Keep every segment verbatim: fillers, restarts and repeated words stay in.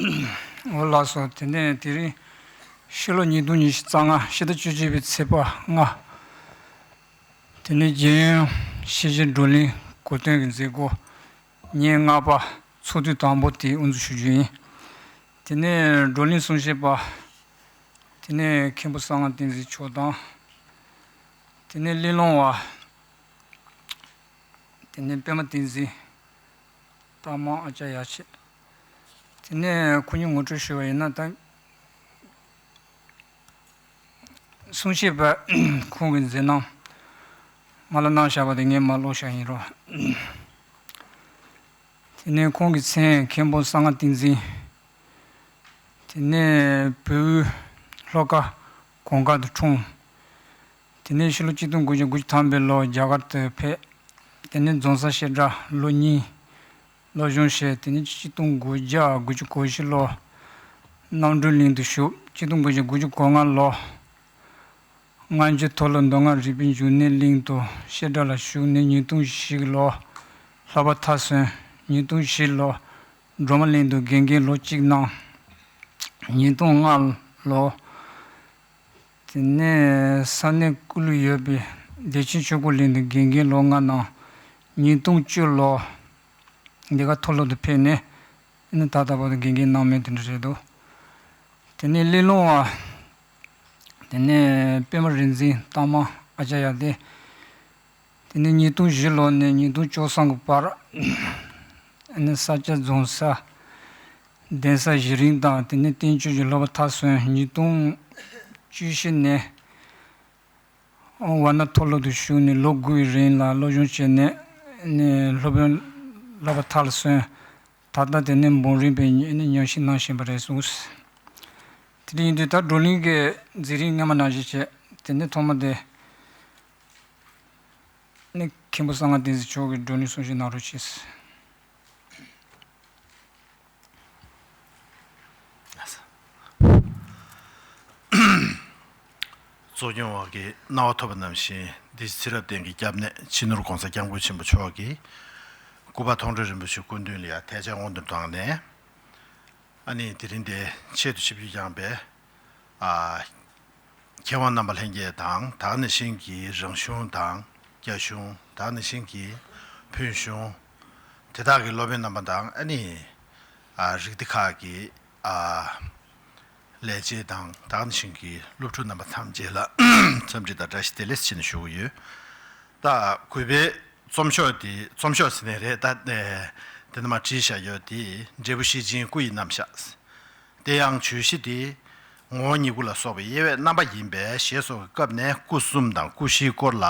འོ་ལགས་སོ། དེ་ནས་དེ་རིང་ཕྱི་ལོ་ཉིས་སྟོང་ཉི་ཤུ་རྩ་ལྔ་ཕྱི་ཟླ་བཅུ་གཅིག་པའི་ཚེས་པ་ལྔ། དེ་ནས་རྒྱལ་ཡོངས་ཤེས་བྱའི་བགྲོ་གླེང་གོ་སྟོན་གྱི་མཛད་སྒོ་ཉེར་ལྔ་པ་ཚོགས་དུས་དང་པོ་དེ་དབུ་འཛུགས་ཞུ་རྒྱུ་ཡིན། དེ་ནས་བགྲོ་གླེང་གསུང་བཤད་པ། དེ་ནས་མཁན་པོ་གསང་སྔགས་བསྟན་འཛིན་མཆོག་དང་། དེ་ནས་གླེང་སློང་བ། དེ་ནས་པད་མ་བསྟན་འཛིན། རྟགས་མ་ཨ་ཅག་ཡ་ཆེ། དེ་ནས་ཁོ་གཉིས་ངོ་སྤྲོད་ཞུས་པ་ཡིན་ན་ད། གསུང་བཤད་པ་ཁོང་གི་མཛད་རྣམ་མ་ལ་གནང་བཞག་པ་དེ་ངས་མ་ཀློག་བཞག་ཡིན་རོགས། དེ་ནས་ཁོང་གི་མཚན་མཁན་པོ་གསང་སྔགས་བསྟན་འཛིན། དེ་ནས་བོད་དབུས་ལྷོ་ཁ་གོང་དཀར་དུ་འཁྲུངས། དེ་ནས་ཕྱི་ལོ་གཅིག་སྟོང་དགུ་བརྒྱ་དགུ་བཅུ་ཐམ་པའི་ལོ་རྒྱ་གར་དུ་ཕེབས། དེ་ནས་རྫོང་སར་བཤད་གྲྭ་ལོ་གཉིས་སློབ་སྦྱོང་བྱས། དེ་ནས་གཅིག་སྟོང་དགུ་བརྒྱ་དགུ་བཅུ་གོ་བཞི་ལོ་རྣམ་གྲོལ་གླིང་དུ་བཞུགས། གཅིག་སྟོང་དགུ་བརྒྱ་དགུ་བཅུ་གོ་ལྔ་ལོ་སྔ་འགྱུར་མཐོ་སློབ་མདོ་སྔགས་རིག་པའི་འབྱུང་གནས་གླིང་དུ་བཤད་གྲྭ་ལ་ཞུགས་ནས་ཉིས་སྟོང་བཞི་ལོ་ལྷག་པ་མཐར་སོན། ཉིས་སྟོང་བཞི་ལོ་སྒྲོལ་མ་གླིང་དུ་དགེ་རྒན་ལོ་གཅིག་གནང་། ཉིས་སྟོང་ལྔ་ལོ། དེ་ནས་ས་གནས་སྐུ་ལུས་ཡོད་པའི་བདེ་ཆེན་ཆོས་འཁོར་གླིང་དུ་དགེ་རྒན་ལོ་ལྔ་གནང་། ཉིས་སྟོང་བཅུ་ལོ་འདི་ག་མཐོ་སློབ་ཏུ་ཕེབས་ནས་ནི་ད་ལྟ་བར་དུ་དགེ་རྒན་གནང་མུས་དེ་འདྲ་རེད་འདུག་དེ་ནས་གླེང་སློང་བ། དེ་ནས་པད་མ་རིག་འཛིན། རྟགས་མ་ཨ་ཅག་ཡ་བདེ། དེ་ནས་ཉིས་སྟོང་བཞི་ལོ་ནས་ཉིས་སྟོང་བཅུ་གསུམ་གྱི་བར། ཨ་ནི་ས་སྐྱ་རྫོང་སར་གདན་ས་བཞི་རིམ་དང་དེ་ནས་བསྟན་བཅོས་ཀྱི་སློབ་པ་མཐར་སོན། ཉིས་སྟོང་བཅུ་བཞི་ནས་ཝཱ་ཎ་མཐོ་སློབ་ཏུ་ཞུགས་ནས་ལོ་དགུའི་རིང་ལ་སློབ་སྦྱོང་བྱས་ནས་ནས་སློབ་དཔོན་བསླབ་པ་མཐར་སོན། ད་ལྟ་དེ་ནས་འབུམ་རམས་པའི་ཉམས་ཞིབ་གནང་བཞིན་པ་རེད་གསུངས། དེ་འདྲ་ཡིན་དུས་ད་བགྲོ་གླེང་གི་མཛད་རིམ་སྔ་མ་ནང་བཞིན་བྱས། དེ་ནས་ཐོག་མ་དེ་ནི་མཁན་པོ་གསང་སྔགས་བསྟན་འཛིན་མཆོག་གིས་བགྲོ་གླེང་གསུང་བཤད་གནང་རོགས་གྱིས། གཙོ་སྐྱོང་བ་གི་གནང་བ་ཐོབ་པ་ནང་བཞིན། འདི་ཚེ་རབས་གཏན་གྱི་སྐྱབས་གནས་སྤྱི་ནོར་༸གོང་ས་༸སྐྱབས་མགོན་ཆེན་པོ་མཆོག་གི་སྐུ་པར་མཐོང་གྲོལ་རིན་པོ་ཆེ་སྐུ་མདུན་ལ་ཡང་ཐལ་ཆ་སྔོན་དུ་བཏང་ནས། ཨ་ནི་དེ་རིང་འདིར་ཆེད་དུ་ཆིབས་བསྒྱུར་བསྐྱངས་པའི་ཨ་མཁས་དབང་རྣམ་པ་ལྷན་རྒྱས་དང་། ད་ག་ནང་བཞིན་གྱི་རང་གཞུང་དང་རྒྱ་གཞུང་། ད་ག་ནང་བཞིན་གྱི་བོད་གཞུང་། དེ་དག་གི་སློབ་དཔོན་རྣམ་པ་དང་། ཨ་ནི་ཨ་རིགས་སྡེ་ཁག་གི་ཨ་ལས་བྱེད་དང་། ད་ག་ནང་བཞིན་གྱི་སློབ་ཕྲུག་རྣམ་པ་ཐམས་ཅད་ལ་འཚམས་འདྲི་དང་བཀྲ་ཤིས་བདེ་ལེགས་ཞེས་ནས་ཞུ་གི་ཡོད། ད་གུས་པའི་རྩོམ་ཤོག་དེ། རྩོམ་ཤོག་ཟེར་ནའི་རེད། ད་དེ་ནས་མར་བྲིས་བཞག་ཡོད་དེ། འབྲས་བུ་ཤེར་ཕྱིན་སྐུ་ཡི་རྣམ་གཞག། དེ་ཡང་བརྗོད་གཞི་དེ་ངོ་བོ་ཉིད་སྐུ་ལ་སོགས་པའི་དབྱེ་བས་རྣམ་པ་ཡིན་པས། ཞེས་སོགས་ཀྱི་སྐབས་ནས་སྐུ་གསུམ་དང་སྐུ་བཞིའི་སྐོར་ལ།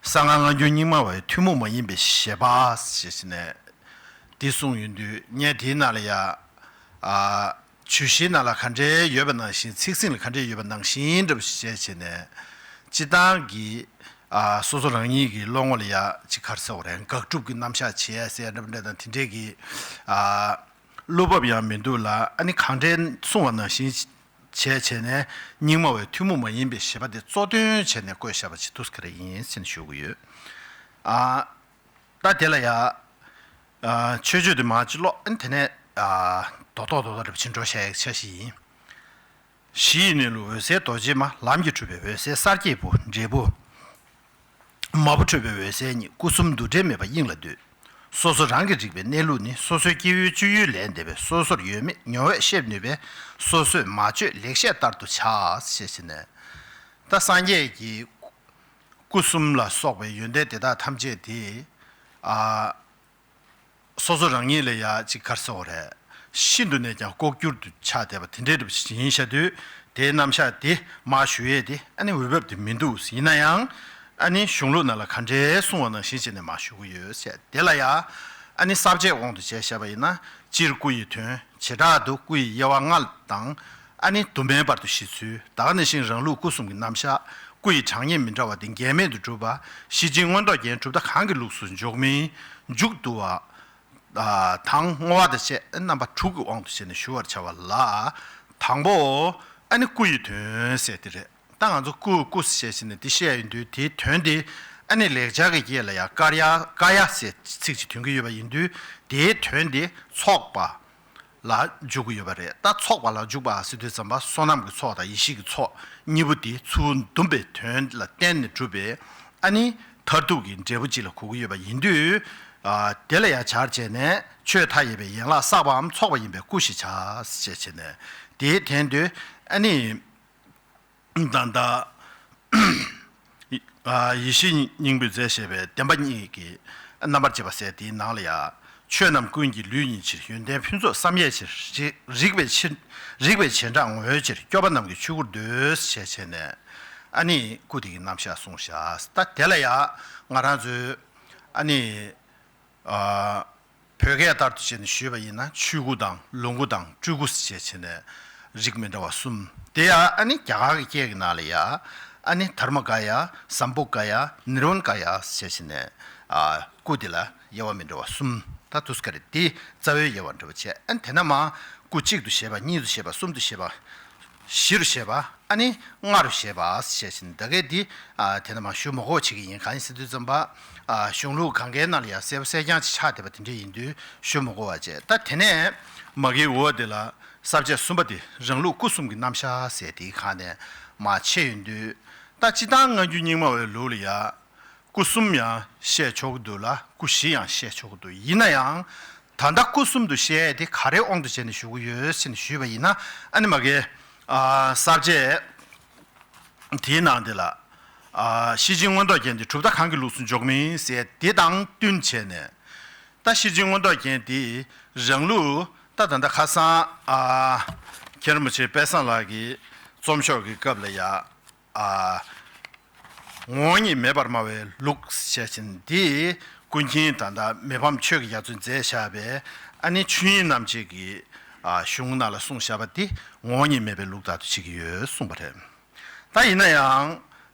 གསང་སྔགས་སྔ་འགྱུར་རྙིང་མ་བའི་ཐུན་མོང་མ་ཡིན་པའི་བཞེད་པ་ཞེས་བྱས་ནས་འདི་གསུངས་ཡོང་དུས། ངས་དེའི་ནང་ལ་ཡ་ཨ་བརྗོད་གཞིའི་ནང་ལ་ག་འདྲའི་ཡོད་པ་ནང་བཞིན། ཚིག་ཟིན་ལ་ག་འདྲའི་ཡོད་པ་ནང་བཞིན་འདྲ་པོ་ཞིག་བྱས་བྱས་ནས། སྤྱིར་བཏང་གི་ཨ་སོ་སོ་རང་ཉིད་ཀྱི་བློ་ངོ་ལ་ཡ་ཅིག་ག་རེ་ཟེར་དགོས་རེད། དགག་སྒྲུབ་ཀྱི་རྣམ་གཞག་བྱས་ཟེར་འདྲ་པོ་འདྲ་དང་། དེ་འདྲའི་གི་ཨ་བློ་བབ་ཡང་མི་འདུག་ལ། ཨ་ནི་གང་འདྲའི་གསུངས་པ་ནང་བཞིན་བྱས་བྱས་ནས་རྙིང་མ་བའི་ཐུན་མོང་མ་ཡིན་པའི་བཞེད་པ་དེ་གཙོ་དོན་བྱས་ནས་བཀོད་བཞག་པ་ཅིག་འདུག་ག་རེ་ཡིན་ཟེར་ནས་ཞུ་གི་ཡོད། ཨ་ད་དེ་ལ་ཡ་ཨ་མཆོད་བརྗོད་དེ་མར་ཅིག་ཀློག། ཨ་ནི་དེ་ནས་ཨ་རྡོག་རྡོག་རྡོག་རྡོག་འདྲ་པོ་ཅིག་འགྲོ་བྱ་ཡག་འཆར་གཞི་ཡིན། གཞི་ཡི་གནས་ལུགས་འོད་གསལ་རྡོ་རྗེ་མ། ལམ་གྱིས་གྲུབ་པའི་འོད་གསལ་གསལ་བྱེད་པོ། འབྲས་བུ་མ་བུ་འཕྲོད་པའི་འོད་གསལ་ཉིད། སྐུ་གསུམ་འདུ་འབྲལ་མེད་པ་དབྱིངས་ལ་འདུས། སོ་སོ་རང་གི་རིག་པའི་གནས་ལུགས་ནི། སོ་སོའི་སྐྱེ་བོའི་སྤྱོད་ཡུལ་ལས་འདས་པས། སོ་སོར་ཡོད་མེད་མྱོང་བས་ཤེས་ནུས་པས། སོ་སོས་མ་བརྗོད་ལེགས་བཤད་ལྟར་དུ་བྱ། ཞེས་བྱས་ནས། ད་སངས་རྒྱས་ཀྱི་སྐུ་གསུམ་ལ་སོགས་པའི་ཡོན་ཏན་དེ་དག་ཐམས་ཅད་དེ་ཨ་སོ་སོ་རང་ཉིད་ལ་ཡ་ཅིག་ག་རེ་ཟེར་དགོས་རེད། ཤིན་ཏུ་ནས་ཀྱང་ལྐོག་གྱུར་དུ་ཆགས་བསྡད་པ་དེ་འདྲའི་འདྲ་པོ་ཞིག་ཡིན་ཤག་དུས། དེའི་རྣམ་གཞག་དེ་མར་ཞུ་ཡས་དེ་ཨ་ནི་འོས་བབ་དེ་མི་འདུག། ཡིན་ན་ཡང་ཨ་ནི་གཞུང་ལུགས་ནང་ལ་ག་འདྲའི་གསུངས་པ་ནང་བཞིན་བྱས་ནས་མར་ཞུ་གི་ཡོད་ཟེར། དེ་ལ་ཡ་ཨ་ནི་ས་བཅད་དབང་དུ་བྱས་བཤད་པ་ཡིན་ན། སྤྱིར་སྐུ་ཡི་དོན། བྱེ་བྲག་ཏུ་སྐུ་ཡི་དབྱེ་བ་ལྔ་དང་། ཨ་ནི་དུ་མའི་བར་དུ་ཞི་ཚུལ། ད་ག་ནང་བཞིན་རང་ལུགས་སྐུ་གསུམ་གྱི་རྣམ་གཞག། སྐུ་ཡི་གྲངས་སྙེད་མི་འདྲ་བ་དེ་འགལ་མེད་དུ་སྒྲུབ་པ། ཤེར་ཕྱིན་མངོན་རྟོགས་རྒྱན་གྲུབ་མཐའ་གང་གི་ལུགས་སུ་འཇོག་མིན་མཇུག་བསྡུ་བ་དང་བསྔོ་བ་དང་བཅས་རྣམ་པ་དྲུག་གི་དབང་དུ་བྱས་ནས་ཞུ་བར་བྱ་བ་ལ། དང་པོ་ཨ་ནི་སྐུ་ཡི་དོན་ཟེར་དེ་རེད། ད་ང་ཚོ་སྐུ་སྐུ་ཞེས་བྱས་ནས་དེ་བཤད་ཡོང་དུས། དེའི་དོན་དེ་ཨ་ནི་ལེགས་སྦྱར་གྱི་སྐད་ལ་ཡ་ཀཱརྱ་ཀཱ་ཡ་ཟེར་ཚིག་ཅིག་ཐོན་གྱི་ཡོད་པ་ཡིན་དུས། དེའི་དོན་དེ་ཚོགས་པ། ལ་འཇུག་གི་ཡོད་པ་རེད། ད་ཚོགས་པ་ལ་འཇུག་པ་ཟེར་དུས་ཙམ་པ་བསོད་ནམས་ཀྱི་ཚོགས་དང་ཡེ་ཤེས་ཀྱི་ཚོགས་གཉིས་པོ་དེ་ཚུར་འདུམ་པའི་དོན་ལ་བརྟེན་ནས་གྲུབ་པའི་ཨ་ནི་མཐར་ཐུག་གི་འབྲས་བུ་གཅིག་ལ་གོ་གི་ཡོད་པ་ཡིན་དུས། ཨ། དེ་ལ་ཡང་བྱར་བྱས་ནས་ཆོས་མཐའ་ཡས་པའི་ཡན་ལག་བསགས་པའམ་ཚོགས་པ་ཡིན་པས་སྐུ་ཞེས་བྱ་ཞེས་བྱས་ནས་དེའི་དོན་དུ་ཨ་ནི། ད་ལྟ་ཡེ་ཤེས་སྙིང་པོས་མཛད་བཞག་པའི་བདེན་པ་གཉིས་ཀྱི་རྣམ་པར་འབྱེད་པ་ཟེར་དེའི་ནང་ལ་ཡང་། ཆོས་རྣམས་ཀུན་གྱི་ལུས་ཡིན་ཕྱིར། ཡོན་ཏན་ཕུན་ཚོགས་བསམ་ཡས་ཕྱིར། རིག་པའི་ཕྱིར། རིག་པའི་བྱེ་བྲག་ངོ་ཡོད་ཕྱིར། སྐྱོབ་པ་རྣམས་ཀྱི་ཆོས་སྐུར་འདོད། ཞེས་བྱས་ནས་ཨ་ནི་སྐུ་དེ་གི་རྣམ་གཞག་གསུངས་བཞག་ད་དེ་ལ་ཡང་ང་རང་ཚོའི་ཨ་ནི། ཨ། བོད་སྐད་ལྟར་དུ་བྱས་ནས་ཞུས་པ་ཡིན་ན་ཆོས་སྐུ་དང་ལོངས་སྐུ་དང་སྤྲུལ་སྐུ་ཞེས་བྱས་ནས་རིགས་མི་འདྲ་བ་གསུམ། དེ་ཡང་ཨ་ནི་རྒྱ་གར་གྱི་སྐད་ཀྱི་ནང་ལ་ཡང་ཨ་ནི་དྷརྨ་ཀ་ཡ། སམ་བྷོ་ཀ་ཡ། ནིར་ཝཱན་ཀ་ཡ་ཞེས་བྱས་ནས། ཨ། སྐུ་དེ་ལ་དབྱེ་བ་མི་འདྲ་བ་གསུམ། ད་དུས་ཀ་རེ་དེ་རྩ་བའི་དབྱེ་བ་འདྲ་བ་བྱས། ཨ་ནི་དེ་ན་མ་སྐུ་གཅིག་ཏུ་བཞེད་པ། གཉིས་སུ་བཞེད་པ། གསུམ་དུ་བཞེད་པ། བཞི་རུ་བཞེད་པ། ཨ་ནི་ལྔ་རུ་བཞེད་པ་ཞེས་བཞིན་ད་གས་འདི། ཨ། དེ་ནས་མ་ཞུ་མི་དགོས་བྱེད་ཀྱི་ཡིན། གང་ཡིན་ཟེར་དུས་ཙམ་པ། ཨ། གཞུང་ལུགས་གང་གའི་ནང་ལ་ཡང་གསལ་པོ་གསལ་རྐྱང་ཅིག་ཆགས་བསྡད་པ་དེ་འདྲ་ཡིན་དུས་ཞུ་མི་དགོས་པ་བྱས། ད་དེ་ནས་མ་གིའི་འོག་དེ་ལ་ས་བཅད་གསུམ་པ་དེ་རང་ལུགས་སྐུ་གསུམ་གྱི་རྣམ་གཞག་ཟེར་དེའི་སྒང་ནས་མ་ཕྱེ་ཡོང་དུས། ད་སྤྱིར་བཏང་སྔ་འགྱུར་རྙིང་མ་བའི་ལུགས་ལ་ཡང་། སྐུ་གསུམ་ཡང་བཤད་ཆོག་གི་འདུག་ལ། སྐུ་བཞི་ཡང་བཤད་ཆོག་གི་འདུག་ཡིན་ན་ཡང་། ད་ལྟ་སྐུ་གསུམ་དུ་བཤད་དེ་ག་རེ་དབང་དུ་བྱས་ནས་ཞུ་གི་ཡོད་ཟེར་ནས་ཞུས་པ་ཡིན་ན། ཨ་ནི་མ་གིའི། ཨ། ས་བཅད་དེའི་ནང་དེ་ལ། ཨ། ཤེར་ཕྱིན་མངོན་རྟོགས་རྒྱན་དེ་གྲུབ་མཐའ་གང་གི་ལུགས་སུ་འཇོག་མིན་ཟེར་དེ་དང་བསྟུན་བྱས་ནས། ད་ཤེར་ཕྱིན་མངོན་རྟོགས་རྒྱན་དེ་རང་ལུགས་ད་ད་ལྟ་ཁ་སང་། ཨ། མཁན་རིན་པོ་ཆེ་དཔལ་བཟང་ལགས་ཀྱི་རྩོམ་ཤོག་གི་སྐབས་ལ་ཡ། ཨ། ངོ་བོ་ཉིད་མེད་པར་སྨྲ་བའི་ལུགས་ཞེས་བྱ་བ་འདི་ཀུན་མཁྱེན་ད་ལྟ་མི་ཕམ་ཆོས་ཀྱི་རྒྱ་མཚོས་མཛད་བཞག་པའི་ཨ་ནི་ཆོས་དབྱིངས་རྣམ་འབྱེད་ཀྱི། ཨ། གཞུང་ནང་ལ་གསུངས་བཞག་པ་འདི་ངོ་བོ་ཉིད་མེད་པའི་ལུགས་ལྟར་དུ་བྱེད་ཀྱི་ཡོད་གསུངས་པ་རེད། ད་ཡིན་ན་ཡང་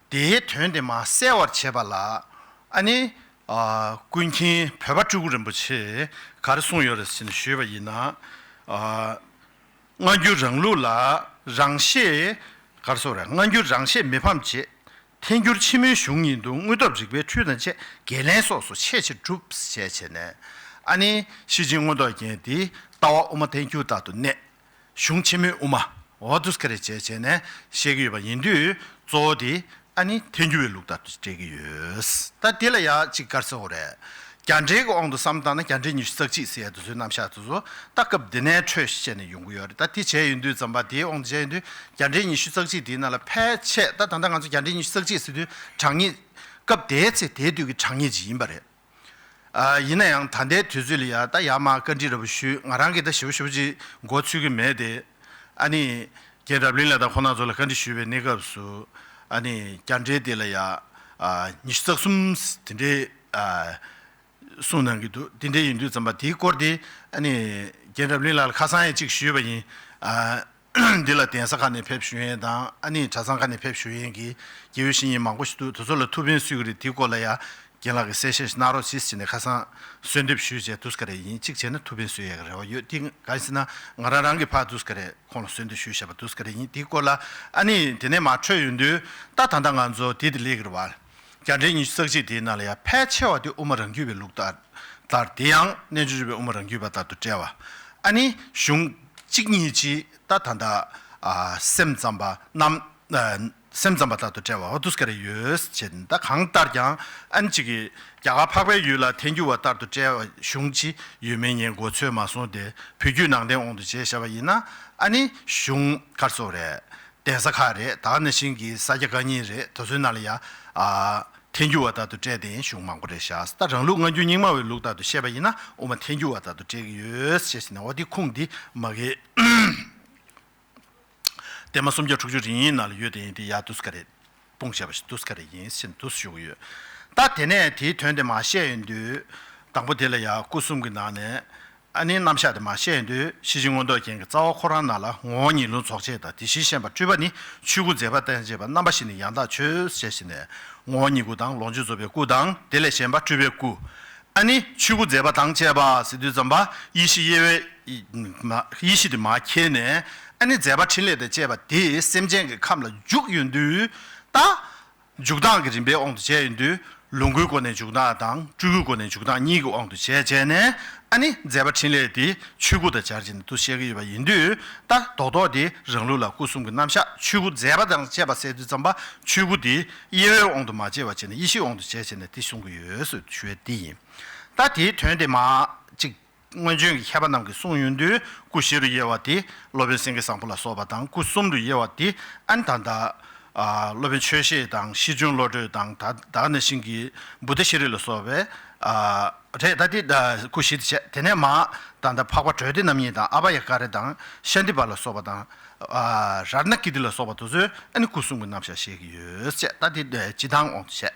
དེའི་དོན་དེ་མ་གསལ་བར་བྱེད་པ་ལ་ཨ་ནི། ཨ། ཀུན་མཁྱེན་བོད་པ་སྤྲུལ་སྐུ་རིན་པོ་ཆེས་ག་རེ་གསུངས་ཡོད་རེད་ཟེར་ནས་ཞུས་པ་ཡིན་ན། ཨ། སྔ་འགྱུར་རང་ལུགས་ལ་རང་ཤེས། ག་རེ་ཟེར་རེད། སྔ་འགྱུར་རང་ཤེས་མི་ཕམ་བྱེད། ཐལ་འགྱུར་ཕྱི་མོའི་གཞུང་ཉིད་དུ། དངོས་སྟོབས་རིགས་པའི་འཕྲུལ་དང་བཅས། བརྒལ་ལན་སོགས་སུ་ཆེས་ཆེར་གྲུབ་ཞེས་བྱས་ནས། ཨ་ནི་ཤེར་ཕྱིན་མངོན་རྟོགས་རྒྱན་འདི་ལྟ་བ་དབུ་མ་ཐལ་འགྱུར་ལྟར་དུ་གནས། གཞུང་ཆེན་མོའི་དབུ་མ། འོ་འདུག་སེ་ག་རེ་བྱས་བྱས་ནས་བཤད་ཀྱི་ཡོད་པ་ཡིན་དུས་གཙོ་བོ་དེ་ཨ་ནི་ཐལ་འགྱུར་བའི་ལུགས་ལྟར་དུ་བཀྲལ་གྱི་ཡོད། ད་དེ་ལ་ཡང་གཅིག་ག་རེ་ཟེར་དགོས་རེད། རྒྱ་འགྲེལ་གྱི་དབང་དུ་བསམ་བཏང་ན་རྒྱ་འགྲེལ་ཉི་ཤུ་རྩ་གཅིག་ཟེར་ཡ་དེ་ཚོའི་རྣམ་གཞག་དེ་ཚོ་ད་སྐབས་འདི་ནས་འཕྲོས་བྱས་ནས་ཡོང་གི་ཡོད་རེད། ད་དེ་བྱས་ཡོང་དུས་ཙམ་པ་དེའི་དབང་དུ་བྱས་ཡོང་དུས་རྒྱ་འགྲེལ་ཉི་ཤུ་རྩ་གཅིག་དེའི་ནང་ལ་ཕལ་ཆེར་ད་ད་ལྟ་ང་ཚོ་རྒྱ་འགྲེལ་ཉི་ཤུ་རྩ་གཅིག་ཟེར་དུས་དྲང་ངེས་སྐབས་དེའི་ཚེ་དེའི་དུས་ཀྱི་དྲང་ངེས་ཅིག་ཡིན་པ་རེད། ཨ། ཡིན་ན་ཡང་ད་ལྟའི་དུས་ཚོད་ལ་ཡ་ད་ཡར་མར་བཀའ་འདྲི་འདྲ་པོ་ཞུས། ང་རང་གིས་ད་ཞིབ་ཞིབ་ཅིག་མགོ་ཚོད་ཀྱི་མེད་དེ། ཨ་ནི་རྒན་རབ་གླིང་ལགས་དང་ཁོང་རྣམ་ཚོ་ལ་བཀའ་འདྲི་ཞུས་པའི་གནས་སྐབས་སུ། ཨ་ནི་རྒྱ་འགྲེལ་དེ་ལ་ཡ། ཨ། ཉི་ཤུ་རྩ་གསུམ་དེ་འདྲའི། ཨ། གསུངས་གནང་གི་འདུག་དེ་འདྲ་ཡིན་དུས་ཙམ་པ་དེའི་སྐོར་དེ་ཨ་ནི་རྒན་རབ་གླིང་ལགས་ལ་ཁ་སང་ཡང་གཅིག་ཞུས་པ་ཡིན། ཨ། འདི་ལ་གདན་ས་ཁག་ནས་ཕེབས་ཞུ་ཡས་དང་ཨ་ནི་གྲྭ་ཚང་ཁག་ནས་ཕེབས་ཞུ་ཡས་ཀྱི་དགེ་བའི་བཤེས་གཉེན་མང་པོ་ཞིག་འདུག་དེ་ཚོ་ལ་ཐུགས་ཕན་གསོས་ཀྱི་རེད། དེའི་སྐོར་ལ་ཡ་རྒན་ལགས་ཀྱིས་གསལ་བཤད་ཞིག་གནང་རོགས་གྱིས་ཟེར་ནས་ཁ་སང་གསོལ་འདེབས་ཞུས་བྱས་འདུག་ག་རེ་ཡིན། གཅིག་བྱས་ན་ཐུགས་ཕན་གསོས་ཡས་ཀྱི་རེ་བ་ཡོད། དེ་གང་ཡིན་ཟེར་ན་ང་རང་རང་གི་ཕར་འདུག་ག་རེ་ཁོང་ལ་གསོལ་འདེབས་ཞུས་བཞག་པ་འདུག་ག་རེ་ཡིན། དེའི་སྐོར་ལ་ཨ་ནི་དེ་ནས་མར་འཕྲོས་ཡོང་དུས་ད་ད་ལྟ་ང་ཚོ་དེ་དེ་ལས་ཀྱི་རེད་བ། རྒྱ་འགྲེལ་ཉི་ཤུ་རྩ་གཅིག་དེའི་ནང་ལ་ཡང་ཕལ་ཆེ་བ་དེ་དབུ་མ་རང་རྒྱུད་པའི་ལུགས་ལྟར་ལྟར། དེ་ཡང་རྣལ་འབྱོར་རིག་པའི་དབུ་མ་རང་རྒྱུད་པ་ལྟར་དུ་བཀྲལ་བ། ཨ་ནི་གཞུང་གཅིག་གཉིས་ཅིག་ད་ད་ལྟ། ཨ། སེམས་ཙམ་པ་རྣམས། ཨ། སེམས་ཙམ་པ་ལྟར་དུ་བཀྲལ་བ་འོ་འདུག་སེ་ག་རེ་ཡོད་ཅེས་ད་གང་ལྟར་ཀྱང་ཨ་ནི་གཅིག་གིས་རྒྱ་གར་འཕགས་པའི་ཡུལ་ལ་ཐལ་འགྱུར་བ་ལྟར་དུ་བཀྲལ་བ་གཞུང་ཅིག་ཡོད་མེད་ངས་མགོ་ཚོད་མ་སོང་སྟེ། བོད་བརྒྱུད་ནང་བསྟན་དབང་དུ་བྱས་བཞག་པ་ཡིན་ན་ཨ་ནི་གཞུང་ག་རེ་ཟེར་དགོས་རེད། གདན་ས་ཁག་རེད། ད་ག་ནང་བཞིན་གྱི་ས་སྐྱ་བཀའ་རྙིང་རེད། དེ་ཚོའི་ནང་ལ་ཡ། ཨ། ཐལ་འགྱུར་བ་ལྟར་དུ་བཀྲལ་ཏེ་གཞུང་མང་པོ་རེད་བཞག་ད་རང་ལུགས་སྔ་འགྱུར་རྙིང་མ་བའི་ལུགས་ལྟར་དུ་བཤད་པ་ཡིན་ན་དབུ་མ་ཐལ་འགྱུར་བ་ལྟར་དུ་བཀྲལ་གྱི་ཡོད་ཅེས་ཟེར་ནས་འོ་དེ་ཁུངས་འདི་མ་གི་བདེན་པ་སུམ་བརྒྱ་དྲུག་ཅུ་རིགས་དབྱེའི་ནང་ལ་ཡོད་དེ་ཡིན་དེ་ཡ་འདུག་སེ་ག་རེ་སྤུངས་བཞག་པ་ཞིག་འདུག་སེ་ག་རེ་ཡིན་ཟེར་ནས་འདུག་སེ་ཞུ་གི་ཡོད། ད་དེ་ནས་དེའི་དོན་དེ་མར་བཤད་ཡོང་དུས་དང་པོ་དེ་ལ་ཡ་སྐུ་གསུམ་གྱི་ནང་ནས། ཨ་ནི་རྣམ་གཞག་དེ་མར་བཤད་དུས་ཤེར་ཕྱིན་མངོན་རྟོགས་རྒྱན་གྱི་རྩ་བ་ཁོ་རང་ནང་ལ་ངོ་བོ་ཉིད་ལུང་རྫོགས་བྱེད་དང་དེ་བཞིན་གཤེགས་པ་སྤྲུལ་པ་ནི་ཆོས་སྐུ་མཛད་པ་ལྟར་བྱེད་པ་རྣམ་པ་བཞི་ནི་ཡང་དག་ཆོས་ཞེས་བྱས་ནས་ངོ་བོ་ཉིད་སྐུ་དང་ལོངས་སྤྱོད་རྫོགས་པའི་སྐུ་དང་དེ་ལས་གཞན་པ་སྤྲུལ་པའི་སྐུ། ཨ་ནི་ཆོས་སྐུ་མཛད་པ་དང་བཅས་པ་ཟེར་དུས་ཙམ་པ་ཡེ་ཤེས་དབྱེ་བའི་ཡེ་ཤེས་དེ་མར་ཁྱེར་ནས་ཨ་ནི་མཛད་པ་ཕྲིན་ལས་དང་བཅས་པ་དེ་སེམས་ཅན་གྱི་ཁམས་ལ་འཇུག་ཡོང་དུས་ད། འཇུག་ལྡོག་གི་རིམ་པའི་དབང་དུ་བྱས་ཡོང་དུས། ལོངས་སྐུའི་སྒོ་ནས་འཇུག་སྟངས་དང་སྤྲུལ་སྐུའི་སྒོ་ནས་འཇུག་སྟངས་གཉིས་ཀྱི་དབང་དུ་བྱས་བྱས་ནས། ཨ་ནི་མཛད་པ་འཕྲིན་ལས་དེ་ཆོས་སྐུ་དང་སྦྱར་བྱས་ནས་དུ་བཤད་ཀྱི་ཡོད་པ་ཡིན་དུས། ད་རྡོག་རྡོག་དེ་རང་ལུགས་ལ་སྐུ་གསུམ་གྱི་རྣམ་གཞག་ཆོས་སྐུ་མཛད་པ་དང་བཅས་པ་ཟེར་དུས་ཙམ་པ། ཆོས་སྐུ་དེ་དབྱེ་བའི་དབང་དུ་མ་བྱས་པ་བྱས་ནས་ཡེ་ཤེས་དབང་དུ་བྱས་བྱས་ནས་དེ་གསུང་གི་ཡོད་ཟེར་ཞུ་ཡས་དེ་ཡིན། ད་དེའི་དོན་དེ་མ་གཅིག་སྔོན་བྱོན་གྱི་མཁས་པ་རྣམས་ཀྱིས་གསུངས་ཡོང་དུས། སྐུ་བཞི་རུ་དབྱེ་བ་དེ་སློབ་དཔོན་སེང་གེ་བཟང་པོ་ལ་སོགས་པ་དང་། སྐུ་གསུམ་རུ་དབྱེ་བ་དེ་ཨ་ནི་ད་ལྟ་ཨ་སློབ་དཔོན་ཆོས་བཤེས་དང་ཤེར་ཕྱིན་བློ་གྲོས་དང་། ད་ད་ག་ནང་བཞིན་གྱི་བུདྡྷ་ཤྲཱི་ལ་སོགས་པའི་ཨ་རེད། ད་དེ་ད་སྐུ་བཞི་དེ་བྱས། དེ་ནས་མ་ད་ལྟ་འཕགས་པ་གྲོལ་སྡེ་རྣམ་གཉིས་དང་། ཨ་བྷ་ཡ་ཀ་ར་དང་ཤཱནྟི་པ་ལ་སོགས་པ་དང་། ཨ་རཏྣ་ཀིརྟི་ལ་སོགས་པ་དེ་ཚོས་ཨ་ནི་སྐུ་གསུམ་གྱི་རྣམ་གཞག་བཤད་ཀྱི་ཡོད་ཅེས། ད་དེ་སྤྱིར་བཏང་དབང་དུ་བྱས།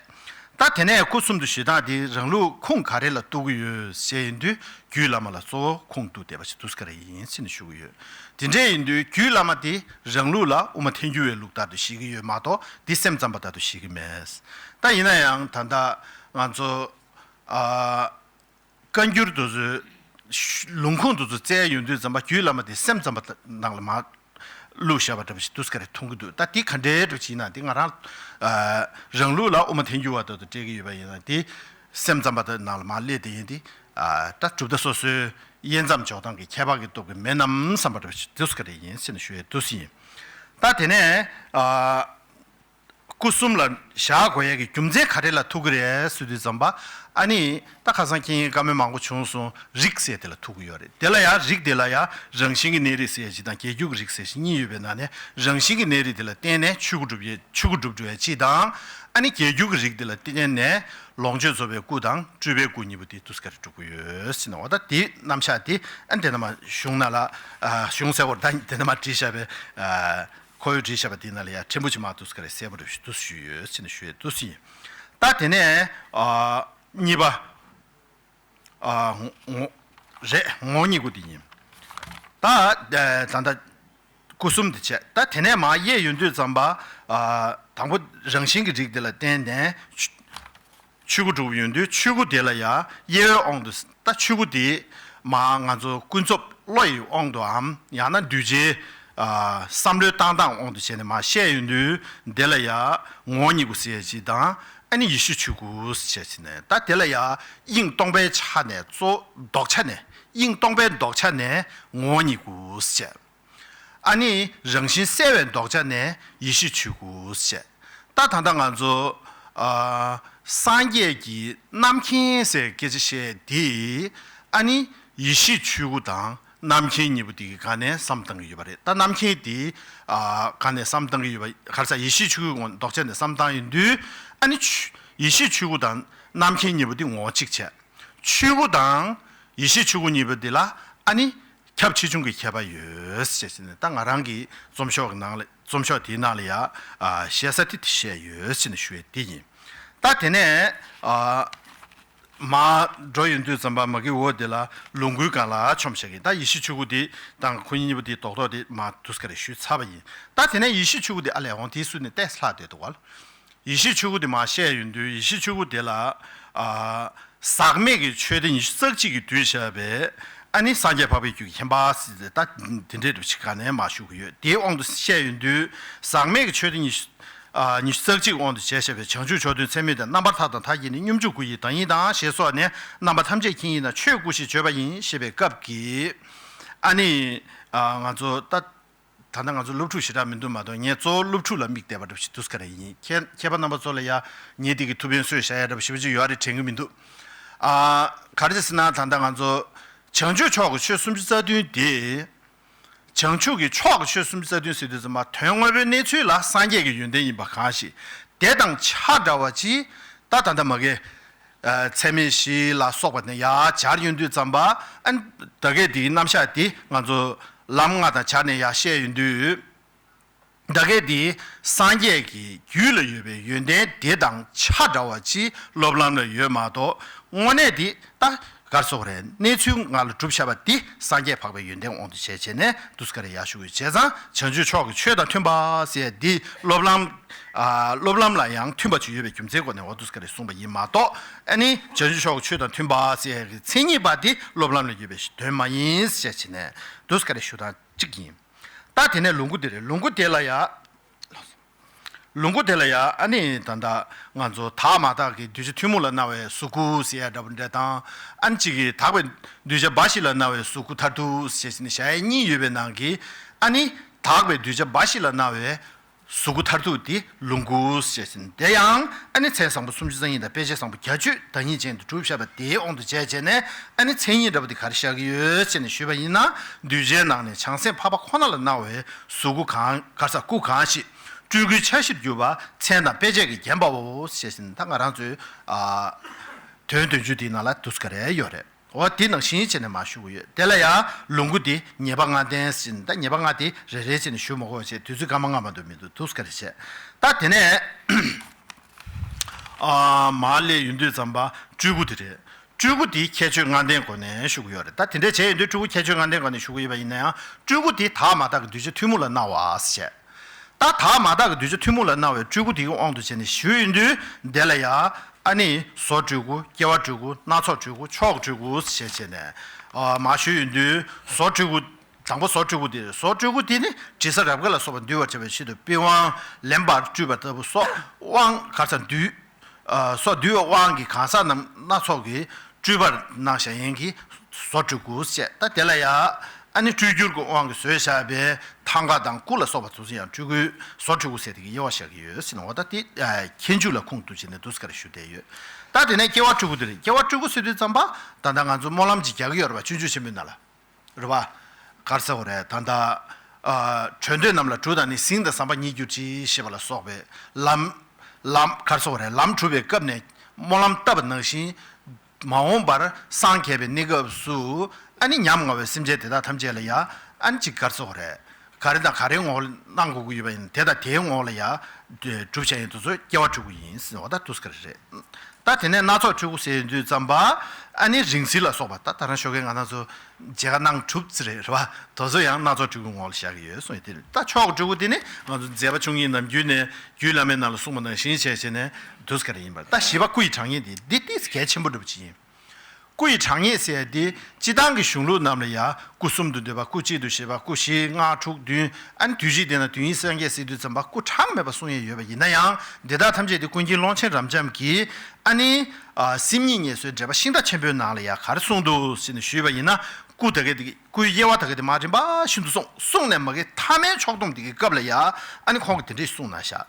ད་དེ་ནས་སྐུ་གསུམ་དུ་བཞེད་སྟངས་དེ་རང་ལུགས་ཁུངས་ག་རེ་ལ་གཏུག་གི་ཡོད་ཟེར་ཡིན་དུས། རྒྱུད་བླ་མ་ལ་གཙོ་བོ་ཁུངས་གཏུགས་བསྡད་པ་ཞིག་དུས་ཀ་རེ་ཡིན་ཟེར་ནས་ཞུ་གི་ཡོད། དེ་འདྲ་ཡིན་དུས་རྒྱུད་བླ་མ་དེ་རང་ལུགས་ལ་དབུ་མ་ཐལ་འགྱུར་བའི་ལུགས་ལྟར་དུ་བཞེད་ཀྱི་ཡོད་མ་གཏོགས། དེ་སེམས་ཙམ་པ་ལྟར་དུ་བཞེད་ཀྱི་མེད། ད་ཡིན་ན་ཡང་ད་ལྟ་ང་ཚོ་ཨ་བཀའ་འགྱུར་དེ་ཚོའི་ལུང་ཁུངས་དེ་ཚོ་བཙལ་ཡོང་དུས་ཙམ་པ། རྒྱུད་བླ་མ་དེ་སེམས་ཙམ་པ་ནང་ལ་མ་བླུགས་བཞག་པ་འདྲ་པོ་ཞིག་དུས་ཀ་རེ་མཐོང་གི་འདུག་ད་དེ་ག་འདྲའི་འདྲ་པོ་ཞིག་ཡིན་ན། དེ་ང་རང་ཨ་རང་ལུགས་ལ་དབུ་མ་ཐལ་འགྱུར་བ་ལྟར་དུ་བཀྲལ་གྱི་ཡོད་པ་ཡིན་ན། དེ་སེམས་ཙམ་པ་དེ་ནང་ལ་མ་སླེབས་དེ་ཡིན་དེ། ཨ་ད་གྲུབ་མཐའ་སོ་སོའི་དབྱེ་མཚམས་འཇོག་སྟངས་ཀྱི་ཁྱད་པར་གྱི་སྟོབས་ཀྱིས་མེད་ནམ་བསམ་པ་འདྲ་པོ་ཞིག་དུས་ཀ་རེ་ཡིན་ཟེར་ནས་ཞུ་ཡས་དུས་ཡིན། ད་དེ་ནས་ཨ། སྐུ་གསུམ་ལ་བཞག་དགོས་ཡས་ཀྱི་རྒྱུ་མཚན་ག་རེ་ལ་ཐུག་གི་རེད་ཟེར་དུས་ཙམ་པ། ཨ་ནི་ད་ཁ་སང་ཁྱེད་བཀའ་མོལ་མང་པོ་བྱུང་སོང་། རིགས་ཟེར་དེ་ལ་ཐུག་གི་ཡོད་རེད། དེ་ལ་ཡང་རིགས་དེ་ལ་ཡང་རང་བཞིན་གྱི་གནས་རིགས་ཟེར་ཡས་ཅིག་དང་རྒྱས་འགྱུར་གྱི་རིགས་ཟེར་ཞིག་གཉིས་ཡོད་པའི་ནང་ནས། རང་བཞིན་གྱི་གནས་རིགས་དེ་ལ་བརྟེན་ནས་ཆོས་སྐུ་སྒྲུབ་ཡས། ཆོས་སྐུ་སྒྲུབ་འགྲོ་ཡས་ཅིག་དང་། ཨ་ནི་རྒྱས་འགྱུར་གྱི་རིགས་དེ་ལ་བརྟེན་ནས་ལོངས་སྤྱོད་རྫོགས་པའི་སྐུ་དང་སྤྲུལ་པའི་སྐུ་གཉིས་པོ་དེ་དུས་ཀ་རེ་སྒྲུབ་ཀྱི་ཡོད་ཟེར་ན། འོ་ད་དེ་རྣམ་གཞག་དེ་ཨ་ནི་དེ་ནས་མ་གཞུང་ནང་ལ་ཨ་གཞུང་གསལ་པོར་ད་དེ་ནས་མ་བྲིས་བཞག་པའི་ཨ། ཁོ་བོས་བྲིས་བཞག་པ་དེའི་ནང་ལ་ཡང་ཕྲན་བུ་ཅིག་མར་དུས་ཀ་རེ་གསལ་པོ་རེ་ཞུ་དུས་ཞུས་ཡོད་ཟེར་ནས་ཞུ་ཡས་དུས་ཡིན། ད་དེ་ནས་ཨ་གཉིས་པ་ཨ་ངོ་རེད། ངོ་བོ་ཉིད་སྐུ་དེ་ཡིན། ད་ད་ད་སྐུ་གསུམ་དེ་བྱས། ད་དེ་ནས་མར་དབྱེ་ཡོང་དུས་ཙམ་པ། ཨ་དང་པོ་རང་བཞིན་གྱི་རིགས་དེ་ལ་བརྟེན་ནས་ཆོས་སྐུ་སྒྲུབ་ཡོང་དུས། ཆོས་སྐུ་དེ་ལ་ཡང་དབྱེ་བའི་དབང་དུ། ད་ཆོས་སྐུ་དེ་མར་ང་ཚོ་ཀུན་རྫོབ་བློ་ཡི་དབང་དུའམ། ཡང་ན་གདུལ་བྱའི་ཨ་བསམ་བློའི་བཏང་སྟངས་དབང་དུ་བྱས་ནས་མར་བཤད་ཡོང་དུས། དེ་ལ་ཡང་ངོ་བོ་ཉིད་སྐུ་ཟེར་ཡས་ཅིག་དང་། ཨ་ནི་ཡེ་ཤེས་ཆོས་སྐུ་ཟེར་བྱས་ནས། ད་དེ་ལ་ཡང་དབྱིངས་སྟོང་པའི་ཆ་ནས་གཙོ། ལྡོག་ཆ་ནས། དབྱིངས་སྟོང་པའི་ལྡོག་ཆ་ནས་ངོ་བོ་ཉིད་སྐུ་ཟེར། ཨ་ནི་རང་བཞིན་གསལ་བའི་ལྡོག་ཆ་ནས་ཡེ་ཤེས་ཆོས་སྐུ་ཟེར། ད་ད་ལྟ་ང་ཚོ་ཨ་སངས་རྒྱས་ཀྱི་རྣམ་མཁྱེན་ཟེར་སྐད་ཆ་བཤད་དེ། ཨ་ནི་ཡེ་ཤེས་ཆོས་སྐུ་དང་རྣམ་མཁྱེན་གཉིས་པོ་དེ་གི་སྒང་ནས་བསམ་བཏང་གི་ཡོད་པ་རེད། ད་རྣམ་མཁྱེན་དེ་ཨ་སྒང་ནས་བསམ་བཏང་གི་ཡོད་པ། ག་རེ་ཟེར། ཡེ་ཤེས་ཆོས་སྐུ་ལྡོག་ཆ་ནས་བསམ་བཏང་ཡོང་དུས། ཨ་ནི་ཆོས་ཡེ་ཤེས་ཆོས་སྐུ་དང་རྣམ་མཁྱེན་གཉིས་པོ་དེ་ངོ་བོ་གཅིག་བྱས། ཆོས་སྐུ་དང་ཡེ་ཤེས་ཆོས་སྐུ་གཉིས་པོ་དེ་ལ་ཨ་ནི་ཁྱབ་ཆེ་ཆུང་གི་ཁྱད་པར་ཡོད་ཟེར་ནས། ད་ང་རང་གི་རྩོམ་ཤོག་གི་ནང་ལ། རྩོམ་ཤོག་དེའི་ནང་ལ་ཡང་ཨ་བཤད་ས་དེ་དེ་བཤད་ཡོད་ཟེར་ནས་ཞུ་ཡས་དེ་ཡིན། ད་དེ་ནས་ཨ་མར་འགྲོ་ཡོང་དུས་ཙམ་པ། མ་གི་འོག་དེ་ལ་ལོངས་སྐུའི་སྒང་ལ་མཆོམས་བཞག་གི། ད་ཡེ་ཤེས་ཆོས་སྐུ་དེ་དང་ཁོ་གཉིས་པོ་དེ་རྡོག་རྡོག་དེ་མར་དུས་ཀ་རེ་ཞུས་ཚར་བ་ཡིན། ད་དེ་ནས་ཡེ་ཤེས་ཆོས་སྐུ་དེ་ཨ་ལས་འོང་དེའི་ཚུལ་ནས་ཏོག་ཙམ་ལྷག་བསྡད་འདུག་ག་ལ། ཡེ་ཤེས་ཆོས་སྐུ་དེ་མར་བཤད་ཡོང་དུས། ཡེ་ཤེས་ཆོས་སྐུ་དེ་ལ་ཨ་ཟག་མེད་ཀྱི་མཆོད་རྟེན་ཉི་ཤུ་རྩ་གཅིག་གིས་བསྡུས་བཞག་པའི་ཨ་ནི་སངས་རྒྱས་འཕགས་པའི་རྒྱུད་ཀྱི་ཁྱད་པར་ཟེར་ཏེ། ད་དེ་འདྲའི་འདྲ་ཞིག་ག་ནས་མར་ཞུ་གི་ཡོད། དེའི་དབང་དུ་བཤད་ཡོང་དུས། ཟག་མེད་ཀྱི་མཆོད་རྟེན་ཉི་ཤུ་ཨ་ཉི་ཤུ་རྩ་གཅིག་དབང་དུ་བྱས་བཞག་པའི་བྱང་ཆུབ་མཆོག་ཐུན་ཚད་མེད་དང་། རྣམ་པར་ཐར་དང་མཐའ་ཡས་ནས། སྙོམས་འཇུག་སྐུ་ཡི་བདག་ཉིད་དང་། ཞེས་སོགས་ནས། རྣམ་པ་ཐམས་ཅད་མཁྱེན་ཡིན་ན། ཆོས་སྐུ་ཞེས་བརྗོད་པ་ཡིན། ཞེས་པའི་སྐབས་ཀྱི་ཨ་ནི་ཨ་ང་ཚོ་ད། ད་ལྟ་ང་ཚོ་སློབ་ཕྲུག་ཞེ་དྲག་མི་འདུག་མ་གཏོགས། ངས་གཙོ་བོ་སློབ་ཕྲུག་ལ་དམིགས་བསྡད་པ་འདྲ་ཞིག་འདུག་ག་རེ་ཡིན། མཁས་མཁས་པ་རྣམ་པ་ཚོ་ལ་ཡ་ངས་འདི་གི་ཐུགས་ཕན་གསོས་བཞག་ཡ་འདྲ་ཞིག་ཅིག་ཡོད་རེད་དྲན་གི་མི་འདུག་ཨ་ག་རེ་ཟེར་ན། ད་ལྟ་ང་ཚོ་བྱང་ཆུབ་མཆོག་གི་ཆོས་སུམ་ཅུ་རྩ་བདུན་དེ། བྱང་ཆུབ་ཀྱི་མཆོག་གི་ཆོས་སུམ་ཅུ་རྩ་བདུན་ཟེར་དུས་ཙམ་པ། དོན་དངོས་པོའི་གནས་ཚུལ་ལ་སངས་རྒྱས་ཀྱི་ཡོན་ཏན་ཡིན་པ་གང་ཞིག་དེ་དང་ཆ་འདྲ་བ་ཅིག་ད་ད་ལྟ་མ་གི་ཨ་ཚད་མེད་བཞི་ལ་སོགས་པ་ནས་ཡར་སྦྱར་ཡོང་དུས་ཙམ་པ། ཨ་ད་གས་དེའི་རྣམ་གཞག་དེ་ང་ཚོ་ལམ་ལྔ་དང་སྦྱར་ནས་ཡར་བཤད་ཡོང་དུས། ད་གས་དེ་སངས་རྒྱས་ཀྱི་རྒྱུད་ལ་ཡོད་པའི་ཡོན་ཏན་དེ་དང་ཆ་འདྲ་བ་ཅིག་སློབ་ལམ་ལ་ཡོད་མ་གཏོགས། དངོས་གནས་དེ་ད་གར་སོགས་རེད། གནས་ཚུལ་ང་ལ་གྲུབ་བཞག་པ་དེ་སངས་རྒྱས་འཕགས་པའི་ཡོན་ཏན་དབང་དུ་བྱས་བྱས་ནས་འདུག་ག་རེ་ཡར་ཞུ་དགོས། བྱས་ཙང་བྱང་ཆུབ་མཆོག་གི་ཆོས་དང་མཐུན་པ་ཟེར་ཡ་འདི་སློབ་ལམ། ཨ་སློབ་ལམ་ལ་ཡང་མཐུན་པ་ཅིག་ཡོད་པའི་རྒྱུ་མཚན་སྒོ་ནས་འོ་འདུག་ག་རེ་གསུངས་པ་ཡིན་མ་གཏོགས། ཨ་ནི་བྱང་ཆུབ་མཆོག་གི་ཆོས་དང་མཐུན་པ་ཟེར་ཡ་གི་མཚན་ཉིད་པ་དེ་སློབ་ལམ་ལ་ཡོད་པའི་དོན་མ་ཡིན་ཟེར་བྱས་ནས་འདུག་ག་རེ་ཞུ་སྟངས་གཅིག་ཡིན། ད་དེ་ནས་ལོངས་སྐུ་དེ་རེད། ལོངས་སྐུ་དེ་ལ་ཡ། ལོངས་སྐུ་དེ་ལ་ཡང་ཨ་ནི་ད་ལྟ་ང་ཚོ་དག་མ་དག་གི་གདུལ་བྱ་ཐུན་མོང་ལ་སྣང་བའི་གཟུགས་སྐུ་ཟེར་ཡ་འདྲ་པོ་འདྲ་དང་། ཨ་ནི་གཅིག་གིས་དག་པའི་གདུལ་བྱ་འབའ་ཞིག་ལ་སྣང་བའི་གཟུགས་སྐུ་མཐར་ཐུག་ཞེས་ནི་བྱ་ཡ་གཉིས་ཡོད་པའི་ནང་གི། ཨ་ནི་དག་པའི་གདུལ་བྱ་འབའ་ཞིག་ལ་སྣང་བའི་གཟུགས་སྐུ་མཐར་ཐུག་དེ་ལོངས་སྐུ་ཞེས་ཟེར། དེ་ཡང་ཨ་ནི་མཚན་བཟང་པོ་སུམ་ཅུ་རྩ་གཉིས་དང་དཔེ་བྱད་བཟང་པོ་བརྒྱད་ཅུ་བདག་ཉིད་ཅན་དུ་གྲུབ་བཞག་པ་དེའི་དབང་དུ་བྱས་བྱས་ནས། ཨ་ནི་མཚན་ཉིད་འདྲ་པོ་དེ་ག་རེ་བཞག་གི་ཡོད་ཅེས་ནས་ཞུས་པ་ཡིན་ན། གདུལ་བྱའི་ནང་ནས་བྱང་སེམས་འཕགས་པ་ཁོ་ན་ལ་སྣང་བའི་གཟུགས་སྐུ་གང་ག་ས་སྐུ་གང་ཞིག་སྤྲུལ་སྐུའི་ཆ་བཞིར་གྱུར་པ་མཚན་དང་དཔེ་བྱད་ཀྱིས་བརྒྱན་པའོ་ཞེས་ཟེར་ནས། ད་ང་རང་ཚོའི་ཨ་དོན་བདུན་ཅུ་དེའི་ནང་ལ་འདུག་ག་རེ་ཡོད་རེད། འོ་དེ་ནང་བཞིན་བྱས་ནས་མར་ཞུ་གི་ཡོད། དེ་ལ་ཡང་ལོངས་སྐུ་དེ་ཉེས་པ་ལྔ་ལྡན་ཟེར་ནས། ད་ཉེས་པ་ལྔ་དེ་རེ་རེ་བྱས་ནས་ཞུ་མ་དགོས་བྱས། དུས་ཚོད་སྐར་མ་ལྔ་མ་གཏོགས་མི་འདུག་འདུག་ག་རེ་བྱས། ད་དེ་ནས་ཨ་མར་སླེབས་ཡོང་དུས་ཙམ་པ་སྤྲུལ་སྐུ་དེ་རེད། སྤྲུལ་སྐུ་དེ་ཁྱད་ཆོས་ལྔ་ལྡན་སྒོ་ནས་ཞུ་གི་ཡོད་རེད། ད་དེ་འདྲ་བྱས་ཡོང་དུས་སྤྲུལ་སྐུ་ཁྱད་ཆོས་ལྔ་ལྡན་སྒོ་ནས་ཞུ་གི་ཡོད་པ་ཡིན་ན་ཡང་། སྤྲུལ་སྐུ་དེ་དག་མ་དག་གི་གདུལ་བྱ་ཐུན་མོང་ལ་སྣང་བ་ཞེས། ད་དག་མ་དག་གི་གདུལ་བྱ་ཐུན་མོང་ལ་སྣང་བའི་སྤྲུལ་སྐུ་དེའི་དབང་དུ་བྱས་ནས་ཞུས་ཡོང་དུས། དེ་ལ་ཡང་ཨ་ནི་བཟོ་སྤྲུལ་སྐུ། སྐྱེ་བ་སྤྲུལ་སྐུ། སྣ་ཚོགས་སྤྲུལ་སྐུ། མཆོག་སྤྲུལ་སྐུ་ཞེས་བྱས་ནས་ཨ་མར་ཞུས་ཡོང་དུས། བཟོ་སྤྲུལ་སྐུ། དང་པོ་བཟོ་སྤྲུལ་སྐུ་དེ། བཟོ་སྤྲུལ་སྐུ་དེ་ནི་དྲི་ཟ་རབ་དགའ་ལ་སོགས་པ་འདུལ་བར་བྱ་བའི་ཆེད་དུ་པི་ཝང་ལེན་པར་སྤྲུལ་པ་ལྟ་བུ་སོགས། དབང་གར་ས་འདུལ་ཨ་སོགས་འདུལ་བའི་དབང་གི་གང་ཟག་རྣམས་སྣ་ཚོགས་ཀྱི་སྤྲུལ་པར་སྣང་བཞག་ཡིན་གྱི་བཟོ་སྤྲུལ་སྐུ་ཞེས། ད་དེ་ལ་ཡང་ཨ་ནི་སྤྲུལ་སྒྱུར་གྱི་དབང་གིས་བཟོས་བཞག་པའི་ཐང་ག་དང་སྐུ་ལ་སོགས་པ་དེ་ཚོ་ཡང་སྤྲུལ་སྐུའི་བཟོ་སྤྲུལ་སྐུ་ཟེར་དེ་གི་དབྱེ་བ་བཞག་གི་ཡོད་ཟེར་ན། འོ་ད་དེ་ཨ་མཁས་འཇུག་ལ་ཁུངས་གཏུགས་བྱས་ནས་འདུག་ག་རེ་ཞུ་བསྡད་ཡོད། ད་དེ་ནས་སྐྱེ་བ་སྤྲུལ་སྐུ་དེ་རེད། སྐྱེ་བ་སྤྲུལ་སྐུ་ཟེར་དུས་ཙམ་པ་ད་ལྟ་ང་ཚོ་སྨོན་ལམ་ཅིག་རྒྱག་གི་ཡོད་རེད་པ། སྤྱོད་འཇུག་ཆེན་པོའི་ནང་ལ། རེད་པ། ག་རེ་ཟེར་དགོས་རེད། ད་ལྟ་ཨ་གྲོལ་འདོད་རྣམས་ལ་གྲུ་དང་ནི། གཟིངས་དང་ཟམ་པ་ཉིད་གྱུར་ཅིག་ཞེས་པ་ལ་སོགས་པའི་ལམ། ལམ་ག་རེ་ཟེར་དགོས་རེད། ལམ་སྒྲུབ་པའི་སྐབས་ནས་སྨོན་ལམ་བཏབ་པ་ནང་བཞིན། མ་འོངས་པར་སངས་རྒྱས་པའི་གནས་སྐབས་སུ་ཨ་ནི་ཉམ་ང་བའི་སེམས་ཅན་དེ་དག་ཐམས་ཅད་ལ་ཡང་ཨ་ནི་ཅིག་ག་རེ་ཟེར་དགོས་རེད། ག་རེ་དང་ག་རེའི་ངོ་བོ་གནང་དགོས་ཀྱི་ཡོད་པ་ཡིན། དེ་དང་དེའི་ངོ་བོ་ལ་ཡང་སྒྲུབ་བྱ་ཡིན། དེ་ཚོ་སྐྱེ་བ་སྤྲུལ་སྐུ་ཡིན་ཟེར་བ་ད་འདུག་ག་རེ་རེད། ད་དེ་ནས་སྣ་ཚོགས་སྤྲུལ་སྐུ་ཟེར་དུས་ཙམ་པ་ཨ་ནི་རིང་བསྲེལ་ལ་སོགས་པ། ད་ད་རང་ཞོགས་ཀས་ང་རང་ཚོ་མཇལ་ཁ་གནང་གྲུབ་ཙམ་རེད། རེད་པ། དེ་ཚོ་ཡང་སྣ་ཚོགས་སྤྲུལ་སྐུའི་ངོ་བོ་ལ་བཞག་གི་ཡོད་གསུངས་ཡོད་དེ་རེད། ད་མཆོག་སྤྲུལ་སྐུ་དེ་ནི་ང་ཚོ་མཛད་པ་བཅུ་གཉིས་ནམ་རྒྱུན་ནས་རྒྱུད་བླ་མའི་ནང་ལ་གསུངས་པ་ནང་བཞིན་བྱས་བྱས་ནས་འདུག་ག་རེ་ཡིན་པར། ད་བཞི་པ་སྐུ་ཡི་གྲངས་ངེས་དེ་འདི་ཏོག་ཙམ་གལ་ཆེན་པོ་འདྲ་པོ་ཅིག་ཡིན། སྐུ་ཡི་གྲངས་ངེས་ཟེར་ཡ་དེ་སྤྱིར་བཏང་གི་གཞུང་ལུགས་རྣམས་ལ་ཡང་སྐུ་གསུམ་དུ་འདོད་པ། སྐུ་གཅིག་ཏུ་བཞེད་པ། སྐུ་བཞི་ལྔ་དྲུག་བདུན། ཨ་ནི་དུས་གཅིག་དེ་ན་དོན་ཡིན་སངས་རྒྱས་ཟེར་དུས་ཙམ་པ་སྐུ་གྲངས་མེད་པ་གསུང་ཡས་ཡོད་པ་ཡིན་ན་ཡང་། འདི་དག་ཐམས་ཅད་དེ་ཀུན་མཁྱེན་ཀློང་ཆེན་རབ་འབྱམས་ཀྱིས་ཨ་ནི་ཨ་སེམས་ཉིད་ངལ་གསོའི་འགྲེལ་པ་ཤིང་རྟ་ཆེན་པོའི་ནང་ལ་ཡང་ག་རེ་གསུངས་འདུག་ཟེར་ནས་ཞུས་པ་ཡིན་ན། སྐུ་དེ་ག་དེ་སྐུའི་དབྱེ་བ་དེ་ག་དེ་མར་རིམ་པ་བཞིན་དུ་གསུངས། གསུངས་ནས་མ་གི་མཐའ་མའི་ཕྱོགས་བསྡོམས་དེ་གི་སྐབས་ལ་ཡང་ཨ་ནི་ཁོང་གིས་དེ་འདྲས་གསུངས་གནང་བཞག་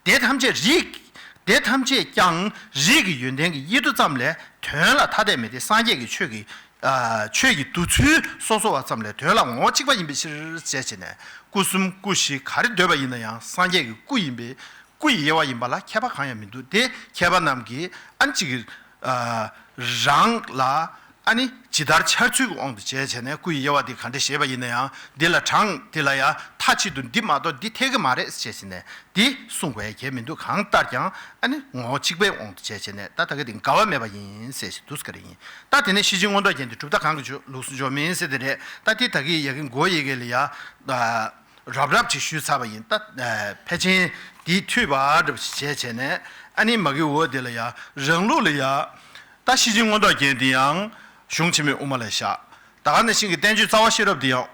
དེ་ཐམས་ཅད་རིག་དེ་ཐམས་ཅད་ཀྱང་རིག་གི་ཡོན་ཏན་གྱི་དབྱེ་བསྡུ་ཙམ་ལས། དོན་ལ་ཐ་དད་མེད་དེ། སངས་རྒྱས་ཀྱི་ཆོས་ཀྱི་ཨ་ཆོས་ཀྱི་བསྡུ་ཚུལ་སོ་སོ་བ་ཙམ་ལས། དོན་ལ་ངོ་བོ་གཅིག་པ་ཡིན་པའི་ཕྱིར་ཞེས་བྱས་ནས། སྐུ་གསུམ་སྐུ་བཞི་ག་རེ་འདོད་པ་ཡིན་ན་ཡང་སངས་རྒྱས་ཀྱི་སྐུ་ཡིན་པས། སྐུ་ཡི་དབྱེ་བ་ཡིན་པ་ལ་ཁྱད་པར་གང་ཡང་མི་འདུག་དེ་མཁས་པ་རྣམས་ཀྱིས་ཨ་ནི་གཅིག་གི་ཨ་རང་ལ་ཨ་ནི་ཇི་ལྟར་འཆར་ཚུལ་གྱི་དབང་དུ་བྱས་བྱས་ནས་སྐུ་ཡི་དབྱེ་བ་དེ་ག་འདྲ་བཞེད་པ་ཡིན་ན་ཡང་། འདི་ལ་གྲངས་འདི་ལ་ཡང་མཐའ་གཅིག་ཏུ་འདི་མ་གཏོགས་འདི་འཐད་ཀྱི་མ་རེད་ཞེས་བྱས་ནས་འདི་གསུངས་པའི་གལ་མི་འདུག་གང་ལྟར་ཀྱང་ཨ་ནི་ངོ་བོ་གཅིག་པའི་དབང་དུ་བྱས་བྱས་ནས། ད་ད་ག་དེ་འགལ་བ་མེད་པ་ཡིན་ཟེར་ཞིག་འདུག་ག་རེ་ཡིན། ད་དེ་ནས་ཤེར་ཕྱིན་མངོན་རྟོགས་རྒྱན་དེ་གྲུབ་མཐའ་གང་གི་ལུགས་སུ་འཇོག་མིན་ཟེར་དེ་རེད། ད་དེ་ད་གི་ཡ་གི་མགོ་ཡི་གེ་ལ་ཡ། རབ་རབ་ཅིག་ཞུས་ཚར་བ་ཡིན། ད་ཕལ་ཆེར་འདི་འཐུས་པ་འདྲ་པོ་ཞིག་བྱས་བྱས་ནས་ཨ་ནི་མ་གི་འོ་དེ་ལ་ཡ་རང་ལུགས་ལ་ཡ། ད་ཤེར་ཕྱིན་མངོན་རྟོགས་རྒྱན་འདི་ཡང་གཞུང་ཆེན་མོའི་དབུ་མ་ལ་བཞག་ད་ག་ནང་བཞིན་གྱི་བསྟན་བཅོས་རྩ་བ་ཤེས་རབ་འདི་ཡང་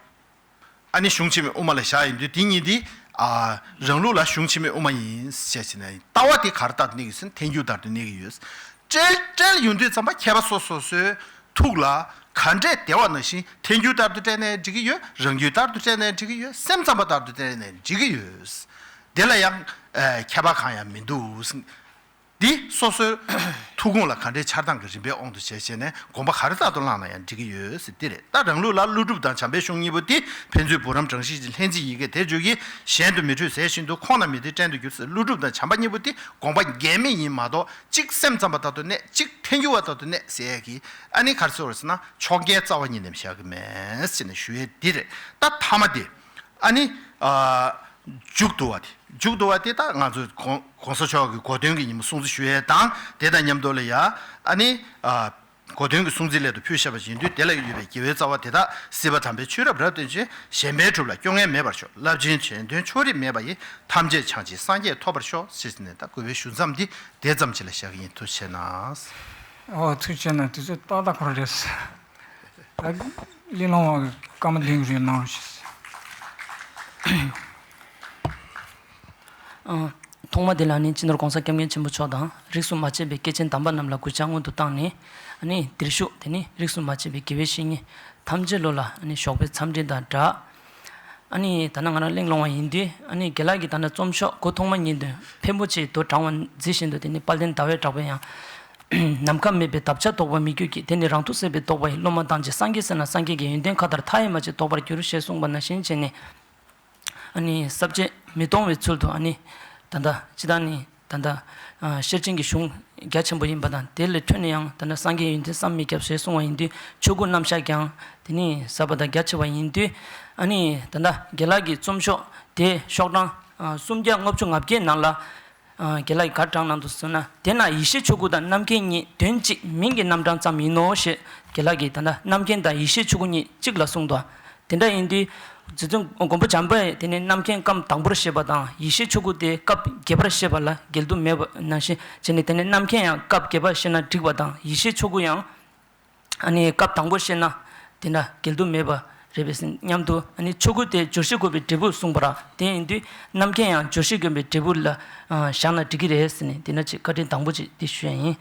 ཨ་ནི་གཞུང་ཆེན་མོའི་དབུ་མ་ལ་བཞག་ཡིན་དུས། དེ་གཉིས་འདི་ཨ་རང་ལུགས་ལ་གཞུང་ཆེན་མོའི་དབུ་མ་ཡིན་ཞེས་བྱས་ནས། ལྟ་བ་དེ་ག་རེ་ལྟར་དུ་གནས་ཀྱི་ཡོད་ཟེར་ན་ཐལ་འགྱུར་ལྟར་དུ་གནས་ཀྱི་ཡོད། བཀྲལ་བཀྲལ་ཡོང་དུས་ཙམ་པ་མཁས་པ་སོ་སོ་སོའི་ཐུགས་ལ་ག་འདྲས་བདེ་བ་ནང་བཞིན་ཐལ་འགྱུར་ལྟར་དུ་བཀྲལ་ནས་འགྲིག་གི་ཡོད། རང་རྒྱུད་ལྟར་དུ་བཀྲལ་ནས་འགྲིག་གི་ཡོད། སེམས་ཙམ་པ་ལྟར་དུ་བཀྲལ་ནས་འགྲིག་གི་ཡོད། དེ་ལ་ཡང་ཨ་ཁྱད་པར་གང་ཡང་མི་འདུག་འདི་སོ་སོའི་ཐུགས་དགོངས་ལ་ག་འདྲའི་འཆར་སྟངས་ཀྱི་རིམ་པའི་དབང་དུ་བྱས་བྱས་ནས་དགོངས་པ་ག་རེ་ལྟར་དུ་བླངས་ན་ཡང་འགྲིག་གི་ཡོད་ཟེར་འདི་རེད། ད་རང་ལུགས་ལ་ཀླུ་སྒྲུབ་དང་བྱམས་པའི་གཞུང་གཉིས་པོ་འདི་ཕན་ཚུན་བུ་རམ་གྲངས་བཤད་ཀྱི་ལྷན་ཅིག་ཡི་གེ་དེར་བརྗོད་ཀྱི། གཞན་དུ་མི་འཕྲོད་ཟེར་བཞིན་དུ། ཁོང་རྣམས་མི་མཐུན་བྲལ་དུ་འགྱུར་ཟེར། ཀླུ་སྒྲུབ་དང་བྱམས་པ་གཉིས་པོ་འདི་དགོངས་པ་འགལ་མེད་ཡིན་མ་གཏོགས། གཅིག་སེམས་ཙམ་པ་ལྟར་དུ་གནས། གཅིག་ཐལ་འགྱུར་བ་ལྟར་དུ་གནས་ཟེར་ཡས་ཀྱི་ཨ་ནི་ག་རེ་ཟེར་བ་ཟེར་ན་ཕྱོགས་འགལ་རྩ་བ་ཉིད་ནས་བཞག་གི་མེད་ཟེར་ནས་ཞུ་ཡས་འདི་རེད། ད་ཐ་མ་དེ་ཨ་ནི་ཨ་མཇུག་བསྡུ་བ་དེ། མཇུག་བསྡུ་བ་དེ་ད་ང་ཚོས་གོང་གོང་ས་མཆོག་གི་གོ་སྟོན་གྱི་ཉིན་མོ་སྲུང་བརྩི་ཞུ་ཡས་དང་། དེ་དང་མཉམ་དུ་ལ་ཡ་ཨ་ནི་ཨ་གོ་སྟོན་གྱི་སྲུང་བརྩི་སླད་དུ་ཕུལ་བཞག་པ་ཡིན་དུས། དེ་ལ་ཡོད་པའི་དགེ་བའི་རྩ་བ་དེ་དག་སྲིད་པ་དམ་པའི་ཆོས་རབ་རབ་བརྟན་ཅིང་གཞན་ཕན་སྒྲུབ་ལ་སྐྱོ་ངལ་མེད་པར་ཤོག་རླབས་ཆེན་གཞན་དོན་ཕྱོགས་རིས་མེད་པ་ཡི། ཐམས་ཅད་བྱང་ཆུབ་སངས་རྒྱས་ཐོབ་པར་ཤོག་ཞེས་ནས། ད་གུས་པའི་ཞུ་མཚམས་འདི་དེ་ཙམ་ཅིག་ལ་བཞག་གི་ཡིན། ཐུགས་རྗེ་གནང་། ཨོ་ཐུགས་རྗེ་གནང་། དུས་ཚོད་ཏག་ཏག་འཁོར་རེད། ད་གླེང་སློང་བ་སྐར་མ་བདུན་རེ་གནང་རོགས་ཞེས། ཨ་ ཐོག་མ་དེ་ལ་ནི་སྤྱི་ནོར་༸གོང་ས་༸སྐྱབས་མགོན་ཆེན་པོ་མཆོག་དང་རིས་སུ་མ་ཆད་པའི་སྐྱེས་ཆེན་དམ་པ་རྣམས་ལ་གུས་ཕྱག་སྔོན་དུ་བཏང་ནས། ཨ་ནི་དེར་བཞུགས་དེ་ནི་རིས་སུ་མ་ཆད་པའི་དགེ་བའི་བཤེས་གཉེན་ཐམས་ཅད་ལོ་ལ་ཨ་ནི་ཞོགས་པའི་འཚམས་འདྲི་དང་སྦྲགས། ཨ་ནི་ད་ནང་ང་རང་གླེང་སློང་བ་ཡིན་དུས། ཨ་ནི་དགེ་ལགས་ཀྱི་ད་ནང་རྩོམ་ཤོག་འགོ་ཐོག་མ་ཉིད་དུ་ཕན་པོ་ཆེའི་དོ་དྲང་བ་མཛེས་བཞིན་དུ། དེ་ནི་དཔལ་ལྡན་ཟླ་བའི་གྲགས་པའི་ཡང་ནམ་མཁའ་མེད་པའི་འདབ་ཆགས་རྟོག་པ་མི་འགྱུར་གྱི། དེ་ནི་རང་མཐུ་སེལ་བའི་རྟོག་པ་ཡིས། སློབ་མ་ཐམས་ཅད་སངས་རྒྱས་ཟེར་ན། སངས་རྒྱས་ཀྱི་ཡོན་ཏན་མཁའ་ལྟར་མཐའ་ཡས་མ་ཆེ་རྟོགས་པར་འགྱུར། ཞེས་གསུངས་པ་ནང་བཞིན་བྱས་ནས། ཨ་ནི་ས་བཅད་མི་གཏོང་བའི་ཚུལ་དུ། ཨ་ནི་ད་ལྟ་སྤྱིར་བཏང་ནི་ད་ལྟ་ཨ་ཤེར་ཕྱིན་གྱི་གཞུང་རྒྱ་ཆེན་པོ་ཡིན་པ་དང་། དེ་ལས་འཕྲོས་ནས་ཡང་ད་ལྟ་སངས་རྒྱས་ཡོན་ཏན་བསམ་མི་ཁྱབ་ཞེས་གསུངས་པ་ཡིན་དུས། ཆོས་སྐུ་རྣམ་གཞག་ཀྱང་དེ་ནི་ཟབ་པ་དང་རྒྱ་ཆེ་བ་ཡིན་དུས། ཨ་ནི་ད་ལྟ་དགེ་ལགས་ཀྱི་རྩོམ་ཤོག་དེ་ཤོག་གྲངས་ཨ་སུམ་བརྒྱ་ལྔ་བཅུ་ང་བརྒྱད་ནང་ལ། ཨ་དགེ་ལགས་ཀྱིས་ག་རེ་དྲངས་གནང་འདུག་ཟེར་ན། དེས་ན་ཡེ་ཤེས་ཆོས་སྐུ་དང་རྣམ་མཁྱེན་གཉིས། དོན་གཅིག་མིང་གི་རྣམ་གྲངས་ཙམ་ཡིན་ནོ་ཞེས། དགེ་ལགས་ཀྱིས་ད་ལྟ་རྣམ་མཁྱེན་དང་ཡེ་ཤེས་ཆོས་སྐུ་གཉིས་གཅིག་ལ་གསུངས་འདུག། དེ་འདྲ་ཡིན་དུས། རྗེ་བཙུན་མགོན་པོ་བྱམས་པས་དེ་ནི་རྣམ་མཁྱེན་སྐབས་དང་པོར་བཤད་པ་དང་། ཡེ་ཤེས་ཆོས་སྐུ་དེ་སྐབས་བརྒྱད་པར་བཤད་པ་ལ་འགལ་འདུ་མེད་པ་ནང་བཞིན་བྱས་ནས། དེ་ནི་རྣམ་མཁྱེན་ཡང་སྐབས་བརྒྱད་པར་བཤད་ན་འགྲིག་པ་དང་། ཡེ་ཤེས་ཆོས་སྐུ་ཡང་ཨ་ནི་སྐབས་དང་པོར་བཤད་ན་དེ་འདྲ་འགལ་འདུ་མེད་པ་རེད་པས་ཟེར་མཉམ་དུ། ཨ་ནི་ཆོས་སྐུ་དེ་སྦྱོར་བྱེད་སྒོམ་པའི་འབྲས་བུ་གསུངས་པ་ར། དེ་ཡིན་དུས་རྣམ་མཁྱེན་ཡང་སྦྱོར་བྱེད་སྒོམ་པའི་འབྲས་བུ་ལ་ཨ་བཞག་ན་འགྲིག་གི་རེད་ཟེར་ནས། དེ་འདྲ་ཅིག་བཀའ་དྲིན་དང་པོ་ཅིག་འདི་ཞུ་ཡ་ཡིན།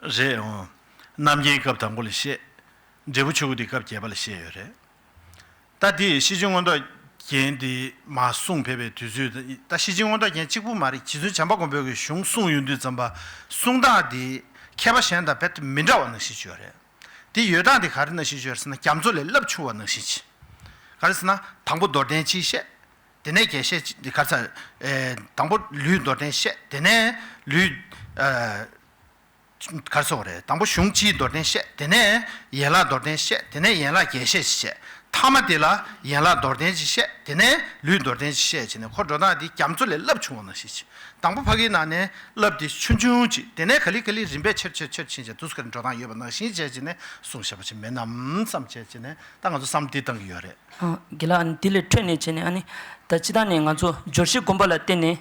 རེད་འོང་། རྣམ་མཁྱེན་སྐབས་དང་པོ་ལ་བཤད། འབྲས་བུ་ཆོས་སྐུ་དེ་སྐབས་བརྒྱད་པ་ལ་བཤད་ཡོད་རེད། ད་དེ་ཤེར་ཕྱིན་མངོན་རྟོགས་རྒྱན་དེ་མར་གསུངས་ཕེབས་པའི་དུས་ཚོད། ད་ཤེར་ཕྱིན་མངོན་རྟོགས་རྒྱན་གཅིག་པུ་མ་རེད། རྗེ་བཙུན་བྱམས་པ་མགོན་པོའི་གི་གཞུང་གསུངས་ཡོང་དུས་ཙམ་པ། གསུང་སྟངས་དེ་མཁས་པ་གཞན་དང་རྦད་དེ་མི་འདྲ་བ་ནང་བཞིན་བརྗོད་རེད། དེ་ཡོད་སྟངས་དེ་ག་རེ་ནང་བཞིན་བརྗོད་རེད་ཟེར་ན། རྒྱ་མཚོ་ལས་རླབས་ཆུང་བ་ནང་བཞིན་གྱི། ག་རེ་ཟེར་ན། དང་པོ་མདོར་བསྟན་གཅིག་བཤད། དེ་ནས་རྒྱས་བཤད་ཅིག་ག་རེ་ཟེར། ཨེ་དང་པོ་ལུས་མདོར་བསྟན་བཤད། དེ་ནས་ལུས་ཨ་ག་རེ་ཟེར་དགོས་རེད། དང་པོ་གཞུང་སྤྱིའི་མདོར་བསྟན་བཤད། དེ་ནས་ཡན་ལག་མདོར་བསྟན་བཤད། དེ་ནས་ཡན་ལག་རྒྱས་བཤད་ཅིག་བཤད། མཐའ་མ་དེ་ལ་ཡན་ལག་མདོར་བསྟན་ཅིག་བཤད། དེ་ནས་ལུས་མདོར་བསྟན་ཅིག་བཤད་བྱས་ནས། ཁོ་འགྲོ་སྟངས་དེ་རྒྱ་མཚོ་ལས་རླབས་ཆུང་བ་ནང་བཞིན་བྱས། དང་པོ་ཕ་གིའི་ནང་ནས་རླབས་དེ་ཆུང་ཆུང་ཅིག། དེ་ནས་ག་ལེ་ག་ལེ་རིམ་པས་ཆེར་ཆེར་ཆེར་ཕྱིན་བྱས། དུས་སུ་ག་རེ་འགྲོ་སྟངས་ཡོད་པ་ནང་བཞིན་བྱས་བྱས་ནས་གསུངས་བཞག་པ་ཅིག་མིན་ནམ་བསམ་བྱས་བྱས་ནས། ད་ང་ཚོ་བསམ་བློ་འདི་བཏང་གི་ཡོད་རེད། ཨ་དགེ་ལགས། ཨ་ནི་དེ་ལས་འཕྲོས་ནས་བྱས་ནས། ཨ་ནི་ད་སྤྱིར་བཏང་ནས་ང་ཚོ་སྦྱོར་བྱེད་སྒོམ་པ་ལ་བརྟེན་ནས།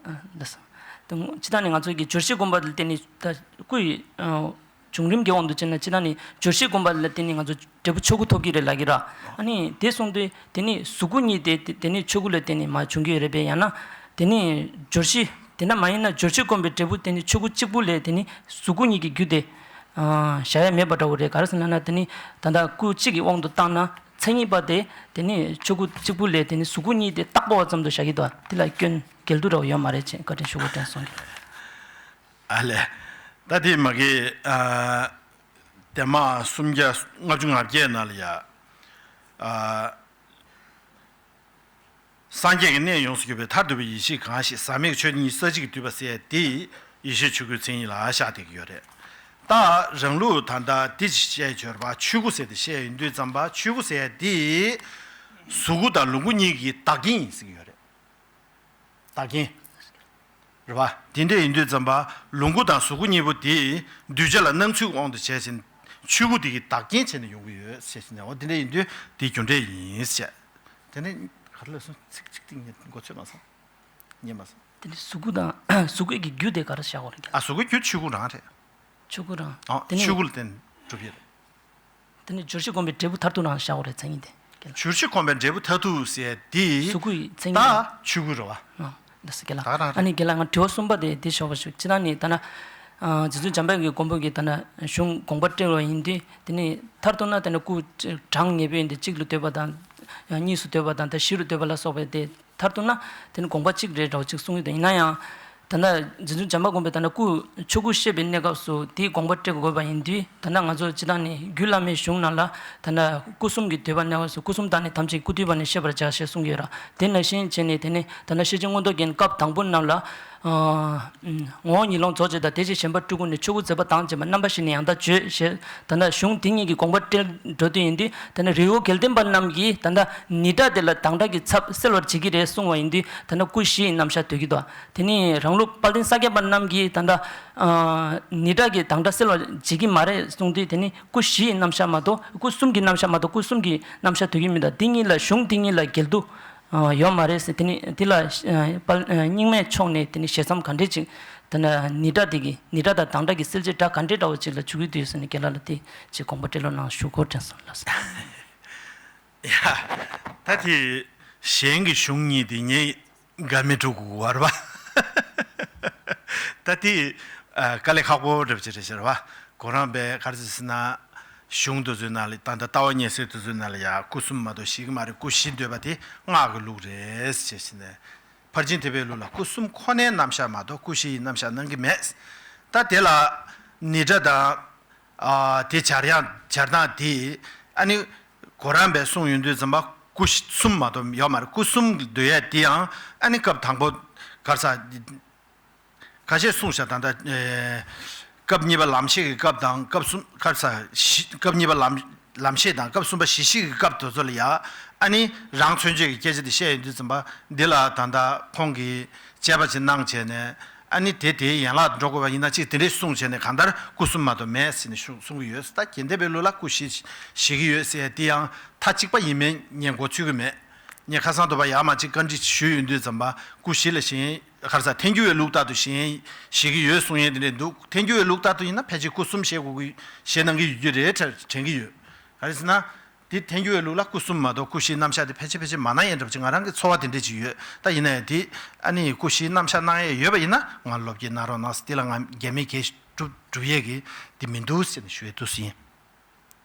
ཨ་ལགས་སོ། ད་སྤྱིར་བཏང་ནས་ང་ཚོ་གི་སྦྱོར་བྱེད་སྒོམ་པ་ལ་བརྟེན་ནས། ད་སྐུ་ཡི་ཨ་བྱུང་རིམ་གྱི་དབང་དུ་བྱས་ན། སྤྱིར་བཏང་ནས་སྦྱོར་བྱེད་སྒོམ་པ་ལ་བརྟེན་ནས་ང་ཚོ་འབྲས་བུ་ཆོས་སྐུ་ཐོབ་ཀྱི་རེད་ལབ་ཀྱི་ར། ཨ་ནི་དེ་སོང་དུས་དེ་ནི་གཟུགས་སྐུ་གཉིས་དེ་དེ་དེ་ནི་ཆོས་སྐུ་ལ་བརྟེན་ནས་མར་བྱུང་གི་ཡོད་རེད་པས། ཡང་ན་དེ་ནི་སྦྱོར་བྱེད། དེ་འདྲ་མ་ཡིན་ན་སྦྱོར་བྱེད་སྒོམ་པའི་འབྲས་བུ་དེ་ནི་ཆོས་སྐུ་གཅིག་པུ་ལས་དེ་ནི་གཟུགས་སྐུ་གཉིས་ཀྱི་རྒྱུ་དེ་ཨ་བཞག་ཡ་མེད་པ་འདྲ་བོ་རེད། ག་རེ་ཟེར་ན་ན། དེ་ནི་ད་ལྟ་སྐུ་གཅིག་གི་དབང་དུ་བཏང་ན། མཚན་ཉིད་པ་དེ་དེ་ནི་ཆོས་སྐུ་གཅིག་པུ་ལས་དེ་ནི་གཟུགས་སྐུ་གཉིས་དེ་རྟག་པ་བ་ཙམ་དུ་བཞག་གི་འདུག། དེ་ལ་སྐྱོན་འགལ་འདུ་འདྲ་བོ་ཡོད་མ་རེད་ཅེས་བཀའ་དྲིན་ཞུ་དགོས་དྲན་སོང་གི། ཨ་ལས། ད་དེ་མ་གི་ཨ་དེ་མ་སུམ་བརྒྱ་ལྔ་བཅུ་ང་བརྒྱད་ནང་ལ་ཡ། ཨ་སངས་རྒྱས་ཀྱི་གནས་ཡོངས་སུ་གྱུར་པའི་མཐར་ཐུག་པའི་ཡེ་ཤེས་གང་ཞིག། ཟག་མེད་ཀྱི་ཆོས་ཉིད་ས་གཅིག་ཏུ་འདུས་པ་ཟེར་ཡ་དེ་ཡེ་ཤེས་ཆོས་སྐུའི་མཚན་ཉིད་ལ་བཞག་བསྡད་ཀྱི་ཡོད་རེད། ད་རང་ལུགས་ད་ལྟ་འདི་ཅིག་བཤད་ཡོད་རེད་པ། ཆོས་སྐུ་ཟེར་དེ་བཤད་ཡོང་དུས་ཙམ་པ། ཆོས་སྐུ་ཟེར་ཡ་དེ་གཟུགས་སྐུ་དང་ལོངས་སྐུ་གཉིས་ཀྱི་བདག་རྐྱེན་ཡིན་ཟེར་གྱི་ཡོད་རེད། བདག་རྐྱེན་རེད་པ། དེ་འདྲ་ཡིན་དུས་ཙམ་པ། ལོངས་སྐུ་དང་གཟུགས་སྐུ་གཉིས་པོ་དེ་གདུལ་བྱ་ལ་སྣང་ཚུལ་དབང་དུ་བྱས་ཟིན། ཆོས་སྐུ་དེ་གི་བདག་རྐྱེན་བྱས་ནས་ཡོང་གི་ཡོད་ཟེར་ཟིན་ནས། འོ་དེ་འདྲ་ཡིན་དུས་དེ་རྒྱུ་འབྲས་ཡིན་ཟེར། དེ་ནས་ག་རེ་ལབ་སོང་། ཚིག་གཅིག་ཏིག་ངས་མགོ་ཚོས་མ་སོང་། ཉན་མ་སོང་། དེ་ནས་གཟུགས་སྐུ་དང་། གཟུགས་སྐུ་གི་རྒྱུ་དེ་ག་རེ་བཞག་དགོས་རེད་ཀྱང་། ཨ་གཟུགས་སྐུའི་རྒྱུ་ཆོས་སྐུ་རང་རེད། ཆོས་སྐུ་རང་། ཨ་དེ་ནས་ཆོས་སྐུ་ལ་བརྟེན་གྲུབ་ཡོད་རེད། དེ་ནས་སྦྱོར་བྱེད་སྒོམ་པའི་འབྲས་བུ་མཐར་ཐུག་རང་བཞག་དགོས་རེད། མཚན་ཉིད་དེ་རྒན་ལགས། སྦྱོར་བྱེད་སྒོམ་པའི་འབྲས་བུ་མཐར་ཐུག་ཟེར་དེ་གཟུགས་སྐུའི་མཚན་ཉིད་ད་རང་ཆོས་སྐུ་རེད་པ། ཨ་ལགས་སོ་རྒན་ལགས། ད་རང་རེད། ཨ་ནི་རྒན་ལགས། ང་དྲི་བ་གསུམ་པ་དེ་འདི་ཞོགས་པ་ཞུ། སྤྱིར་བཏང་ནས་ད་ན་ཨ་རྗེ་བཙུན་བྱམས་པ་གི་མགོན་པོ་གིས་ད་ན་གཞུང་དགོངས་པ་བཀྲལ་བ་ཡིན་དུས། དེ་ནས་མཐར་ཐུག་ན་ད་ན་སྐུ་གྲངས་ངེས་པོ་ཡིན་དུས། གཅིག་ལ་འདོད་པ་དང་། ཡང་གཉིས་སུ་འདོད་པ་དང་། ད་བཞི་རུ་འདོད་པ་ལ་སོགས་པའི་དེ། མཐར་ཐུག་ན་དེ་ནི་དགོངས་པ་གཅིག་རེད་འདྲ་བོ་གཅིག་གསུང་གི་འདུག། ཡིན་ན་ཡང་ད་ལྟ་རྗེ་བཙུན་བྱམས་པ་མགོན་པོས་ད་ལྟ་སྐུ་ཆོས་སྐུ་བཤད་པའི་གནས་སྐབས་སུ་དེའི་དགོངས་པ་བཀྲལ་དགོས་པ་ཡིན་དུས། ད་ལྟ་ང་ཚོ་སྤྱིར་བཏང་ནས་རྒྱུད་བླ་མའི་གཞུང་ནང་ལ་ད་ལྟ་སྐུ་གསུམ་གྱི་འདུས་པ་གནས་སྐབས་སུ། སྐུ་གསུམ་དག་ནི་ཐམས་ཅད་སྐུ་འདུས་པ་ནི་ཤེས་པར་བྱ་ཞེས་གསུངས་ཡོད་ར། དེ་ནང་བཞིན་བྱས་ནས་དེ་ནི་ད་ལྟ་ཤེར་ཕྱིན་མངོན་རྟོགས་རྒྱན་སྐབས་དང་པོ་རྣམས་ལ། ཨ་ངོ་བོ་ཉིད་ལོངས་རྫོགས་བྱེད་དང་། དེ་ཕྱིར་གཞན་པ་སྤྲུལ་སྐུ་ནི། ཆོས་སྐུ་མཛད་པ་དང་བཅས་པ། རྣམ་པ་བཞི་ནི་ཡང་དག་བརྗོད་ཞེས། ད་ལྟ་གཞུང་དེ་གཉིས་ཀྱི་དགོངས་པ་བཀྲལ་འགྲོ་དུས་ཡིན་དུས། ད་ལྟ་རི་བོ་དགེ་ལྡན་པ་རྣམས་ཀྱིས་ད་ལྟ་ནི་སྒྲ་དེ་ལ་དང་སྒྲ་གི་ཚབ་སེལ་བར་བྱེད་ཀྱི་རེད་གསུང་བ་ཡིན་དུས། ད་ལྟ་སྐུ་བཞི་ཡི་རྣམ་གཞག་འདོད་ཀྱི་འདུག། དེ་ནི་རང་ལུགས་དཔལ་ལྡན་ས་སྐྱ་པ་རྣམས་ཀྱིས་ད་ལྟ་ཨ་ནི་སྒྲ་གི་དང་སྒྲ་སེལ་བར་བྱེད་ཀྱི་མ་རེད་གསུང་དུས། དེ་ནི་སྐུ་བཞི་ཡི་རྣམ་གཞག་མ་གཏོགས། སྐུ་གསུམ་གྱི་རྣམ་གཞག་མ་གཏོགས། སྐུ་གསུམ་གྱི་རྣམ་གཞག་འདོད་ཀྱི་མི་འདུག། དེ་གཉིས་ལ། གཞུང་དེ་གཉིས་ལ་འགལ་འདུ་ཨ་ཡོད་མ་རེད་ཟེར། དེ་ནི་དེ་ལ་ཨ་དཔལ་ཨ་རྙིང་མའི་ཕྱོགས་ནས་དེ་ནི་ཞལ་མཚམས་ག་འདྲས་ཅིག། དེ་ནི་ནི་སྒྲ་དེ་གི། ནི་སྒྲ་དང་དང་སྒྲ་གི་སེལ་བྱེད་སྒྲ་ག་འདྲས་འདྲ་བོ་ཅིག་ལ་འཇུག་གི་འདུག་ཟེར་ནས་རྒན་ལགས་ལ་དེ་ཅིག་དགོངས་པ་བཀྲལ་རོགས་གནང་ཞུ་དགོས་དྲན་སོང་ལགས་སོ། ཡ། ད་དེ་གཞན་གྱི་གཞུང་གཉིས་དེ་ངས་ འགལ་མི་འགྲོ་དགོས་པ་རེད་པ། ད་དེ་ཨ་དཀའ་ལས་ཁག་པོ་འདྲ་པོ་ཅིག་རེད་ཤག་པ། ཁོ་རང་པས་ག་རེ་ཟེར་ན། གཞུང་དེ་ཚོའི་ནང་ལ་ད་ལྟ་ལྟ་བ་ཉེས་སེལ་དེ་ཚོའི་ནང་ལ་ཡ་སྐུ་གསུམ་མ་གཏོགས་བཞེས་ཀྱི་མ་རེད། སྐུ་བཞི་འདོད་པ་དེ་སྔགས་ཀྱི་ལུགས་རེད་ཟེར་བྱས་ནས། ཕར་ཕྱིན་ཐེག་པའི་ལུགས་ལ་སྐུ་གསུམ་ཁོ་ནའི་རྣམ་གཞག་མ་གཏོགས་སྐུ་བཞི་ཡི་རྣམ་གཞག་གནང་གི་མེད། ད་དེ་ལ་ནི་སྒྲ་དང་། ཨ་དེ་སྦྱར་ཡང་སྦྱར་སྟངས་དེ་ཨ་ནི་གོ་རམས་པས་གསུངས་ཡོང་དུས་ཙམ་པ་སྐུ་གསུམ་མ་གཏོགས་ཡོད་མ་རེད། སྐུ་གསུམ་འདོད་ཡ་དེ་ཡང་ཨ་ནི་སྐབས་དང་པོ་གར་ས་ཁ་ཤས་གསུངས་ཤག་ད་ལྟ་ཨེ་སྐབས་གཉིས་པ་ལམ་ཤེས་ཀྱི་སྐབས་དང་སྐབས་གསུམ་གར་ས་བཞི་སྐབས་གཉིས་པ་ལམ་ལམ་ཤེས་དང་སྐབས་གསུམ་པ་ཞི་ཤེས་ཀྱི་སྐབས་དེ་ཚོ་ལ་ཡ་ཨ་ནི་རང་མཚོན་བྱེད་ཀྱི་སྐད་ཆ་དེ་བཤད་ཡོང་དུས་ཙམ་པ་འདི་ལ་ད་ལྟ་ཁོང་གིས་དཔྱད་པ་ཅིག་གནང་བྱས་ནས། ཨ་ནི་དེ་དེའི་ཡན་ལག་འགྲོ་དགོས་པ་ཡིན་ན་གཅིག་དེ་འདྲས་གསུངས་བྱས་ནས་གང་ལྟར་སྐུ་གསུམ་མ་གཏོགས་མེད་ཟེར་ནས་གསུངས་གསུང་གི་ཡོད། ད་དགེ་ལྡན་པའི་ལུགས་ལ་སྐུ་བཞི་བཞེས་ཀྱི་ཡོད་ཟེར་ཡ་དེ་ཡང་མཐའ་གཅིག་པ་ཡིན་མིན་ངས་མགོ་ཚོད་ཀྱི་མེད། ངས་ཁ་སང་དུ་བ་ཡར་མར་གཅིག་བཀའ་འདྲི་ཞུས་ཡོང་དུས་ཙམ་པ་སྐུ་བཞི་ལ་བཞེས་ག་རེ་ཟ་ཐལ་འགྱུར་བའི་ལུགས་ལྟར་དུ་བཞེས་བཞེས་ཀྱི་ཡོད་གསུང་ཡས་དེ་འདྲས་འདུག་ཐལ་འགྱུར་བའི་ལུགས་ལྟར་དུ་ཡིན་ན་ཕལ་ཆེར་སྐུ་གསུམ་བཞེས་དགོས་ཀྱི་བཞེས་གནང་གི་ཡོད་རྒྱུ་རེད་དྲན་གྱི་ཡོད། ག་རེ་ཟེར་ན། དེ་ཐལ་འགྱུར་བའི་ལུགས་ལ་སྐུ་གསུམ་མ་གཏོགས་སྐུ་བཞིའི་རྣམ་གཞག་དེ་ཕལ་ཆེར་ཕལ་ཆེར་མ་གནང་ཡས་འདྲ་པོ་ཅིག་ང་རང་གི་ཚོར་བ་དེ་འདྲས་ཅིག་ཡོད། ད་ཡིན་ན་ཡང་དེ་ཨ་ནི་སྐུ་བཞིའི་རྣམ་གཞག་གནང་ཡས་ཡོད་པ་ཡིན་ན་ང་ལོབས་ཀྱིས་གནང་རོགས་གནང་ཟེར། དེ་ལ་ང་འགལ་མེད་གལ་སྒྲུབ་སྒྲུབ་ཡས་ཀྱི་དེ་མི་འདུག་ཟེར་ནས་ཞུ་ཡས་འདུག་ཟིན།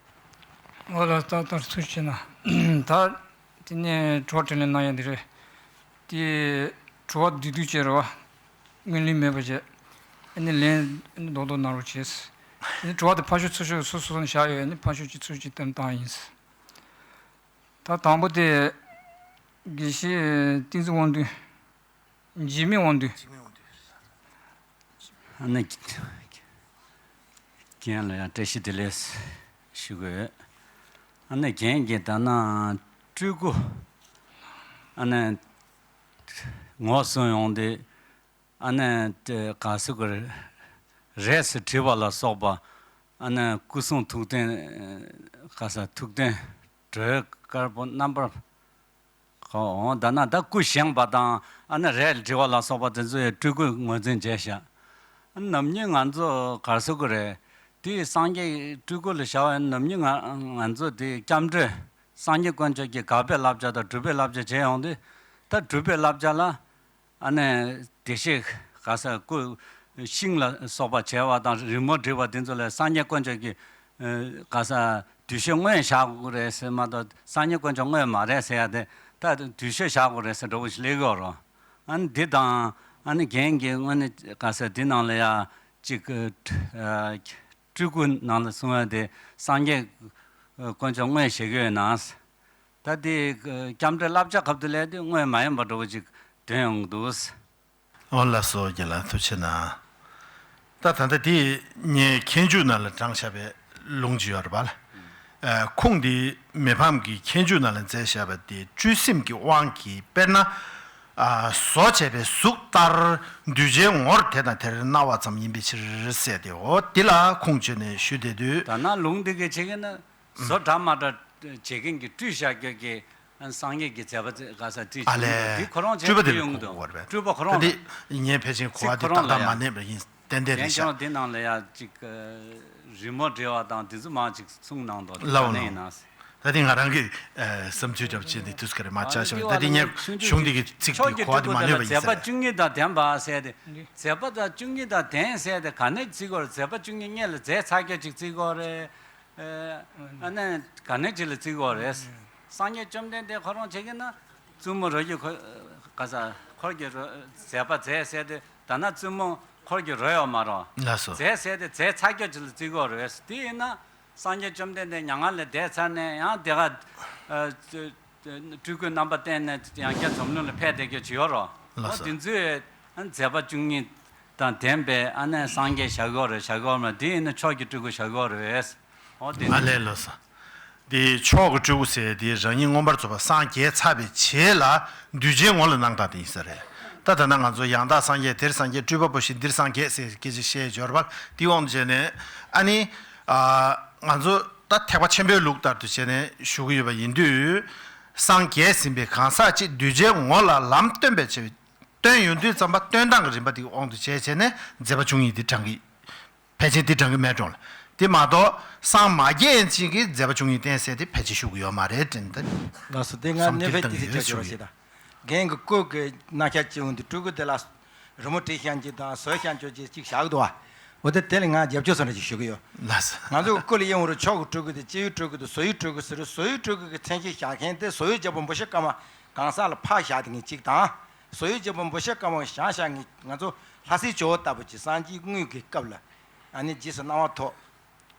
འོ་ལ་ད་ལྟར་ཚུལ་བྱས་ན་ད་དེ་ནས་གྲོགས་དྲིན་ལན་གནང་ཡས་འདི་རེད། དེ་དྲི་བ་བསྡུས་བསྡུས་བྱས་རེད་བ། སྔོན་གླེང་མེད་པ་བྱས། ཨ་ནི་ལན་ཨ་ནི་རྡོག་རྡོག་གནང་རོགས་བྱས། དེ་ནི་དྲི་བ་དེ་ཕར་ཞོག་ཚུར་ཞོག་སོ་སོ་སོ་ནས་བཞག་ཡོད། ཨ་ནི་ཕར་ཞོག་གཅིག་ཚུར་གཅིག་བཏོན་བཏང་ཡིན། ད་དང་པོ་དེ་དགེ་བཤེས་བསྟན་འཛིན་དབང་འདུས། འཇིགས་མེད་དབང་འདུས། ཨ་ནི་རྒན་ལ་ཡང་བཀྲ་ཤིས་བདེ་ལེགས་ཞུ་དགོས། ཨ་ནི་རྒན་གྱིས་ད་ནང་སྤྲུལ་སྐུ་ཨ་ནི་ངོ་གསུངས་ཡོང་དུས། ཨ་ནི་དེ་ག་ཟེར་དགོས་རེད། རས་སུ་བྲིས་པ་ལ་སོགས་པ། ཨ་ནི་སྐུ་གསུང་ཐུགས་རྟེན། ག་ས་ཐུགས་རྟེན་སྒྲོལ་དཀར་པོ་རྣམ་པར་གང་འོང་། ད་ན་ད་སྐུ་བཞེངས་པ་དང་ཨ་ནི་རས་བྲིས་པ་ལ་སོགས་པ་དེ་ཚོ་ཡང་སྤྲུལ་སྐུའི་ངོས་འཛིན་བྱས་ཤག་ནམ་རྒྱུན་ང་ཚོ་ག་ཟེར་དགོས་རེད། དེ་སངས་རྒྱས་སྤྲུལ་སྐུ་ལ་བྱ་བ་ནམ་རྒྱུན་ང་ང་ཚོ་དེ་སྐྱབས་འགྲོས་སངས་རྒྱས་དཀོན་མཆོག་གི་དགག་པའི་བསླབ་བྱ་དང་སྒྲུབ་པའི་བསླབ་བྱ་བྱས་ཡོང་དུས། ད་སྒྲུབ་པའི་བསླབ་བྱ་ལ། ཨ་ནི་བདེ་གཤེགས་ག་ས་སྐུ་ཤིང་ལ་སོགས་པ་བྱས་པ་དང་རི་མོ་བྲིས་པ་འདི་ཚོ་ལ་སངས་རྒྱས་དཀོན་མཆོག་གི་ག་ས་བདུད་བཞི་དངོས་བཞག་དགོས་རེད་ཟེར་མ་གཏོགས་སངས་རྒྱས་དཀོན་མཆོག་དངོས་མ་རེད་ཟེར་ཡ་དེ་ད་བདུད་བཞི་བཞག་དགོས་རེད་ཟེར་འདྲ་བོ་ཞིག་སླེབས་ཡོད་རོ། ཨ་ནི་འདི་དང་ཨ་ནི་རྒན་གྱི་དངོས་གནས་ག་ས་འདི་ནང་ལ་ཡ་ཅིག་སྤྲུལ་སྐུ་ནང་ལ་གསུང་ཡ་དེ་སངས་རྒྱས་དཀོན་མཆོག་དངོས་བཞག་གི་ཡོད་ན། ད་དེ་སྐྱབས་འགྲོའི་བསླབ་བྱ་སྐབས་དེ་ལས་དེ་དངོས་མ་ཡིན་པ་འདྲ་བོ་ཅིག་འདོན་ཡོང་གི་འདུག་འོ་ལགས་སོ། རྒན་ལགས་ཐུགས་རྗེ་གནང་། ད་ད་ལྟ་དེ་ངས་མཁས་འཇུག་ནང་ལ་དྲངས་བཞག་པའི་ལུང་ཅིག་ཡོད་རེད་པ། ཨ་ཁུངས་དེ་མི་ཕམ་གྱི་མཁས་འཇུག་ནང་ལ་མཛད་བཞག་པ་དེ་སྤྲུལ་སེམས་ཀྱི་དབང་གིས་དཔེར་ན། ཨ་བཟོ་བྱས་པའི་གཟུགས་ལྟར་གདུལ་བྱའི་ངོར་དེ་དང་དེར་སྣང་བ་ཙམ་ཡིན་པའི་ཕྱིར་ཟེར་ཏེ། འོ་དེ་ལ་ཁུངས་བཅོལ་ནས་ཞུས་བསྡད་དུས། ད་ན་ལུང་འདི་གའི་བྱེད་ཀྱི་ན། བཟོ་འདྲ་མ་འདྲ་བྱེད་མཁན་གྱི་སྤྲུལ་བཞག་རྒྱུ་གི་སངས་རྒྱས་ཀྱི་མཛད་པ་ག་ས་སྤྲུལ་ཨ་བྱེད་མཁན་ལས་འདི་ཁོ་རང་བྱེད་སྤྲུལ་པ་དེ་ལ་ཡོང་གི་གོ་འདུག་དགོས་རེད་པས། སྤྲུལ་པ་ཁོ་རང་ད་ལ་འདི་ངས་ཕལ་ཆེར་གོ་བ་འདི་ཏག་ཏག་མ་གནས་པ་ཡིན་ཏན་ཏན་རེད་ཤག་དེ་ནང་ལ་ཡ་ཅིག་རི་མོ་འབྲི་བ་དང་དེ་ཚོ་མང་ཅིག་གསུངས་གནང་འདུག་ལའོ་ནོ། ད་ཡིན་ན། ད་དེ་ང་རང་གི་བསམ་ཚུལ་འདྲ་པོ་བྱས་ནས་དུས་ཀ་རེ་མ་ཆ་ཤོར། ད་དེ་ངས་གཞུང་འདི་གི་ཚིག་དེ་གོ་བ་དེ་མ་གནས་པ་ཡིན་ས་རེད། མཛད་པ་བཅུ་གཉིས་དང་ལྡན་པ་ཟེར་ཏེ། མཛད་པ་དང་བཅུ་གཉིས་དང་ལྡན་ཟེར་ཏེ་ག་ནས་བརྩི་དགོས་རེད། མཛད་པ་བཅུ་གཉིས་སྔོན་ལ་མཛད་ཚར་རྒྱུ་ཅིག་བརྩི་དགོས་རེད། ཨ་ནི་ག་ནས་ཅིག་ལ་བརྩི་དགོས་རེད། སངས་རྒྱས་བཅོམ་ལྡན་འདས་ཁོ་རང་བྱེད་ཀྱི་ན་བཙུན་མོ་རོལ་རྒྱུ་ཁོ་ག་ས་འཁོར་གྱི་རོལ་མཛད་པ་མཛད་ཟེར་ཏེ་ད་ན་བཙུན་མོ་འཁོར་གྱི་རོལ་ཡོད་མ་རོ། ལགས་སོ། མཛད་ཟེར་ཏེ་མཛད་ཚར་རྒྱུ་ཅིག་ལ་བརྩི་དགོས་རེད། དེ་ཡིན་ན། སངས་རྒྱས་བཅོམ་ལྡན་འདས་མྱ་ངན་ལས་འདས་ཚར་ནས་ཡང་དེ་ག་ཨ་སྤྲུལ་སྐུའི་རྣམ་པ་བསྟན་ནས་ཡང་བསྐྱར་འཛམ་གླིང་ལ་ཕེབས་བསྡད་རྒྱུ་ཅིག་ཡོད་རོ། ལགས་སོ། འོ་དེ་ཚོས་མཛད་པ་བཅུ་གཉིས་དང་ལྡན་པའི་ཨ་ནི་སངས་རྒྱས་བཞག་ཡོད་རེད་བཞག་ཡོད་མ་རེད། དེ་ཡིན་ན་མཆོག་གི་སྤྲུལ་སྐུ་བཞག་ཡོད་རེད། འོ་དེ་ཨ་ལས་ལགས་སོ། དེ་མཆོག་གི་སྤྲུལ་སྐུ་ཟེར་དེ་རང་ཉིད་མངོན་པར་རྫོགས་པར་སངས་རྒྱས་ཚར་བའི་རྗེས་ལ་གདུལ་བྱའི་ངོ་ལ་སྣང་སྟངས་དེ་ཡིན་ས་རེད། ད་ད་ལྟ་ང་ཚོ་ཡང་དག་སངས་རྒྱས་དེར་སངས་རྒྱས་སྤྲུལ་པ་པོ་ཞིག་འདིར་སངས་རྒྱས་ཟེར་སྐད་ཆ་བཤད་འབྱོར་བ་དེ་དབང་དུ་བྱས་ནས་ཨ་ནི། ང་ཚོ་ད་ཐེག་པ་ཆེན་པོའི་ལུགས་ལྟར་དུ་བྱས་ནས་ཞུ་གི་ཡོད་པ་ཡིན་དུས། སངས་རྒྱས་ཟིན་པའི་གང་ཟག་ཅིག་གདུལ་བྱའི་ངོ་ལ་ལམ་སྟོན་པའི་ཆེད་སྟོན་ཡོང་དུས་ཙམ་པ་སྟོན་སྟངས་ཀྱི་རིམ་པ་དེ་དབང་དུ་བྱས་བྱས་ནས་མཛད་པ་བཅུ་གཉིས་འདི་དྲངས་ཀྱི། ཕལ་ཆེར་འདི་དྲངས་ཀྱི་མེད་འགྲོ་ལ། དེ་མ་གཏོགས་སངས་མ་རྒྱས་ཅིག་གིས་མཛད་པ་བཅུ་གཉིས་བསྟན་ཟེར་དེ་ཕལ་ཆེར་ཞུ་གི་ཡོད་མ་རེད་དྲན་ད། ལགས་སོ། དེ་ང་བསམ་གནས་ཚུལ་བབ་དེ་བཏང་ཡོད་ཞུ་ཞིག་ད། རྒན་གྱི་སྐུ་གི་རྣམ་ཤ་ཅི་འོང་དུས་སྤྲུལ་སྐུ་དེ་ལ་རི་མོ་བྲིས་བཞག་རྒྱུ་དང་བཟོས་བཞག་རྒྱུ་ཅིག་ཅིག་བཞག་གི་འདུག་བ། འོ་དེ་དེ་ལ་ང་རྒྱབ་སྐྱོར་སོང་འདྲ་ཞིག་ཞུ་གི་ཡོད། ལགས་སོ། ང་ཚོ་སྐུ་ལ་གཡེང་བ་རུ་ཕྱོགས་ཀྱི་སྤྲུལ་སྐུ་དེ་སྤྱི་བོའི་སྤྲུལ་སྐུ་དེ་བཟོ་བའི་སྤྲུལ་སྐུ་ཟེར་རུ་བཟོ་བའི་སྤྲུལ་སྐུ་གི་མཚན་ཅིག་བཞག་མཁན་དེ་བཟོ་བའི་རྒྱལ་པོ་འབུ་ཤ་དཀར་མོ་གང་ཟག་ལ་ཕར་བཞག་དེ་ངས་གཅིག་དང་། བཟོ་བའི་རྒྱལ་པོ་འབུ་ཤ་དཀར་མོ་བཞག་བཞག་ངས་ང་ཚོ་ལྷ་སའི་ཇོ་བོ་ལྟ་བུ་ཅིག་སངས་རྒྱས་དངོས་ཀྱི་སྐབས་ལ་ཨ་ནི་རྗེས་སུ་གནང་བ་ཐོབ།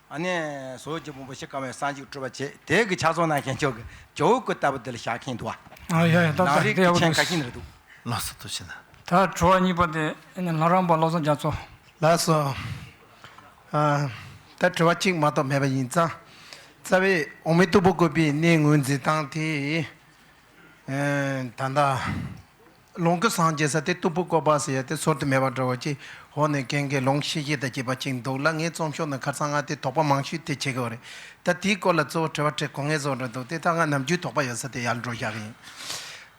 ཨ་ནི་བཟོ་བོ་རྒྱལ་པོ་འབུ་ཤ་དཀར་མོས་སངས་རྒྱས་སྤྲུལ་པ་བྱས་དེ་གི་ཕྱག་རྫོགས་གནང་མཁན་ཁྱོད་ཀྱི་ཇོ་བོ་སྐུ་ལྟ་བུ་དེ་ལ་བཞག་མཁན་འདུག་བ། ཨ་ཡ་ཡ། ད་ནང་རིག་གི་མཆན་ཁ་ཤས་ནི་རེད་འདུག། ལགས་སོ། ཐུགས་རྗེ་གནང་། ད་དྲི་བ་གཉིས་པ་དེ་ཨ་ནི་ལྷ་རམས་པ་བློ་བཟང་རྒྱ་མཚོ། ལགས་སོ། ཨ། ད་དྲི་བ་གཅིག་མ་གཏོགས་མེད་པ་ཡིན་ཙང་། རྩ་བའི་འོག་མིན་སྟུག་པོ་བཀོད་པའི་གནས་ངོས་འཛིན་སྟངས་དེ། ཨེ། ད་ལྟ་ལོངས་སྐུ་སངས་རྒྱས་ས་དེ་སྟུག་པོ་བཀོད་པ་ཟེར་ཡ་དེ་ཚོར་དུ་མེད་པ་འདྲ་བོ་ཅིག་འོག་ནས་རྒན་གྱིས་ལོངས་ཤེས་ཤེས་དང་བཅས་པ་ཅིག་འདུག་ལ། ངའི་རྩོམ་ཤོག་ནང་ཁར་སང་ང་དེ་དོགས་པ་མང་ཤོས་དེ་བྱེད་ཀྱི་ཡོད་རེད། ད་དེའི་སྐོར་ལ་གཙོ་བོ་དྲི་བ་དྲི་དགོས་ངེས་བཟོ་འདྲ་འདུག། དེ་ད་ང་ནམ་རྒྱུན་དོགས་པ་ཡོད་ས་དེ་ཡར་འགྲོ་བཞག་གི་ཡིན།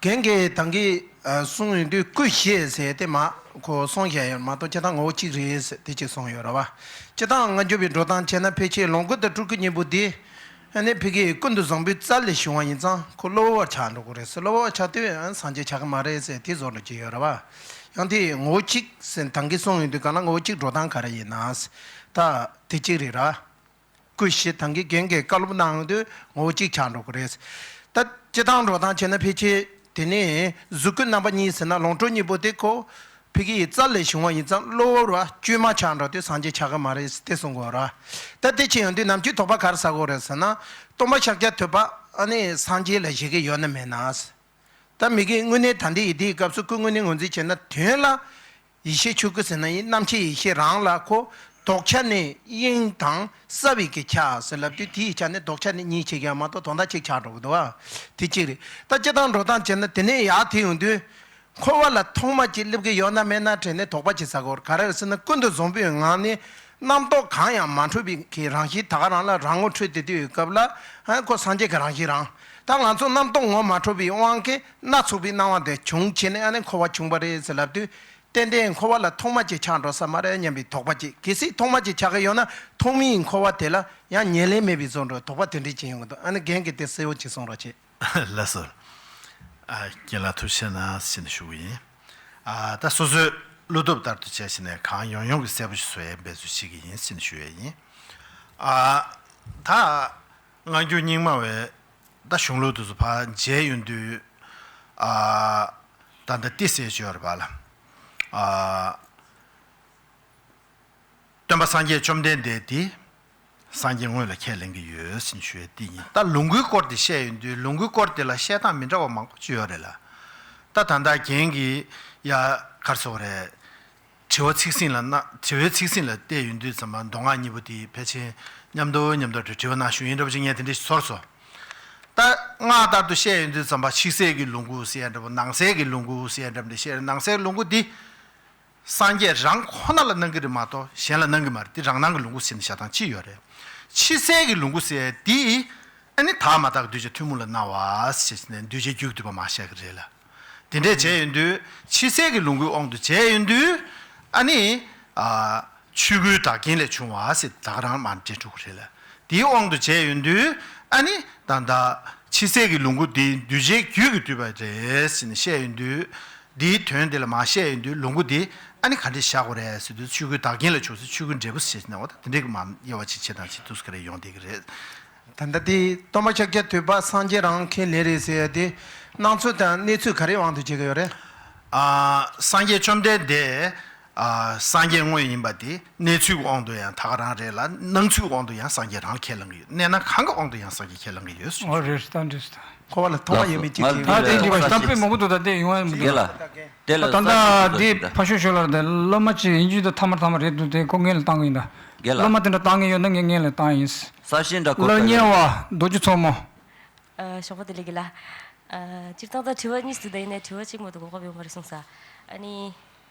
རྒན་གྱིས་ད་གིན་གསུངས་ཡོང་དུས་སྐུ་བཞི་ཟེར་དེ་མ་ཁོ་གསུངས་བཞག་ཡོད་མ་གཏོགས་སྤྱིར་བཏང་ངོ་བོ་གཅིག་རེད་ཟེར་དེ་གཅིག་གསུངས་ཡོད་རེད་བ། སྤྱིར་བཏང་སྔ་འགྱུར་བའི་འགྲོ་སྟངས་བྱས་ན་ཕལ་ཆེར་ལོངས་སྐུ་དང་སྤྲུལ་སྐུ་གཉིས་པོ་དེ། ཨ་ནི་ཕ་གིའི་ཀུན་ཏུ་བཟང་པོའི་རྩལ་ལས་བྱུང་བ་ཡིན་ཙང་ཁོ་གློ་བུར་བ་ཆགས་འགྲོ་གི་རེད་ཟེར། གློ་བུར་བ་ཆགས་དུས་ཨ་སངས་རྒྱས་ཆགས་ཀྱི་མ་རེད་ཟེར་དེ་བཟོ་འདྲ་ཅིག་ཡོད་རེད་བ། ཡང་དེ་ངོ་བོ་གཅིག་ཟེར་ད་གིན་གསུངས་ཡོང་དུས་ག་ན་ངོ་བོ་གཅིག་འགྲོ་སྟངས་ག་རེ་ཡིན་ན། ད་དེ་གཅིག་རེད་ར། སྐུ་བཞི་ད་གིན་རྒན་གྱིས་བཀའ་སློབ་གནང་ཡོང་དུས་ངོ་བོ་གཅིག་ཆགས་འགྲོ་གི་རེད། ད་སྤྱིར་བཏང་འགྲོ་སྟངས་བྱས་ན་ཕལ་ཆེར་དེ་ནས་གཟུགས་སྐུ་རྣམ་པ་གཉིས་ཟེར་ན་ལོངས་སྤྲུལ་གཉིས་པོ་དེ་ཁོ་ཕ་གིའི་རྩལ་ལས་བྱུང་བ་ཡིན་ཙང་གློ་བུར་བ་བཅོས་མ་ཆགས་འགྲོ་དུས་སངས་རྒྱས་ཆགས་ཀྱི་མ་རེད་དེ་གསུང་དགོས་ར། ད་དེ་བྱས་ཡོང་དུས་ནམ་རྒྱུན་དོགས་པ་ག་རེ་ཟ་གི་ཡོད་རེད་ཟེར་ན། སྟོན་པ་ཤཱཀྱ་ཐུབ་པ་ཨ་ནི་སངས་རྒྱས་ལ་བཞེད་ཀྱི་ཡོད་ན་མེད་ན། ད་མི་གིས་དངོས་གནས་ད་ལྟའི་ཡི་གེའི་སྐབས་སུ་སྐུ་དངོས་གནས་ངོས་འཛིན་བྱས་ན་དོན་ལ། ཡེ་ཤེས་ཆོས་སྐུ་ཟེར་ན་ཡིན། རྣམ་མཁྱེན་ཡེ་ཤེས་རང་ལ་ཁོ་ལྡོག་ཆ་ནས་དབྱིངས་དང་རྩ་བའི་གི་ཆ་ཟེར་ལབ་དུས་དེའི་ཆ་ནས་ལྡོག་ཆ་ནས་གཉིས་ཕྱེ་གི་ཡང་མ་གཏོགས་དོན་དག་གཅིག་ཆགས་འགྲོ་གི་འདུག་བ། དེ་གཅིག་རེད། ད་སྤྱིར་བཏང་འགྲོ་སྟངས་བྱས་ན་དེ་ནས་ཡར་དེ་ཡོང་དུས། འཁོར་བ་ལ་ཐོག་མ་གཅིག་སླེབས་ཀྱི་ཡོད་ན་མེད་ན་དྲན་ནས་དོགས་པ་ཅིག་ཟ་དགོས་ག་རེ་རེད་ཟེར་ན། ཀུན་ཏུ་བཟང་པོའི་ངང་ནས་རྣམ་རྟོག་གང་ཡང་མ་འཕྲོད་པའི་གི་རང་བཞིན་ད་ག་རང་ལ་རང་ངོ་འཕྲོད་དེ་དུས་སྐབས་ལ་ཧ་ཁོ་སངས་རྒྱས་ཀྱི་རང་བཞིན་རང་། ད་ང་ཚོ་རྣམ་རྟོག་ངོ་མ་འཕྲོད་པའི་དབང་གིས་སྣ་ཚོགས་པའི་སྣང་བ་དེ་བྱུང་བྱས་ནས་ཨ་ནི་འཁོར་བ་བྱུང་བ་རེད་ཟེར་ལབ་དུས། ཏན་ཏན་འཁོར་བ་ལ་ཐོག་མ་ཅིག་ཆགས་འགྲོ་ས་མ་རེད་སྙམ་པའི་དོགས་པ་ཅིག། གལ་སྲིད་ཐོག་མ་ཅིག་ཆགས་ཀྱི་ཡོད་ན་ཐོག་མའི་འཁོར་བ་དེ་ལ་ཡང་ཉེར་ལེན་མེད་པའི་བཟོ་འདྲ་དོགས་པ་དེ་འདྲ་ཅིག་ཡོང་གི་འདུག། ཨ་ནི་རྒན་གྱིས་དེ་གསལ་བོ་ཅིག་གསུང་རོགས་བྱེད། ལགས་སོ། ཨ། རྒན་ལགས་ཐུགས་རྗེ་གནང་ཟེར་ནས་ཞུ་གི་ཡིན། ཨ། ད་སོ་སོའི་བློ་སྟོབས་ལྟར་དུ་བྱས་ཟིན་ནས་གང་ཡོང་ཡོང་གི་གསལ་པོ་ཞིག་བཟོ་ཡའི་འབད་རྩོལ་བྱེད་ཀྱི་ཡིན་ཟེར་ནས་ཞུ་ཡས་ཡིན། ཨ། ད་སྔ་འགྱུར་རྙིང་མ་བའི་ད་གཞུང་ལུགས་དེ་ཚོ་ཕར་མཇལ་ཡོང་དུས། ཨ། ད་ལྟ་ཏི་སེ་ཅོར་བ་ལ། ཨ། སྟོན་པ་སངས་རྒྱས་བཅོམ་ལྡན་འདས་དེ་སངས་རྒྱས་དངོས་ལ་ཁས་ལེན་གྱི་ཡོད་ཟེར་ནས་ཞུ་ཡས་དེ་ཡིན། ད་ལོངས་སྐུའི་སྐོར་དེ་བཤད་ཡོང་དུས་ལོངས་སྐུའི་སྐོར་དེ་ལ་བཤད་སྟངས་མི་འདྲ་བ་མང་པོ་ཅིག་ཡོད་རེད་ལ། ད་ད་ལྟ་རྒན་གྱིས་ཡ་གར་སོགས་རེད། དྲི་བ་ཚིག་ཟིན་ལ་ན་དྲི་བའི་ཚིག་ཟིན་ལ་བལྟས་ཡོང་དུས་ཙམ་པ་མདོ་སྔགས་གཉིས་པོ་དེ་ཕལ་ཆེར་མཉམ་དུ་མཉམ་དུ་དྲི་བ་གནང་ཞུ་ཡིན་འདྲ་བོ་ཅིག་ངས་དེ་འདྲ་ཞིག་ཚོར་སོང་། ད་སྔགས་ལྟར་དུ་བཤད་ཡོང་དུས་ཙམ་པ་ཕྱི་གསལ་གྱི་ལོངས་སྐུ་ཟེར་ཡ་འདྲ་བོ་ནང་གསལ་གྱི་ལོངས་སྐུ་ཟེར་ཡ་འདྲ་བོ་འདི་བཤད་རེད། ནང་གསལ་ལོངས་སྐུ་འདི། སངས་རྒྱས་རང་ཁོ་ན་ལ་གནང་གི་རེད་མ་གཏོགས་གཞན་ལ་གནང་གི་མ་རེད། དེ་རང་སྣང་གི་ལོངས་སྐུ་ཟེར་ནས་བཞག་སྟངས་གཅིག་ཡོད་རེད། ཕྱི་གསལ་གྱི་ལོངས་སྐུ་ཟེར་དེ་ཨ་ནི་དག་མ་དག་གདུལ་བྱ་ཐུན་མོང་ལ་སྣང་བ་ཞེས་ནས་གདུལ་བྱའི་རྒྱུད་བསྡུས་པ་མ་བཤད་ཀྱི་རེད་ལ། དེ་འདྲས་བྱས་ཡོང་དུས་ཕྱི་གསལ་གྱི་ལོངས་སྐུའི་དབང་དུ་བྱས་ཡོང་དུས་ཨ་ནི་ཨ་ཆོས་སྐུའི་བདག་རྐྱེན་ལས་བྱུང་བ་ཟེར་ད་ག་རང་མར་འདྲེན་འགྲོ་གི་རེད་ལ། དེའི་དབང་དུ་བྱས་ཡོང་དུས་ཨ་ནི་ད་ལྟ་ཕྱི་གསལ་གྱི་ལོངས་སྐུ་དེ་གདུལ་བྱའི་རྒྱུད་ཀྱིས་བསྡུས་པ་རེད་ཟེར་ནས་བཤད་ཡོང་དུས། འདིའི་དོན་དེ་ལ་མ་བཤད་ཡོང་དུས་ལོངས་སྐུ་དེ་ཨ་ནི་ག་འདྲས་བཞག་དགོས་རེད་ཟེར་དུས་ཆོས་སྐུའི་བདག་རྐྱེན་ལ་བྱུང་ཟེར་ཆོས་སྐུའི་འབྲས་བུ་ཟེར་ནས་འོ་ད་དེ་འདྲས་ཀྱི་མ་དབྱེ་བ་ཕྱེ་ཕྱེ་དང་ཕྱེ་ཐུབ་ས་ག་རེ་ཡོང་བསྡད་ཀྱི་རེད། ད་ལྟ་དེ་སྟོན་པ་ཤཱཀྱ་ཐུབ་པ་སངས་རྒྱས་རང་ཁས་ལེན་རེད་ཟེར་ཡ་དེ་སྣང་ཚུལ་དང་གནས་ཚུལ་ག་རེའི་དབང་དུ་བྱེད་ཀྱི་ཡོད་རེད། ཨ། སངས་རྒྱས་བཅོམ་ལྡན་འདས། ཨ། སངས་རྒྱས་དངོས་ཡིན་པ་དེ་གནས་ཚུལ་གྱི་དབང་དུ་ཡང་ད་ག་རང་རེད་ལ། སྣང་ཚུལ་གྱི་དབང་དུ་ཡང་སངས་རྒྱས་རང་ཁས་ལེན་གྱི་ཡོད། གནས་སྣང་གང་གི་དབང་དུ་ཡང་སངས་རྒྱས་ཁས་ལེན་གྱི་ཡོད། འོ་རེད། ད་འགྲིག་སོང་། འཁོར་བ་ལ་ཐོག་མ་ཡོད་མེད་ཅིག་ལགས་སོ། ཅིག་ང་ད་དེ་འགྲིག་པ་ཞིག་ད་དཔེ་མང་པོ་འདུག། ད་དེ་ཡོང་ཡ་མི་འདུག། རྒན་ལགས། དེ་ལ་ད་ལྟ་འདི་ཕ་ཤུལ་ཤོད་ལ་དེ་སློབ་མ་ཅིག་ཡིན་རྒྱུ་དེ་ཐ་མར་ཐ་མར་རེད་འདུག། དེ་ཁོ་སྔོན་ལ་བཏང་གི་ཡིན་ད། རྒན་ལགས། སློབ་མ་དེ་འདྲ་བཏང་གི་ཡོད་ན་ངས་སྔོན་ལ་བཏང་ཡིན། གསར་ཤེས་འདྲ་ཁོ་ལ་ཐག་ཉེ་ཡོད་བ་རྡོ་རྗེ་མཚོ་མོ། ཨ། ཞོགས་པ་བདེ་ལེགས་རྒན་ལགས། ཨ། སྤྱིར་བཏང་ད་དྲི་བ་གཉིས་ཤིག་འདུག། ད་ཡིན་ནའི་དྲི་བ་གཅིག་མ་གཏོགས་གོ་སྐབས་ཡོད་མ་རེད་གསུངས་ས། ཨ་ནི།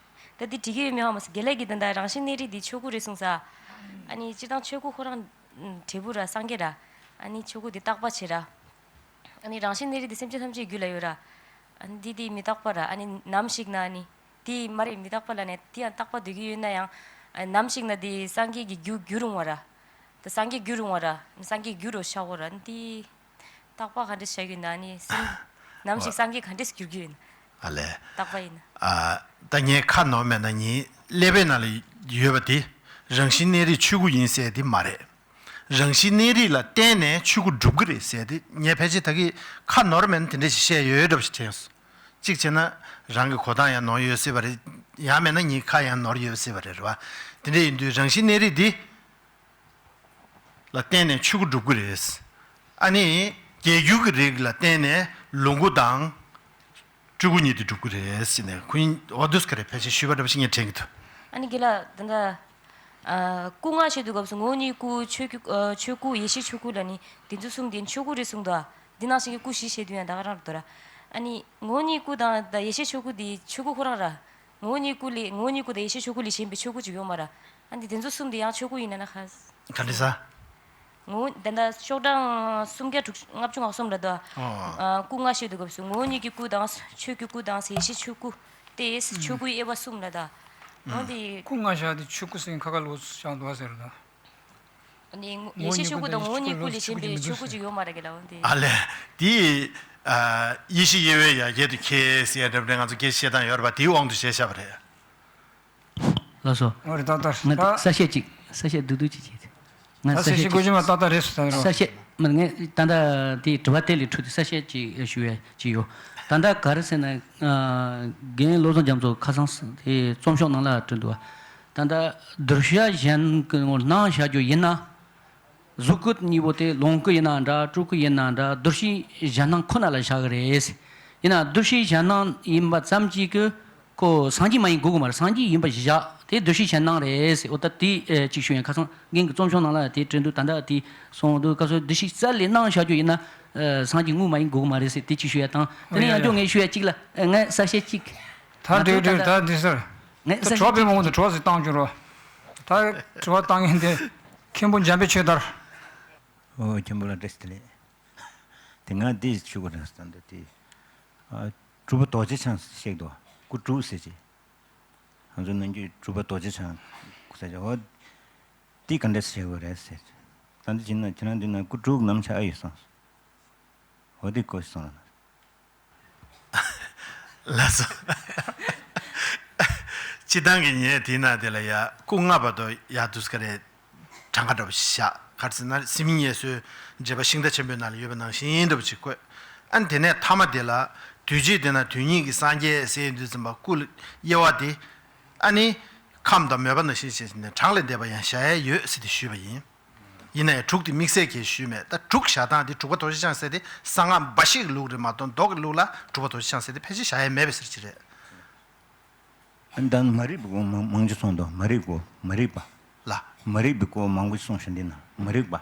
ད་འདི་འགྲིག་གི་ཡོད་མེད་ཧ་མ་སོང་། རྒན་ལགས་ཀྱིས་ད་ལྟ་རང་བཞིན་གནས་རིགས་འདི་ཆོས་སྐུ་རེད་གསུངས་ས། ཨ་ནི་སྤྱིར་བཏང་ཆོས་སྐུ་ཁོ་རང་། འབྲས་བུ་ར་སངས་རྒྱས་ར། ཨ་ནི་ཆོས་སྐུ་འདི་རྟག་པ་བྱེད་ར། ཨ་ནི་རང་བཞིན་གནས་རིགས་འདི་སེམས་ཅན་ཐམས་ཅད་རྒྱུད་ལ་ཡོད་ར། ཨ་ནི་འདི་འདི་མི་རྟག་པ་ར། ཨ་ནི་ནམ་ཞིག་ན་ཨ་ནི། དེ་མ་རེད། མི་རྟག་པ་ལ་ནས་དེ་ཡང་རྟག་པ་འདོད་ཀྱི་ཡོད་ན་ཡང་། ནམ་ཞིག་ན་དེ་སངས་རྒྱས་ཀྱི་རྒྱུ་འགྱུར་རུང་བ་ར། དེ་སངས་རྒྱས་འགྱུར་རུང་བ་ར། སངས་རྒྱས་འགྱུར་རོ་ཤ་བོ་ར། དེ་རྟག་པ་ག་འདྲས་བྱ་རྒྱུ་ན་ནི་སེམས་ནམ་ཞིག་སངས་རྒྱས་ག་འདྲས་འགྱུར་རྒྱུ་ཡིན། ཨ་ལས། རྟག་པ་ཡིན། ཨ། ད་ངས་ཁ་ནོར་མེད་ན་ངའི་ཀླད་པའི་ནང་ལ་ཡོད་པ་དེ་རང་བཞིན་གནས་རིགས་ཆོས་སྐུ་ཡིན་ཟེར་དེ་མ་རེད། རང་བཞིན་གནས་རིགས་ལ་བརྟེན་ནས་ཆོས་སྐུ་གྲུབ་ཀྱི་རེད་ཟེར་དེ་ངས་ཕལ་ཆེར་ད་གི་ཁ་ནོར་མེད་ན་དེ་འདྲ་ཞིག་བཤད་ཡོད་འདྲ་པོ་ཞིག་དྲན་སོང་། གཅིག་བྱས་ན་རང་གི་གོ་སྟངས་ཡང་ནོར་ཡོད་སྲིད་པ་རེད། ཡང་མེད་ན་ངའི་ཁ་ཡང་ནོར་ཡོད་སྲིད་པ་རེད། རེད་བ། དེ་འདྲ་ཡིན་དུས་རང་བཞིན་གནས་རིགས་འདི་ལ་བརྟེན་ནས་ཆོས་སྐུ་གྲུབ་ཀྱི་རེད། ཨ་ནི་རྒྱས་འགྱུར་གྱི་རིགས་ལ་བརྟེན་ནས་ལོངས་སྐུ་དང་སྤྲུལ་སྐུ་གཉིས་དེ་གྲུབ་ཀྱི་རེད་ཟེར་ནས་ཁོ་གཉིས་འོ་དུས་ཀ་རེ་ཕལ་ཆེར་ཞུས་པ་འདྲ་པོ་ཞིག་ངས་དྲན་གྱི་འདུག་ཨ་ནི་རྒན་ལགས་ད་ལྟ། ཨ། སྐུ་ལྔ་བཤད་དུས་སྐབས་སུ་ངོ་བོ་ཉིད་སྐུ། ཆོས་སྐུ། ཨ། ཆོས་སྐུ། ཡེ་ཤེས་ཆོས་སྐུ་ལ་ནི་དེ་ཚོ་གསུམ་དེ་ཆོས་སྐུ་རེད་གསུངས་འདུག་ཨ། འདི་ནང་བཞིན་གྱི་སྐུ་བཞི་བཤད་དུས་ཡང་ད་ག་རང་རེད་འདུག་ར། ཨ་ནི་ངོ་བོ་ཉིད་སྐུ་དང་ད་ཡེ་ཤེས་ཆོས་སྐུ་དེ་ཆོས་སྐུ་ཁོ་རང་ར། ངོ་བོ་ཉིད་སྐུ་ལས། ངོ་བོ་ཉིད་སྐུ་དང་ཡེ་ཤེས་ཆོས་སྐུ་ལས་གཞན་པའི་ཆོས་སྐུ་ཅིག་ཡོད་མ་ར། ཨ་ནི་དེ་ཚོ་གསུམ་དེ་ཡང་ཆོས་སྐུ་ཡིན་ན་ན་ཧ། ག་འདྲ་ཟ། ངོ་བོ་ད་ལྟ་ཤོག་གྲངས་སུམ་བརྒྱ་དྲུག་ལྔ་བཅུ་ང་གསུམ་ལ་ད། ཨོ། ཨ། སྐུ་ལྔ་བཤད་དུས་སྐབས་སུ་ངོ་བོ་ཉིད་ཀྱི་སྐུ་དང་ཆོས་ཀྱི་སྐུ་དང་ཡེ་ཤེས་ཆོས་སྐུ་སྟེ་ཆོས་སྐུའི་དབྱེ་བ་གསུམ་ལ་ད། འོ་དེ། སྐུ་ལྔ་བཞག་དེ་ཆོས་སྐུ་ཟེར་ཁ་ཁ་ལོག་བཞག་འདུག་ཟེར་ད། ནི་ངོ་ཡེ་ཤེས་ཆོས་སྐུ་དང་ངོ་བོ་ཉིད་སྐུ་ལས་གཞན་པའི་ཆོས་སྐུ་ཅིག་ཡོད་མ་རེད་གི་ལ། འོ་དེ། ཨ་ལས། དེ། ཨ། ཡེ་ཤེས་དབྱེ་བའི་ཡ་གྱལ་དུ་ཁྱེད་ཟེར་ཡ་འདྲ་པོ་འདྲ་ང་ཚོ་སྐད་ཆ་བཤད་སྟངས་ཡོད་རེད་པ། དེའི་དབང་དུ་བྱས་བཞག་པ་རེད། ལགས་སོ། འོ་རེད། ད་ལྟ་ང་ད་གསལ་བཤད་ཅིག་གསལ་བཤད་བསྡུས་བསྡུས་ཅིག་བྱེད། ང་ད་གསལ་བཤད་ཅིག་གསལ་བཤད་དགོས་ཀྱི་མ། ཏག་ཏག་རེད་སོ། ད་རེད། གསལ་བཤད་མ་ངས་ད་ལྟ་དེ་དྲི་བ་དེ་ལས་འཕྲོས་ཏེ་གསལ་བཤད་ཅིག་ཞུ་ཡ་ཅིག་ཡོད། ད་ལྟ་ག་རེ་ཟེར་ན། ཨ། རྒན་བློ་བཟང་རྒྱ་མཚོ་ཁ་སང་དེ་རྩོམ་ཤོག་ནང་ལ་བྲིས་འདུག་ད་ལྟ་གདུལ་བྱ་གཞན་གྱི་ངོར་སྣང་བཞག་རྒྱུ་ཡིན་ན། གཟུགས་སྐུ་གཉིས་པོ་དེ་ལོངས་སྐུ་ཡིན་ན་འདྲ། སྤྲུལ་སྐུ་ཡིན་ན་འདྲ། གདུལ་བྱའི་གཞན་སྣང་ཁོ་ན་ལ་བཞག་གི་རེད། ཡིན་ན་གདུལ་བྱའི་གཞན་སྣང་ཡིན་པ་ཙམ་གྱིས་ཀྱི་ཁོ་སངས་རྒྱས་མ་ཡིན་དགོས་ཀྱི་མ་རེད། སངས་རྒྱས་ཡིན་པ་བཞག་དེ་གདུལ་བྱའི་གཞན་སྣང་རེད་ཟེར། འོ་ད་དེ་ཨེ་གཅིག་ཞུ་ཡ། ཁ་སང་རྒན་གྱི་རྩོམ་ཤོག་ནང་ལ་དེ་བྲིས་འདུག་ད་ལྟ་དེ་སོང་འདུག་སྐབས་སུ་གདུལ་བྱའི་རྩལ་ལས་སྣང་བཞག་རྒྱུ་ཡིན་ན་ཨེ་སངས་རྒྱས་དངོས་མ་ཡིན་དགོས་ཀྱི་མ་རེད་ཟེར། དེ་གཅིག་ཞུ་ཡ་དང་། དེ་ནས་ཡང་ཡང་ཡང་ཡང་ཅུང་ངས་ཞུ་ཡ་གཅིག་ལ། ཨེ་ང་གསལ་བཤད་གཅིག་ད་ང་འགྲིག་ཚོ་ད་འགྲིག་ལྟ་ད་འདི་ཟེར། ངས་ད་གསལ་བཤད་གྲོགས་པོའི་གཅིག་མང་པོ་འདུག་གྲོགས་ཟིག་བཏང་བཅུག་རོགས། ད་དྲི་བ་བཏང་མཁན་དེ་མཁན་པོ་འཇམ་དཔལ་ཆོས་དར། ཨོ་མཁན་པོ་ལ་བཀྲ་ཤིས་བདེ་ལེགས། དེ་ང་འདི་ཞུ་དགོས་རེད་ཟེར་འདུག་དེ། ཨ། སྤྲུལ་པ་རྡོ་རྗེ་འཆང་ཞིག་འདུག་སྐུ་དྲུག་ཟེར་གྱི། ང་ཚོ་ནམ་རྒྱུན་སྤྲུལ་པ་རྡོ་རྗེ་འཆང་ཟེར་གྱི། འོ། འདི་ག་འདྲ་ཞིག་དགོས་རེད་ཟེར། ད་འདི་བྱས་ན་ཁྱེད་རང་འདི་ན་སྐུ་དྲུག་ནམ་ཆགས་ཨ་ཡོད་སོང་། འོ་འདི་གོ་སོང་ལ། ལགས་སོ། སྤྱི་བཏང་གི་ཉེ་དེའི་ནང་དེ་ལ་ཡ་སྐུ་ལྔ་བར་དུ་ཡ་དུས་ཀ་རེ་གྲངས་ཀ་འདྲ་པོ་ཞིག་བཞག་ག་རེ་ཟེར་ན་སེམས་ཉིད་གཉེར་སོའི་འགྲེལ་པ་ཤིང་རྟ་ཆེན་པོའི་ནང་ལ་ཡོད་པ་ནང་བཞིན་འདྲ་པོ་ཅིག་བཀོད། ཨ་ནི་དེ་ནས་ཐ་མ་དེ་ལ་དུས་གཅིག་དེ་ན་དོན་གཉིས་ཀྱི་སངས་རྒྱས་ཟེར་ཡོང་དུས་ཙམ་པ་སྐུ་ལ་དབྱེ་བ་དེ་ཨ་ནི་ཁམས་དང་མོས་པ་ནང་བཞིན་བྱས་ནས་གྲངས་ལས་འདས་པ་ཡང་བཞག་ཡ་ཡོད་ཟེར་ཏེ་ཞུས་པ་ཡིན། ཡིན་ན་ཡང་དྲུག་དེ་དམིགས་བསལ་གྱིས་ཞུས་མེད། ད་དྲུག་བཞག་སྟངས་དེ་དྲུག་པ་རྡོ་རྗེ་འཆང་ཟེར་དེ་གསང་སྔགས་འབའ་ཞིག་གི་ལུགས་རེད་མ་གཏོགས་མདོ་གི་ལུགས་ལ་དྲུག་པ་རྡོ་རྗེ་འཆང་ཟེར་དེ་ཕལ་ཆེར་བཞག་ཡ་མེད་པའི་ཟེར་གྱི་རེད། ཨ་ནི་ད་མ་རིག་པའི་སྐོར་མང་མང་ཆེ་གསུངས་འདུག་མ་རིག་པ། མ་རིག་པ། ལ། མ་རིག་པའི་སྐོར་མང་པོ་གསུངས་ཤིང་འདི་ན་མ་རིག་པ།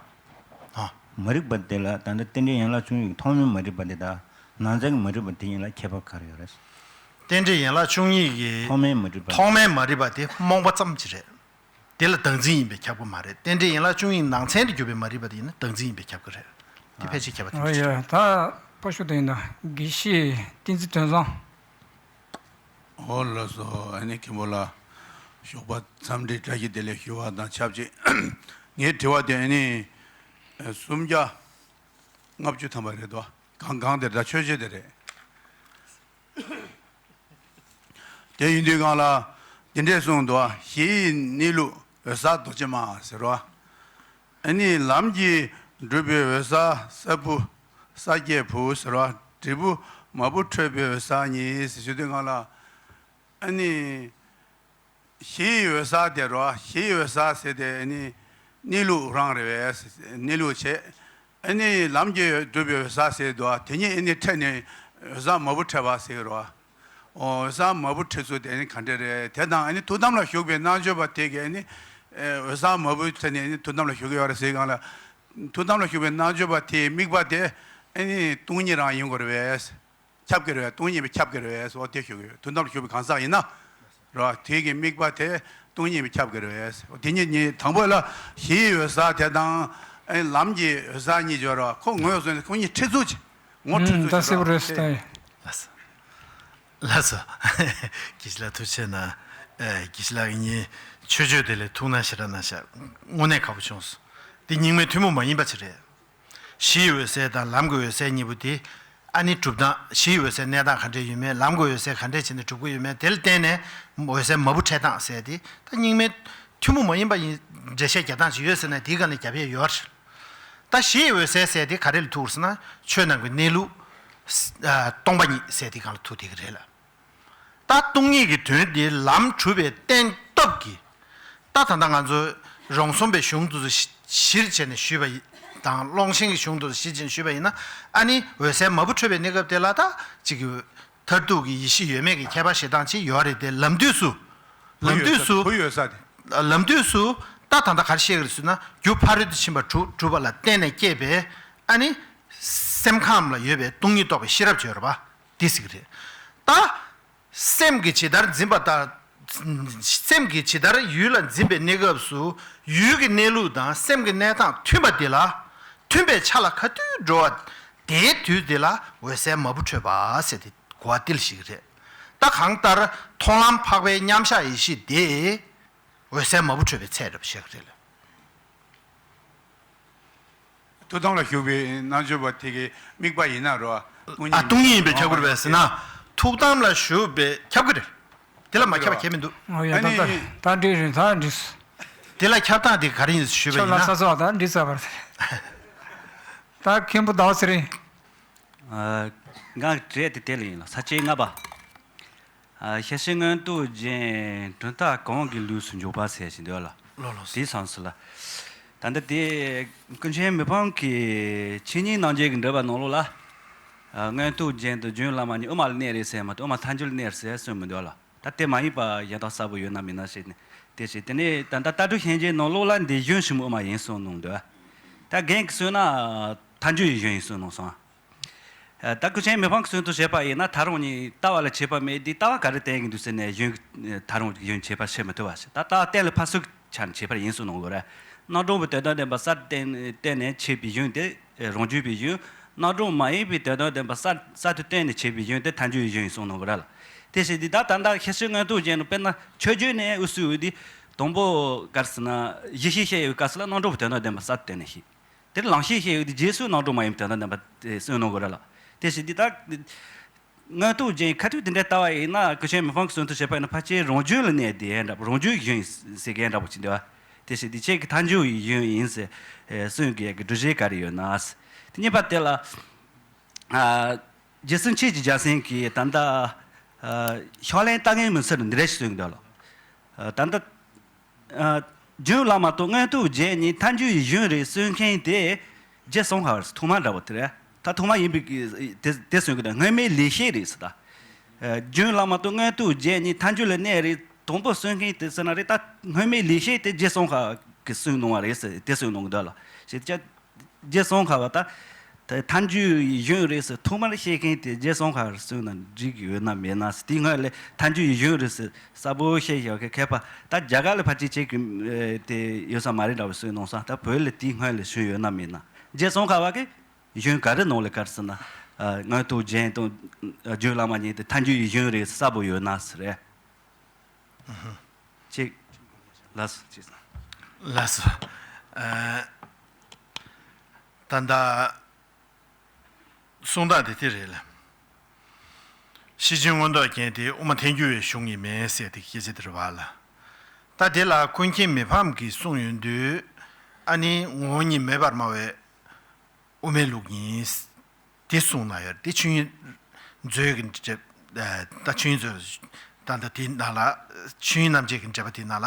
ཨ། མ་རིག་པ་དེ་ལ་ད་ལྟ་རྟེན་འབྲེལ་ཡན་ལག་བཅུ་གཉིས་ཀྱི་ཐོག་མའི་མ་རིག་པ་དེ་དང་ནང་ཚན་གྱི་མ་རིག་པ་དེ་གཉིས་ལ་ཁྱད་པར་ག་རེ་ཡོད་རེད། རྟེན་འབྲེལ་ཡན་ལག་བཅུ་གཉིས་ཀྱི་ཐོག་མའི་མ་རིག་པ། ཐོག་མའི་མ་རིག་པ་དེ་རྨོངས་པ་ཙམ་ཅིག་རེད། དེ་ལ་བདག་འཛིན་ཡིན་པས་ཁྱབ་ཀྱི་མ་རེད། རྟེན་འབྲེལ་ཡན་ལག་བཅུ་གཉིས་ནང་ཚན་དུ་གྱུར་པའི་མ་རིག་པ་དེ་ཡིན་ན་བདག་འཛིན་ཡིན་པས་ཁྱབ་ཀྱི་རེད། དེ་ཕལ་ཆེར་ཁྱད་པར་དེ་འདྲ་ཞིག་རེད། ད་ཕར་ཞུ་དང་ཡིན་ན་དགེ་བཤེས་བསྟན་འཛིན་དོན་བཟང་། ཨོ་ལགས་སོ། ཨ་ནི་མཁན་པོ་ལ་ཞོགས་པ་འཚམས་འདྲི་བཀྲ་ཤིས་བདེ་ལེགས་ཞུ་བ་དང་ཆབས་ཅིག་ངའི་དྲི་བ་དེ་ཨ་ནི་སུམ་བརྒྱ་ལྔ་བཅུ་ཐམ་པ་རེད་དོ། གང་གང་དེ་ད་ཆོས་ཆོས་དེ་རེད། དེ་ཡིན་དུས་སྒང་ལ་དེ་འདྲས་གསུངས་འདུག་གཞི་ཡི་གནས་ལུགས་འོད་གསལ་རྡོ་རྗེ་མ་ཟེར་བ། ཨ་ནི་ལམ་གྱིས་སྒྲུབ་པའི་འོད་གསལ་ས་བུ་ས་སྐྱེས་བུ་ཟེར་བ། འབྲས་བུ་མ་བུ་འཕྲོད་པའི་འོད་གསལ་གཉིས་ཟེར་ཞུ་དུས་སྒང་ལ། ཨ་ནི། གཞི་ཡི་འོད་གསལ་དེ་རོ། གཞི་ཡི་འོད་གསལ་ཟེར་དེ་ཨ་ནི་གནས་ལུགས་རང་རེད་བས། གནས་ལུགས་བྱས། ཨ་ནི་ལམ་གྱིས་སྒྲུབ་པའི་འོད་གསལ་ཟེར་དུས་དེ་གཉིས་ཨ་ནི་ཕྲད་ནས་འོད་གསལ་མ་བུ་འཕྲད་པ་ཟེར་རོ། འོ་འོད་གསལ་མ་བུ་འཕྲད་ཚུལ་དེ་ཨ་ནི་ག་འདྲ་རེད། དེ་དང་ཨ་ནི་ཐུགས་དམ་ལ་བཞུགས་པའི་རྣལ་འབྱོར་པ་དེ་གིས་ཨ་ནི་འོད་གསལ་མ་བུ་འཕྲད་ནས་ཨ་ནི་ཐུགས་དམ་ལ་བཞུགས་ཀྱི་ཡོད་རེད་ཟེར་སྒང་ལ། ཐུགས་དམ་ལ་བཞུགས་པའི་རྣལ་འབྱོར་པ་དེའི་དམིགས་པ་དེ་ཨ་ནི་སྟོང་ཉིད་རང་ཡིན་དགོས་རེད་བས། ཁྱབ་ཀྱི་རེད་བས། སྟོང་ཉིད་པས་ཁྱབ་ཀྱི་རེད་བས། འོ་དེ་ཞུ་གི་ཡོད། ཐུགས་དམ་ལ་བཞུགས་པའི་གང་ཟག་ཡིན་ན། རེད་བ། དེ་གི་དམིགས་པ་དེ་སྟོང་ཉིད་པས་ཁྱབ་ཀྱི་རེད་བས། འོ་དེ་ཉིད་ཉིད་དང་པོ་ལ་གཞི་ཡི་འོད་གསལ་དེ་དང་། ཨེ་ལམ་གྱི་འོད་གསལ་གཉིས་སྦྱོར་བ་ཁོ་ངོས་བཟུང་ནས་ཁོ་གཉིས་ཕྲད་ཚུལ་གྱི་ངོ་ཨུམ་འཕྲོད་ཚུལ་ད་གྱི་སེ་བ་རེད་རེད་ཟེར་ད་ཡིན། ལགས་སོ། ལགས་སོ། དགེ་བཤེས་ལགས་ཐུགས་རྗེ་གནང་། ཨེ་དགེ་བཤེས་ལགས་ཀྱི་གཉིས་ཆོས་སྤྱོད་དེ་ལས་ཐུགས་སྣང་ཞེ་དྲག་གནང་ཤག་དངོས་གནས་ཁག་པོ་བྱུང་སོང་། འདི་རྙིང་མའི་ཐུན་མོང་མ་ཡིན་པ་ཅིག་རེད། གཞི་ཡི་འོད་གསལ་དང་ལམ་གྱི་འོད་གསལ་གཉིས་པོ་དེ། ཨ་ནི་གྲུབ་སྟངས་གཞི་ཡི་འོད་གསལ་གནས་སྟངས་ག་འདྲས་ཡོད་མེད། ལམ་གྱི་འོད་གསལ་ག་འདྲས་བྱས་ནས་གྲུབ་ཀྱི་ཡོད་མེད། དེ་ལ་བརྟེན་ནས་འོད་གསལ་མ་བུ་འཕྲད་སྟངས་ཟེར་དེ་ད་རྙིང་མའི་ཐུན་མོང་མ་ཡིན་པ་ཡིན་འགྲེལ་བཤད་རྒྱག་སྟངས་ཤིག་ཡོད་ཟེར་ན་དེའི་སྒང་ནས་རྒྱབ་ཡས་ཡོད་རེད། ད་གཞི་ཡི་འོད་གསལ་ཟེར་དེ་ག་རེ་ལ་ཐུག་རེད་ཟེར་ན་ཆོས་རྣམས་ཀྱི་གནས་ལུགས། ཨ། སྟོང་པ་ཉིད་ཟེར་དེའི་སྒང་ལ་ཐུག་བསྡད་ཀྱི་རེད་ལ། ད་སྟོང་ཉིད་ཀྱི་དོན་དེ་ལམ་གྲུབ་པའི་གཏན་སྟོབས་ཀྱིས། ད་ད་ལྟ་ང་ཚོས་རོང་ཟོམ་པའི་གཞུང་དུ་གཞིར་བྱས་ནས་ཞུས་པ་ཡི་དང་ཀློང་ཆེན་གྱི་གཞུང་དུ་གཞིར་བྱས་ནས་ཞུས་པ་ཡིན་ན། ཨ་ནི་འོད་གསལ་མ་བུ་འཕྲོད་པའི་གནས་སྐབས་དེ་ལ་ད་ཅིག་གི་མཐར་ཐུག་གི་ཡེ་ཤེས་ཡོད་མེད་ཀྱི་ཁྱད་པར་བཤད་སྟངས་ཅིག་ཡོད་རེད་དེ། ལམ་དུས་སུ། ལམ་དུས་སུ། བུ་ཡོད་ས་དེ། ལམ་དུས་སུ་ད་ད་ལྟ་ག་རེ་བཤད་ཀྱི་རེད་ཟེར་ན་རྒྱུ་ཕ་རོལ་ཏུ་ཕྱིན་པ་དྲུག་གྲུབ་པ་ལ་བརྟེན་ནས་སྐྱེས་པའི་ཨ་ནི་སེམས་ཁམས་ལ་ཡོད་པའི་སྟོང་ཉིད་རྟོགས་པའི་ཤེས་རབ་ཅིག་ཡོད་རེད་པ། འདི་ཟེར་གྱི་རེད། ད། སེམས་ཀྱིས་ཇི་ལྟར་འཛིན་པ་ལྟར། སེམས་ཀྱིས་ཇི་ལྟར་ཡུལ་ལ་འཛིན་པའི་གནས་སྐབས་སུ་ཡུལ་གྱི་གནས་ལུགས་དང་སེམས་ཀྱི་གནས་སྟངས་མཐུན་པ་དེ་ལ། མཐུན་པའི་ཆ་ལ་ག་དུས་འགྲོ་བ་དེའི་དུས་དེ་ལ་འོད་གསལ་མ་བུ་འཕྲོད་པ་ཟེར་ཏེ་གོ་བ་ཏིལ་ཞིག་རེད། ད་གང་ལྟར་མཐོང་ལམ་འཕགས་པའི་མཉམ་གཞག་ཡེ་ཤེས་དེ་འོད་གསལ་མ་བུ་འཕྲོད་པའི་ཚད་རེད་བཤད་ཀྱི་རེད་ལ། ཐུགས་དམ་ལ་བཞུགས་པའི་རྣལ་འབྱོར་པ་དེ་གའི་དམིགས་པ་ཡིན་ན་རོ། ཨ། སྟོང་ཉིད་ཡིན་པས་ཁྱབ་ཀྱི་རེད་པས་ཟེར་ན། ཐུགས་དམ་ལ་བཞུགས་པའི་ཁྱབ་ཀྱི་རེད། དེ་ལ་མ་ཁྱབ་པ་ཁྱབ་མི་འདུག། ཨོ་ཡ། ད་ཨ་ནི་ད་འགྲིག་རེད། ད་འགྲིག་སོང་། དེ་ལ་ཁྱབ་སྟངས་དེ་ག་རེ་ཡིན་ཞུས་པ་ཁྱོད་ཡིན་ལ་ན། ས་སོགས་ད་འགྲིག་ཚར་བ་རེད། ད་མཁན་པོ་ཟླ་བ་ཚེ་རིང་། ཨ། ང་དྲིས་དེ་དེ་ལ་ཡིན་ལ། ས་བཅད་ལྔ་པ། ཨ། ཤེར་ཕྱིན་མངོན་རྟོགས་ཅན། གྲུབ་མཐའ་གང་གི་ལུགས་སུ་འཇུག་པ་ཟེར་བཞིན་འདུག་ལ། ལོ་ལོ། དེའི་མཚམས་སུ་ལ། ད་ལྟ་དེ་ཀུན་མཁྱེན་མི་ཕམ་གྱི་ཆོས་ཉིད་རྣམ་འབྱེད་ཀྱི་འགྲེལ་པ་ནང་ལོགས་ལ། ཨ། མངོན་རྟོགས་ཅན་དང་རྒྱུན་བླ་མ་གཉིས་དབུ་མ་ལ་གནས་རེད་ཟེར་མ་གཏོགས་དབུ་མ་ཐལ་འགྱུར་ལ་གནས་རེད་ཟེར་གསུངས་མི་འདུག་ལ། ད་དེ་མ་ཡིན་པ་གཞན་དག་གསལ་པོ་ཡོད་ན་མེད་ན་ཞེས་ནས་དེ་བྱས། དེ་ནས་ད་ལྟ་ལྟ་གྲུབ་ཤན་འབྱེད་ནང་ལོགས་ལ་འདི་གཞུང་ཕྱི་མོ་དབུ་མ་ཡིན་གསུངས་གནང་འདུག། ད་རྒན་གྱིས་གསུངས་ན་ཐལ་འགྱུར་ཡི་གཞུང་ཡིན་གསུངས་གནང་སོང་། ད་ཀུན་མཁྱེན་མི་ཕམ་གྱིས་གསུང་དུ་བྱས་པ་ཡིན་ན། ད་རུང་ནི་ལྟ་བ་ལ་ཁྱད་པར་མེད་དེ། ལྟ་བ་ག་རེ་བསྟན་གྱི་འདུག་ཟེར་ནས་གཞུང་ད་རུང་གཞུང་ཁྱད་པར་ཕྱེ་མི་ཐུབ་པ་ཞིག། ད་ལྟ་བ་གཏན་ལ་ཕབ་སུ་ཆ་ནས་ཁྱད་པར་ཡིན་གསུངས་གནང་དགོས་རེད། རྣམ་གྲངས་པའི་དོན་དམ་བདེན་པ་གསར་དུ་བསྟན་བསྟན་ནས་ཕྱེ་བའི་གཞུང་དེ་རང་རྒྱུད་པའི་གཞུང་། རྣམ་གྲངས་མ་ཡིན་པའི་དོན་དམ་བདེན་པ་གསར་གསར་དུ་བསྟན་ནས་ཕྱེ་བའི་གཞུང་དེ་ཐལ་འགྱུར་གཞུང་ཡིན་གསུངས་གནང་དགོས་རེད་ལ། དེ་བཞིན་དེ་ད་ད་ལྟ་ཤེར་ཕྱིན་མངོན་རྟོགས་ཅན་ནི་དཔེར་ན་མཆོད་བརྗོད་ནས་དབུ་སུ་འོས་དེ་དང་པོ་ག་རེ་ཟེར་ན་ཡེ་ཤེས་བཤད་ཡོད་སྐབས་སུ་ལ་རྣམ་གྲངས་པའི་དོན་དམ་བདེན་པ་གསར་དུ་བསྟན་ནས་ཤེས། དེར་ལམ་ཤེས་བཤད་ཡོད་དེ་རྗེས་སུ་རྣམ་གྲངས་མ་ཡིན་པའི་དོན་དམ་བདེན་པ་དེ་གསུངས་གནང་དགོས་རེད་ལ། དེ་བཞིན་དེ་ད་མངོན་རྟོགས་ཅན་གྱི་ཁ་ཐུག་དེ་འདྲའི་ལྟ་བ་ཡིན་ན། ཀུན་མཁྱེན་མི་ཕམ་གྱིས་གསུང་དུ་བྱས་པ་ཡིན་ན་ཕལ་ཆེར་རང་རྒྱུད་ལ་གནས་དེ་འདྲ་པོ། རང་རྒྱུད་ཀྱི་གཞུང་ཡིན་ཟེར་མཁན་འདྲ་པོ་ཅིག་འདུག་བ། དེ་བཞིན་དེ་ཁྱེད་ཀྱིས་ཐལ་འགྱུར་གྱི་གཞུང་ཡིན་ཟེར་གསུང་གི་སྒྲུབ་བྱེད་ག་རེ་ཡོད་ན། དེ་གཉིས་པ་དེ་ལ། ཨ། རྗེ་བཙུན་ཆོས་ཀྱི་རྒྱལ་མཚན་གྱིས་ད་ལྟ། ཨ། ཕྱག་ལེན་ལྟ་ངན་མི་འཚོལ་འདི་འདྲ་ཞིག་གསུངས་འདུག་ལ། ཨ། ད་ལྟ། ཨ། རྒྱུན་བླ་མ་དང་མངོན་རྟོགས་རྗེ་གཉིས་ཐལ་འགྱུར་གྱི་གཞུང་རེད་གསུང་མཁན་དེ་རྗེ་ཙོང་ཁ་པ་རེད། ཐོག་མ་འདྲ་པོ་དེ་རེད། ད་ཐོག་མ་ཡིན་པའི་དེ་དེ་གསུང་གི་འདུག། སྔོན་མའི་ལེགས་བཤད་རེད་ཟེར་ད། ཨ། རྒྱུན་བླ་མ་དང་མངོན་རྟོགས་རྗེ་གཉིས་ཐལ་འགྱུར་ལ་གནས་རེད། དང་པོ་གསུང་མཁན་དེ་ཟེར་ན་རེད། ད་སྔོན་མའི་ལེགས་བཤད་དེ་རྗེ་ཙོང་ཁ་པ་གིས་གསུངས་གནང་བ་རེད་ཟེར་དེ་གསུང་གནང་གི་འདུག་ལ། ཞེས་བྱ། རྗེ་ཙོང་ཁ་པ་ད། ད་ཐལ་འགྱུར་གྱི་གཞུང་རེད་ཟེར་ཐོག་མར་བཤད་མཁན་དེ་རྗེ་ཙོང་ཁ་པར་གསུངས་ན་འགྲིག་གི་ཡོད་ན་མེད་ན་ཟེར། དེའི་སྔོན་ལ་ཐལ་འགྱུར་གྱི་གཞུང་རེད་ཟེར་གསལ་པོ་བཤད་བཞག་གི་མཁས་པ་ད་རྒྱ་གར་ལ་ཕལ་ཆེར་ཅིག་གི་དེ་ཡོད་ས་མ་རེད་འདྲ་བོ་གསུངས་གནང་སོང་། ད་བོད་ལ་དེའི་སྔོན་ལ་གཞུང་ཡོད་ན་མེད་ན། རྗེ་ཙོང་ཁ་པ་གི་གཞུང་ག་རེ་ནང་ལ་ག་རེ་ཟེར་ན། ཨ། མངོན་རྟོགས་རྒྱན་དང་རྒྱུན་བླ་མ་གཉིས་དེ་ཐལ་འགྱུར་གྱི་གཞུང་རེད་གསལ་པོ་ཡོད་ན་ཟེར། ཅིག་ལགས་སོ། ཅིག་ལགས་སོ། ཨ། ད་ལྟ་གསུང་སྟངས་དེ་དེ་རེད་ལ། ཤེར་ཕྱིན་མངོན་རྟོགས་རྒྱན་དེ་དབུ་མ་ཐལ་འགྱུར་བའི་གཞུང་ཡིན་མིན་ཟེར་དེ་སྐད་ཆ་དེ་རེད་བ་ལ། ད་དེ་ལ་ཀུན་མཁྱེན་མི་ཕམ་གྱིས་གསུངས་ཡོང་དུས། ཨ་ནི་ངོ་བོ་ཉིད་མེད་པར་སྨྲ་བའི་དབུ་མའི་ལུགས་ཡིན། དེ་གསུངས་གནང་ཡོད་རེད། དེ་ཆོས་དབྱིངས་མཛོད་ཀྱི་འགྲེལ། ད་ཆོས་དབྱིངས་མཛོད། ད་ལྟ་དེའི་ནང་ལ། ཆོས་དབྱིངས་རྣམ་འབྱེད་ཀྱི་འགྲེལ་པ་དེའི་ནང་ལ་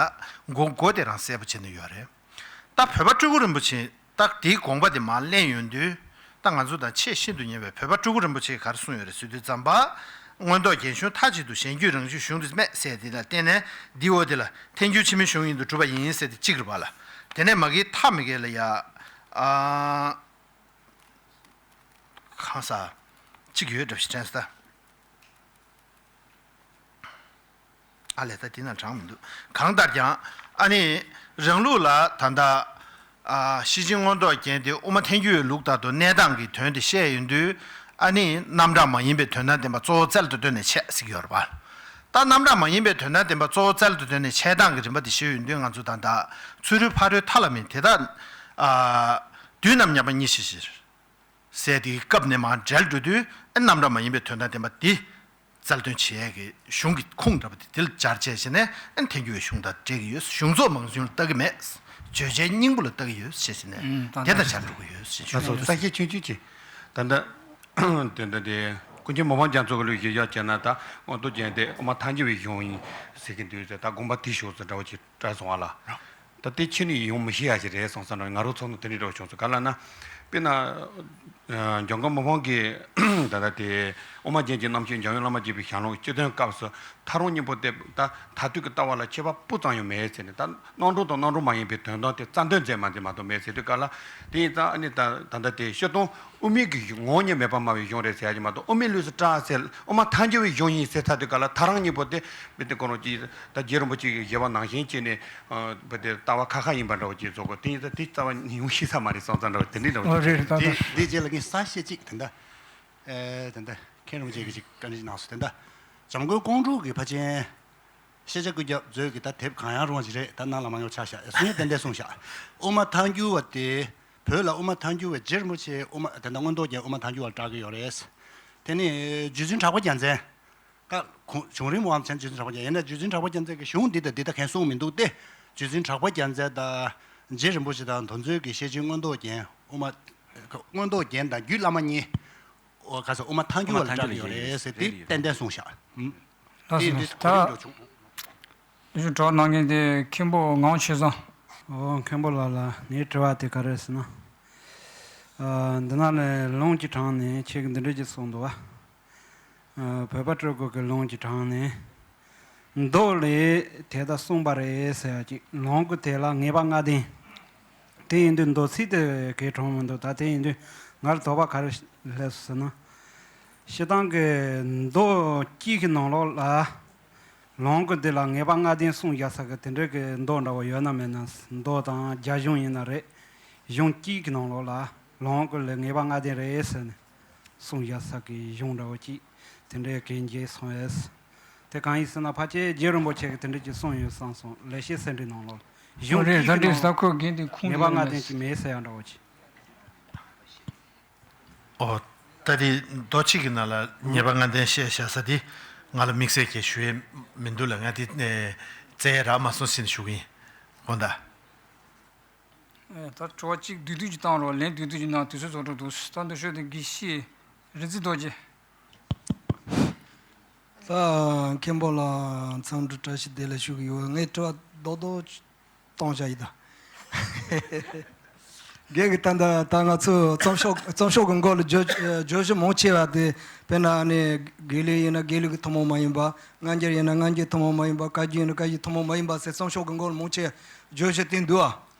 མགོ་མགོ་དེ་རང་གསལ་པོ་བྱས་ནས་ཡོད་རེད། ད་བོད་པ་སྤྲུལ་སྐུ་རིན་པོ་ཆེ་ད་དེའི་དགོངས་པ་དེ་མར་གླེང་ཡོང་དུས། ད་ང་ཚོ་དང་ཆེས་ཤིན་ཏུ་ཉེ་བའི་བོད་པ་སྤྲུལ་སྐུ་རིན་པོ་ཆེས་ག་རེ་གསུངས་ཡོད་རེད་ཟེར་དུས་ཙམ་པ། མངོན་རྟོགས་རྒྱན་གཞུང་མཐའ་གཅིག་ཏུ་གཞན་རྒྱུད་རང་རྒྱུད་གཞུང་དུ་སྨྲས་ཟེར་དེ་ལ་བརྟེན་ནས་འདི་འོ་དེ་ལ་ཐལ་འགྱུར་ཕྱི་མའི་གཞུང་ཡིན་དུ་གྲུབ་པ་ཡིན་ཟེར་དེ་གཅིག་རེད་པ་ལ། དེ་ནས་མ་གི་མཐའ་མ་གི་ལ་ཡ། ཨ། གང་ཟག་གཅིག་ཡོད་འདྲ་ཞིག་དྲན་སོང་ད། ཨ་ལས། ད་དེ་ན་དྲངས་མི་འདུག། གང་ལྟར་ཀྱང་ཨ་ནི་རང་ལུགས་ལ་ད་ལྟ། ཨ། ཤེར་ཕྱིན་མངོན་རྟོགས་རྒྱན་དེ་དབུ་མ་ཐལ་འགྱུར་བའི་ལུགས་ལྟར་དུ་གནས་སྟངས་ཀྱི་དོན་དེ་བཤད་ཡོང་དུས། ཨ་ནི་རྣམ་གྲངས་མ་ཡིན་པའི་དོན་དམ་བདེན་པ་གཙོ་བོ་རྩལ་དུ་བཏོན་ནས་འཆད་ཟེར་གྱི་ཡོད་རེད་པ། ད་རྣམ་གྲངས་མ་ཡིན་པའི་དོན་དམ་བདེན་པ་གཙོ་བོ་རྩལ་དུ་བཏོན་ནས་འཆད་སྟངས་ཀྱི་རིམ་པ་དེ་བཤད་ཡོང་དུས་ང་ཚོ་ད་ལྟ་ཚུ་རོལ་ཕ་རོལ་མཐའ་ལ་མིན་དེ་དག། ཨ། དུས་རྣམས་མཉམ་པ་གཉིས་ཤིག་ཕྱིར། ཟེར་དེའི་སྐབས་ནས་མར་འབྲེལ་འགྲོ་དུས་ཨ་རྣམ་གྲངས་མ་ཡིན་པའི་དོན་དག་བསྟན་པ་འདི་རྩལ་འདོན་བྱེད་ཡས་ཀྱི་གཞུང་གི་ཁུངས་འདྲ་པོ་དེ་དེ་ལ་སྦྱར་བྱས་བྱས་ནས་ཨ་ཐལ་འགྱུར་བའི་གཞུང་དང་འབྲེལ་གྱི་ཡོད། གཞུང་ཚོགས་མང་གཞུང་ལ་ལྟ་གི་མེད། བརྗོད་བྱའི་སྙིང་པོ་ལ་ལྟ་གི་ཡོད་ཞེས་བྱས་ནས་ཨུམ་ད་དེ་ལྟར་ལྟ་སྦྱར་འགྲོ་གི་ཡོད་ཞེས་ད་ཞུ་སོ་ཡོད། ལྟ་ཤེས་ཆུང་ཆུང་ཅིག་ད་ལྟ་དེ་འདྲ་དེ་ཀུན་མཁྱེན་མི་ཕམ་རྒྱ་མཚོ་གི་ལུགས་ཀྱི་ཡག་བྱས་ན་ད་མངོན་རྟོགས་རྒྱན་དེ་དབུ་མ་ཐལ་འགྱུར་བའི་གཞུང་ཡིན་ཟེར་གྱི་འདུག་ཟེར། ད་དགོངས་པ་དེ་ཞུ་ཟེར་འདྲ་བོ་ཅིག་སྤྲད་སོང་བ་ལ། ད་དེ་ཁྱོན་ནས་ཡོང་མི་ཤེས་ཡ་ཞིག་རེད་བསམ་བསམ་འདྲ་ང་རང་ཚོ་ནང་དེ་འདྲའི་འདྲ་བོ་བྱུང་སོང་། ག་ལ་ན། དཔེར་ན། འཇམ་མགོན་མི་ཕམ་གྱིས་ད་ལྟ་དེ་དབུ་མ་རྒྱན་གྱི་རྣམ་བཤད་འཇམ་དབྱངས་བླ་མ་དགྱེས་པའི་ཞལ་ལུང་སྤྱི་དོན་སྐབས་སུ་ཐལ་རང་གཉིས་པོ་དེ་ད་མཐར་ཐུག་གི་ལྟ་བ་ལ་ཁྱད་པར་སྤུ་ཙམ་ཡང་མེད་ཟེར་ནས། ད་རྣམ་གྲངས་དང་རྣམ་གྲངས་མ་ཡིན་པའི་དོན་དམ་དེ་རྩལ་འདོན་མཛད་མ་མཛད་མ་གཏོགས་མེད་ཟེར་དུས་ག་ལ། དེ་ཡིན་ཙང་ཨ་ནི་ད་ད་ལྟ་དེ་སྤྱིར་བཏང་དབུ་མའི་གི་ངོ་བོ་ཉིད་མེད་པར་སྨྲ་བའི་གཞུང་རེད་ཟེར་ཡ་གི་མ་གཏོགས། དབུ་མའི་ལུགས་སུ་བཀྲལ་ཟེར་དབུ་མ་ཐལ་འགྱུར་བའི་གཞུང་ཡིན་ཟེར་ཚར་དུས་ག་ལ་ཐལ་རང་གཉིས་པོ་དེ་མི་དེ་ཁོ་རང་གི་ད་རྗེ་རིན་པོ་ཆེ་གི་བཞེད་པ་ནང་བཞིན་བྱས་ནས་བ་དེ་ལྟ་བ་ཁ་ཁ་ཡིན་པ་འདྲ་བོ་ཅིག་བཟོ་དགོས། དེ་ཡིན་ཙང་དེ་རྩ་བ་ནས་ཡོང་ཤེས་ས་མ་རེད་བསམ་ཙང་འདྲ་བོ་དེ་འདྲའི་འདྲ་བོ་ཨོ་རེད་རེད། ད་དེ་ད་དེ་རྗེས་ལ་ངས་གསལ་བཤད་ཅིག་དེ་འདྲ་ཨེ་དེ་འདྲ་མཁན་རིན་པོ་ཆེ་གིས་ཅིག་བཀའ་འདྲི་ཅིག་གནང་སོང་། དེ་འདྲ་འཇམ་མགོན་ཀོང་སྤྲུལ་གྱི་ཕལ་ཆེར་ཤེས་བྱ་ཀུན་ཁྱབ་མཛོད་ཀྱི་ད་དེབ་གང་ཡང་རུང་བ་ཞིག་རེད། ད་ནང་ལ་མ་ཡོང་ཆ་བཞག་ཡ་སུ་ཡང་ཏན་ཏན་གསུངས་བཞག་དབུ་མ་ཐལ་འགྱུར་བ་དེ་བོད་ལ་དབུ་མ་ཐལ་འགྱུར་བའི་རྗེ་རིན་པོ་ཆེ་དབུ་མ་དེ་འདྲ་མངོན་རྟོགས་རྒྱན་དབུ་མ་ཐལ་འགྱུར་བ་ལ་བཀྲལ་གྱི་ཡོད་རེད། དེ་ནི་རྗེ་བཙུན་གྲགས་པ་རྒྱལ་མཚན། ཀ་ཁོང་བྱུང་རིམ་དབང་ཆེན་རྗེ་བཙུན་གྲགས་པ་རྒྱལ་ཡིན་ན། རྗེ་བཙུན་གྲགས་པ་རྒྱལ་མཚན་གྱི་གཞུང་འདི་དང་འདི་ད་གས་གསུངས་མི་འདུག་སྟེ། རྗེ་བཙུན་གྲགས་པ་རྒྱལ་མཚན་དང་རྗེ་རིན་པོ་ཆེ་དང་དེ་ཚོའི་གི་ཤེར་ཕྱིན་མངོན་རྟོགས་རྒྱན་དབུ་མ། མངོན་རྟོགས་རྒྱན་དང་རྒྱུད་བླ་མ་གཉིས། ཨོ་ག་ས་དབུ་མ་ཐལ་འགྱུར་བ་ལ་བཀྲལ་གྱི་ཡོད་རེད་ཟེར་དེ་ཏན་ཏན་གསུངས་བཞག་ལགས་སོ། དེ་འདི་ད་གོ་རིམ་འགྲོ་བྱུང་། ལས་ཞུགས་གྲོགས་གནང་མཁན་དེ་མཁན་པོ་ངག་དབང་ཆོས་བཟང་། ཨོ་མཁན་པོ་ལགས་ལ་ངའི་དྲི་བ་དེ་ག་རེ་ཟེར་ན། ཨ་འདི་ནང་ནས་ལུང་གི་དྲངས་ནས་ཁྱེད་ཀྱིས་འདི་འདྲ་ཅིག་གསུངས་འདུག་བ། ཨ་བོད་པ་སྤྲུལ་སྐུ་གི་ལུང་གི་དྲངས་ནས། མདོ་ལས་དེ་ལྟར་གསུངས་པ་རེད་ཟེར་ཡ་ཅིག་ལུང་གི་དེ་ལ་ངེས་པ་ལྔ་ལྡན། དེ་ཡིན་དུས་མདོ་ཚིག་དེ་གའི་དྲངས་མི་འདུག་ད་དེ་ཡིན་དུས་ང་ལ་དོགས་པ་ག་རེ་སླེབས་སོང་ཟེར་ན། སྤྱིར་བཏང་གི་མདོ་གཅིག་གི་ནང་ལོགས་ལ། ལུང་གི་འདི་ལ་ངེས་པ་ལྔ་ལྡན་གསུངས་བཞག་ས་གི་དེ་འདྲའི་གི་མདོ་འདྲ་བོ་ཡོད་ན་མེད་ན། མདོ་དང་རྒྱ་གཞུང་ཡིན་ན་རེད། གཞུང་གཅིག་གི་ནང་ལོགས་ལ་ལུང་གི་ལས་ངེས་པ་ལྔ་ལྡན་རེད་ཟེར་ནས་གསུངས་བཞག་ས་གི་གཞུང་འདྲ་བོ་གཅིག་དེ་འདྲའི་གི་མཇལ་སོང་ཡོད། དེ་གང་ཡིན་ཟེར་ན་ཕལ་ཆེར་རྗེ་རིན་པོ་ཆེ་གིས་དེ་འདྲ་ཅིག་གསུངས་ཡོད་བསམ་སོང་། ལེགས་བཤད་ཟེར་འབྲིའི་ནང་ལོགས་ལ་གཞུང་རེད། གཅིག་ད་གི་འདྲའི་ནང་ས་ལོགས་ཁོ་རྒན་དེ་ཁུངས་ངེས་པ་ལྔ་ལྡན་ཅིག་མེད་ཟེར་ཡ་འདྲ་བོ་ཅིག་ཨོ། ད་དེ་མདོ་གཅིག་གི་ནང་ལ་ངེས་པ་ལྔ་ལྡན་བཤད་བཞག་ས་དེ་ང་ལ་དམིགས་བསལ་གྱི་ཞུ་ཡས་མི་འདུག་ལ། ང་དེ་བཙལ་ཡས་རག་མ་སོང་ཟེར་ནས་ཞུ་གི་ཡིན། དགོངས་དག་ད་དྲི་བ་གཅིག་བསྡུས་བསྡུས་ཀྱིས་བཏང་རོགས། ལན་བསྡུས་བསྡུས་ཀྱིས་གནང་། དུས་ཚོད་རྫོགས་འགྲོ་འདུག་ད་འདི་ཤོད་དེ་དགེ་བཤེས་རིག་འཛིན་རྡོ་རྗེ། ད་མཁན་པོ་ལ་འཚམས་འདྲི་བཀྲ་ཤིས་བདེ་ལེགས་ཞུ་གི་ཡོད། ངས་དྲི་བ་རྡོག་རྡོག་གཏོང་བྱ་ཡིན་ད། རྒན་གྱིས་ད་ལྟ་ད་ང་ཚོས་རྩོམ་ཤོག་རྩོམ་ཤོག་གི་མགོ་ལ་བརྗོད་བརྗོད་གཞི་མང་ཆེ་བ་དེ་དཔེར་ན་ནི་དགེ་ལུགས་ཡིན་ན་དགེ་ལུགས་ཀྱི་ཐུན་མོང་མ་ཡིན་པ། སྔ་འགྱུར་ཡིན་ན་སྔ་འགྱུར་ཐུན་མོང་མ་ཡིན་པ། བཀའ་བརྒྱུད་ཡིན་ན་བཀའ་བརྒྱུད་ཐུན་མོང་མ་ཡིན་པ་ཟེར་རྩོམ་ཤོག་གི་མགོ་ལ་མང་ཆེ་བརྗོད་གཞི་དེ་འདུག་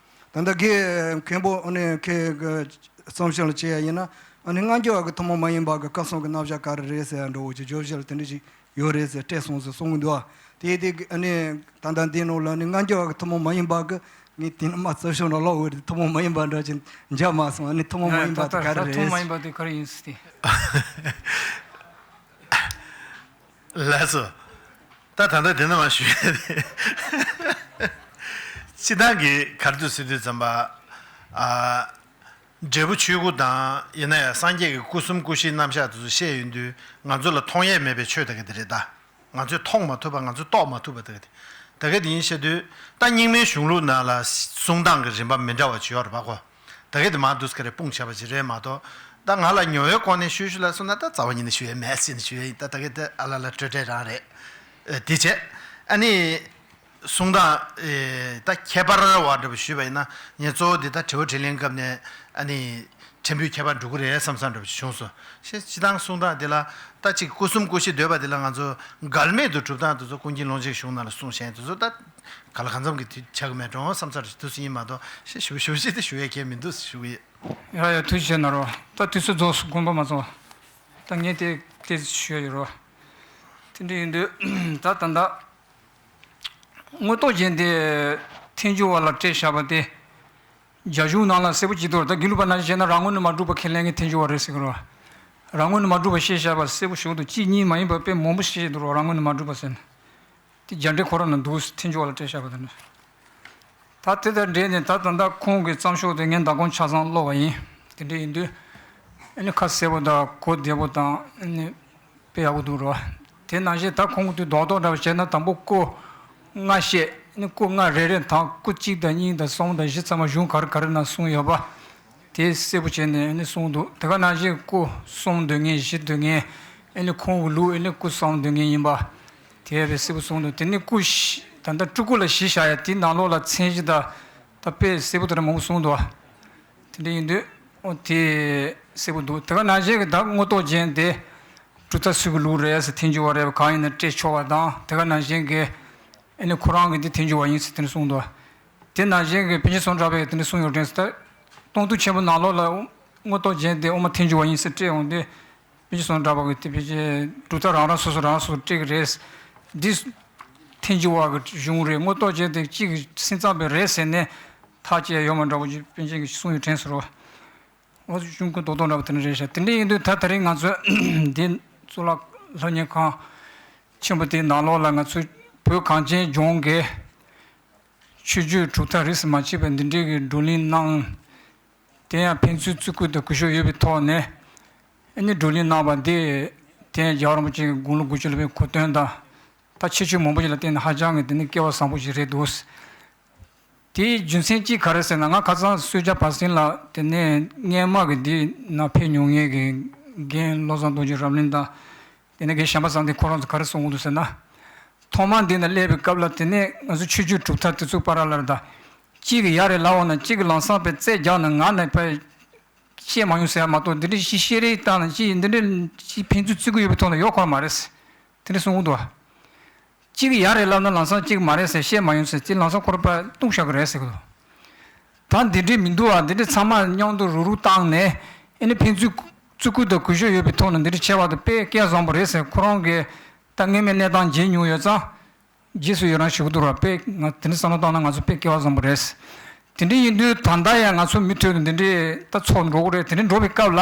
ཨ། ད་ལྟ་རྒན་མཁན་པོ་ཨ་ནི་ཁྱེད་ཀྱི་རྩོམ་ཤོག་ལ་བྱས་ཡ་ཡིན་ན། ཨ་ནི་སྔ་འགྱུར་བ་གི་ཐུན་མོང་མ་ཡིན་པ་གི་སྐབས་སུ་གི་རྣམ་གཞག་ག་རེ་རེད་ཟེར་ཡ་འདྲ་བོ་ཅིག་བརྗོད་གཞི་ལ་དེ་འདྲ་ཞིག་ཡོད་རེད་ཟེར་སྤྲད་སོང་ཟེར་གསུང་གི་འདུག་ཨ། དེ་དེ་གི་ཨ་ནི་ད་ལྟ་འདི་ནང་ལ་ཨ་ནི་སྔ་འགྱུར་བ་གི་ཐུན་མོང་མ་ཡིན་པ་གི་ངས་དེ་ནི་མ་རྩོམ་ཤོག་ནང་ཀློག་འོས་རེད། ཐུན་མོང་མ་ཡིན་པ་འདྲ་ཞིག་འཇགས་མ་སོང་། ཨ་ནི་ཐུན་མོང་མ་ཡིན་པ་དེ་ག་རེ་རེད་ཟེར། ད་ལྟ་ཐུན་མོང་མ་ཡིན་པ་དེ་ག་རེ་ཡིན་ཟེར་ཏེ། ལགས་སོ། ད་ད་ལྟ་དེ་ནས་མར་ཞུ་ཡ་རེད། སྤྱིར་བཏང་གི་ག་རེ་འདུག་ཟེར་དུས་ཙམ་པ། ཨ། འབྲས་བུ་ཆོས་སྐུ་དང་ཡིན་ན་ཡང་སངས་རྒྱས་ཀྱི་སྐུ་གསུམ་སྐུ་བཞིའི་རྣམ་གཞག་དེ་ཚོ་བཤད་ཡོང་དུས་ང་ཚོ་ལ་མཐོང་ཡས་མེད་པའི་ཆོས་དེ་ག་དེ་རེད་ད། ང་ཚོས་མཐོང་མ་ཐུབ་པ། ང་ཚོས་རྟོགས་མ་ཐུབ་པ་དེ་ག་དེ། དེ་ག་དེ་ཡིན་བཤད་དུས་ད་རྙིང་མའི་གཞུང་ལུགས་ནང་ལ་གསུང་སྟངས་ཀྱི་རིམ་པ་མི་འདྲ་བ་ཅིག་ཡོད་རེད་པ་གོ། ད་ག་དེ་མར་འདུག་སེ་ག་རེ་སྤུངས་བྱས་པ་ཅིག་རེད་མ་གཏོགས། ད་ང་ལ་ཉོ་བའི་སྒོ་ནས་ཞུ་ཞུ་ལ་སོང་ན་ད་རྩ་བ་ཉིད་ནས་ཞུ་ཡས་མེད་ཟེར་ནས་ཞུ་ཡས་ཡིན། ད་ད་ག་དེ་ཨ་ལ་ལ་སྤྲོས་བྲལ་རང་རེད། ཨ། དེ་བྱས། ཨ་ནི། གསུང་སྟངས་ཨེ་ད་ཁྱད་པར་བ་འདྲ་པོ་ཞུས་པ་ཡིན་ན། ངས་གཙོ་བོ་འདི་ད་དྲི་བ་དྲིས་ལན་སྐབས་ནས་ཨ་ནི་ཕྲན་བུའི་ཁྱད་པར་འགྲོ་གི་རེད་བསམ་བསམ་འདྲ་པོ་ཞིག་བྱུང་སོང་། ཞེས་སྤྱིར་བཏང་གསུང་སྟངས་འདི་ལ་ད་ཅིག་སྐུ་གསུམ་སྐུ་བཞི་འདོད་པ་འདི་ལ་ང་ཚོ་འགལ་མེད་དུ་སྒྲུབ་སྟངས་དེ་ཚོ་ཀུན་མཁྱེན་ཀློང་ཆེན་གྱི་གཞུང་ནང་ལ་གསུངས་བཞག་ཡིན། དེ་ཚོ་ད་ག་ལ་གང་འཚམ་གྱི་དུས་ཆགས་ཀྱི་མེད་འགྲོ་བསམ་བསམ་འདྲ་ཞིག་འདུག་སེ་ཡིན་མ་གཏོགས། ཞེས་ཞུ་ཞུ་ཞིག་དེ་ཞུ་ཡས་གལ་མི་འདུག་ཞུ་གི་ཡོད། ཡ་ཡ། ཐུགས་རྗེ་ཆེ་གནང་རོགས། ད་དུས་ཚོད་རྫོགས་སོང་། དགོངས་པ་མ་ཚོམ། ད་ངས་དེ་དེ་ཞུ་ཡ་ཡོད་རོགས། དེ་འདྲ་ཡིན་དུས་ད་ད་ད། མངོན་རྟོགས་རྒྱན་དེ་ཐལ་འགྱུར་བ་ལ་སྤྲད་བཞག་པ་དེ། རྒྱ་གཞུང་ནང་ལ་གསལ་པོ་ཅིག་འདུག་ད་དགེ་ལུགས་པ་ནང་བཞིན་བྱས་ན་རང་ངོས་ནས་མ་གྲུབ་པ་ཁས་ལེན་མཁན་ཐལ་འགྱུར་བ་རེད་ཟེར་གི་རེད་བ། རང་ངོས་ནས་མ་གྲུབ་པ་བཤད་བཞག་པ་གསལ་པོ་ཞིག་འདུག་གཅིག་གཉིས་མ་ཡིན་པར་དཔེ་མང་པོ་བཤད་འདུག་རོགས། རང་ངོས་ནས་མ་གྲུབ་པ་ཟེར་ནས། དེ་རྒྱ་འགྲེལ་ཁོ་རང་ནང་འདུག་ཐལ་འགྱུར་བ་ལ་སྤྲད་བཞག་པ་དེ་འདྲ། ད་དེ་དང་འབྲེལ་ནས་ད་ད་ལྟ་ཁོང་གི་རྩོམ་ཤོག་དེ་ངས་མདང་དགོང་ཆ་ཚང་ཀློག་པ་ཡིན། དེ་འདྲ་ཡིན་དུས། ཨ་ནི་ཁ་གསལ་པོ་དང་གོ་བདེ་པོ་དང་ཨ་ནི་དཔེ་ཡག་པོ་འདུག་རོ། དེ་ནང་བཞིན་ད་ཁོང་གི་དུས་རྡོག་རྡོག་འདྲ་བ་བྱས་ན་དང་པོ་སྐུ་ལྔ་བཤད། ཨ་ནི་སྐུ་ལྔ་རེ་རེ་དང་སྐུ་གཅིག་དང་གཉིས་དང་གསུམ་དང་བཞི་ཚང་མ་གཞུང་ག་རེ་ག་རེ་ན་གསུངས་ཡོད་པ། དེ་གསལ་པོ་བྱས་ནས་ཨ་ནི་གསུངས་འདུག་དེ་ག་ནང་བཞིན་སྐུ་གསུམ་འདོད་མཁན་བཞི་འདོད་མཁན་ཨ་ནི་ཁོང་གི་ལུགས་ཨ་ནི་སྐུ་གསུམ་འདོད་མཁན་ཡིན་པ། དེ་བས་གསལ་པོ་གསུངས་འདུག་དེ་ནི་སྐུ་བཞི་ད་ལྟ་སྤྲུལ་སྐུ་ལ་བཞི་བཞག་ཡ་དེའི་ནང་ལོགས་ལ་མཚན་གཞི་དང་ད་དཔེ་གསལ་པོ་དེ་འདྲ་མང་པོ་གསུངས་འདུག་དེ་འདྲ་ཡིན་དུས་ཨོ་དེ་གསལ་པོ་འདུག་དེ་ག་ནང་བཞིན་གྱི་ད་མངོན་རྟོགས་རྒྱན་དེ་གྲུབ་མཐའ་སུ་གི་ལུགས་རེད་ཟེར་ཐལ་འགྱུར་བ་རེད་པ་གང་ཡིན་ན་སྤྲད་ཆོག་པ་དང་དེ་ག་ནང་བཞིན་གྱི་ཨ་ནི་ཁོ་རང་གི་འདི་ཐལ་འགྱུར་བ་ཡིན་ཟེར་དེ་འདྲ་གསུངས་འདུག་དེ་ནང་བཞིན་གྱི་པཎ་ཆེན་སུམ་མདོ་གྲགས་པས་དེ་འདྲ་གསུངས་ཡོད་དྲན་ཟེར་ད་སྟོང་ཐུན་ཆེན་པོའི་ནང་ལོགས་ལ་མངོན་རྟོགས་རྒྱན་དེ་དབུ་མ་ཐལ་འགྱུར་བ་ཡིན་ཟེར་སྤྲད་ཡོང་དུས། པཎ་ཆེན་སུམ་མདོ་གྲགས་པ་གིས་དེ་ཕལ་ཆེར་གྲུབ་མཐའ་རང་རང་སོ་སོ་རང་སོ་སོ་སྤྲད་ཀྱི་རེད། འདི་ཐལ་འགྱུར་བ་གི་གཞུང་རེད། མངོན་རྟོགས་རྒྱན་དེ་གཅིག་གི་སེམས་ཙམ་པའི་རེད་ཟེར་ནས་ཐག་བཅད་ཡོད་མ་འདྲ་བོ་ཅིག་པཎ་ཆེན་གྱིས་གསུངས་ཡོད་དྲན་ཟེར་རོ། འོ་གཞུང་ཀུན་རྡོག་རྡོག་འདྲ་བོ་དེ་འདྲ་རེད་ཤག་དེ་འདྲ་ཡིན་དུས་ད་དེ་རིང་ང་ཚོས་འདི་གཙུག་ལག་སློབ་གཉེར་ཁང་ཆེན་པོ་དེའི་ནང་ལོགས་ལ་ང་ཚོའི་བོད་གངས་ཅན་ལྗོངས་ཀྱི་ཆོས་བརྒྱུད་གྲུབ་མཐའ་རིས་སུ་མ་ཆད་པའི་འདི་འདྲའི་གི་བགྲོ་གླེང་གནང་། དེ་ཡང་ཕན་ཚུན་བརྩི་བཀུར་དང་གུས་ཞབས་ཡོད་པའི་ཐོག་ནས་ཨ་ནི་བགྲོ་གླེང་གནང་བ་འདི་དེ་ཡང་རྒྱལ་བ་རིན་པོ་ཆེ་གི་དགུང་ལོ་དགུ་བཅུ་ལ་བའི་གོ་སྟོན་དང་ད་ཁྱད་ཆོས་མང་པོ་ཞིག་ལ་བརྟེན་ནས་ཧ་ཅང་གི་དེ་ནི་སྐལ་བ་བཟང་པོ་ཞིག་རེད་འདུག་དེའི་རྒྱུ་མཚན་གཅིག་ག་རེ་ཟེར་ན་ང་ཁ་སང་གསོལ་ཇ་བར་གསེང་ལ་དེ་ནས་སྔས་མ་གི་འདི་ན་ཕེབས་མྱོང་མཁན་གྱི་རྒན་བློ་བཟང་རྡོ་རྗེ་རབ་གླིང་དང་། དེ་ནས་རྒན་བྱམས་པ་བཟང་དེ་ཁོ་རང་ཚོ་ག་རེ་གསུང་གི་འདུག་ཟེར་ན། ཐོག་མར་འདི་ན་སླེབས་པའི་སྐབས་ལ་དེ་ནས་ང་ཚོ་ཆོས་བརྒྱུད་གྲུབ་མཐའ་དེ་ཚོ་བར་ལ་ད། གཅིག་གིས་ཡ་རེ་ལབ་འོང་ན་གཅིག་གིས་ལམ་སང་པའི་རྩད་རྒྱག་ན་ང་ནས་ཕར་བཤད་མ་ཡོང་ཟེར་ཡ་མ་གཏོགས་འདི་འདྲའི་ཤི་ཤེས་རེ་བཏང་ན་ཅི་ཡིན་འདི་འདྲའི་ཅི་ཕན་ཚུན་བརྩི་གི་ཡོད་པའི་ཐོག་ནས་ཡོད་ཁོ་མ་རེད། དེ་འདྲ་གསུང་གི་འདུག་བ། གཅིག་གིས་ཡ་རེ་ལབ་ན་ལམ་སང་གཅིག་མ་རེད་ཟེར་བཤད་མ་ཡོང་ཟེར་གཅིག་ལམ་སང་ཁོ་རང་ཕར་བཏུང་བཞག་གི་རེད་ཟེར་གི་འདུག་ད་འདི་འདྲའི་མི་འདུག་ཨ། འདི་འདྲའི་ཚང་མ་མཉམ་དུ་རུག་རུག་བཏང་ནས་ཨེ་ནི་ཕན་ཚུན་བརྩི་བཀུར་དང་གུས་ཞབས་ཡོད་པའི་ཐོག་ནས་འདི་འདྲ་བྱས་པ་དེ་དཔེ་སྐལ་བཟང་པོ་རེད་ཟེར། ཁོ་རང་གིས་ད་སྔོན་མའི་གནས་སྟངས་མཇལ་མྱོང་ཡོད་ཙང་རྗེས་སུ་ཡི་རང་ཞུ་གི་འདུག་ར། དཔེ་ང་དེ་འདྲ་བསམ་བློ་བཏང་ན་ང་ཚོ་དཔེ་སྐལ་བ་བཟང་པོ་རེད། དེ་འདྲ་ཡིན་དུས་ད་ལྟ་ཡང་ང་ཚོ་མུ་མཐུད་དུ་འདི་འདྲའི་ད་ཚོགས་འགྲོ་གི་རེད། དེ་འདྲ་འགྲོ་བའི་སྐབས་ལ་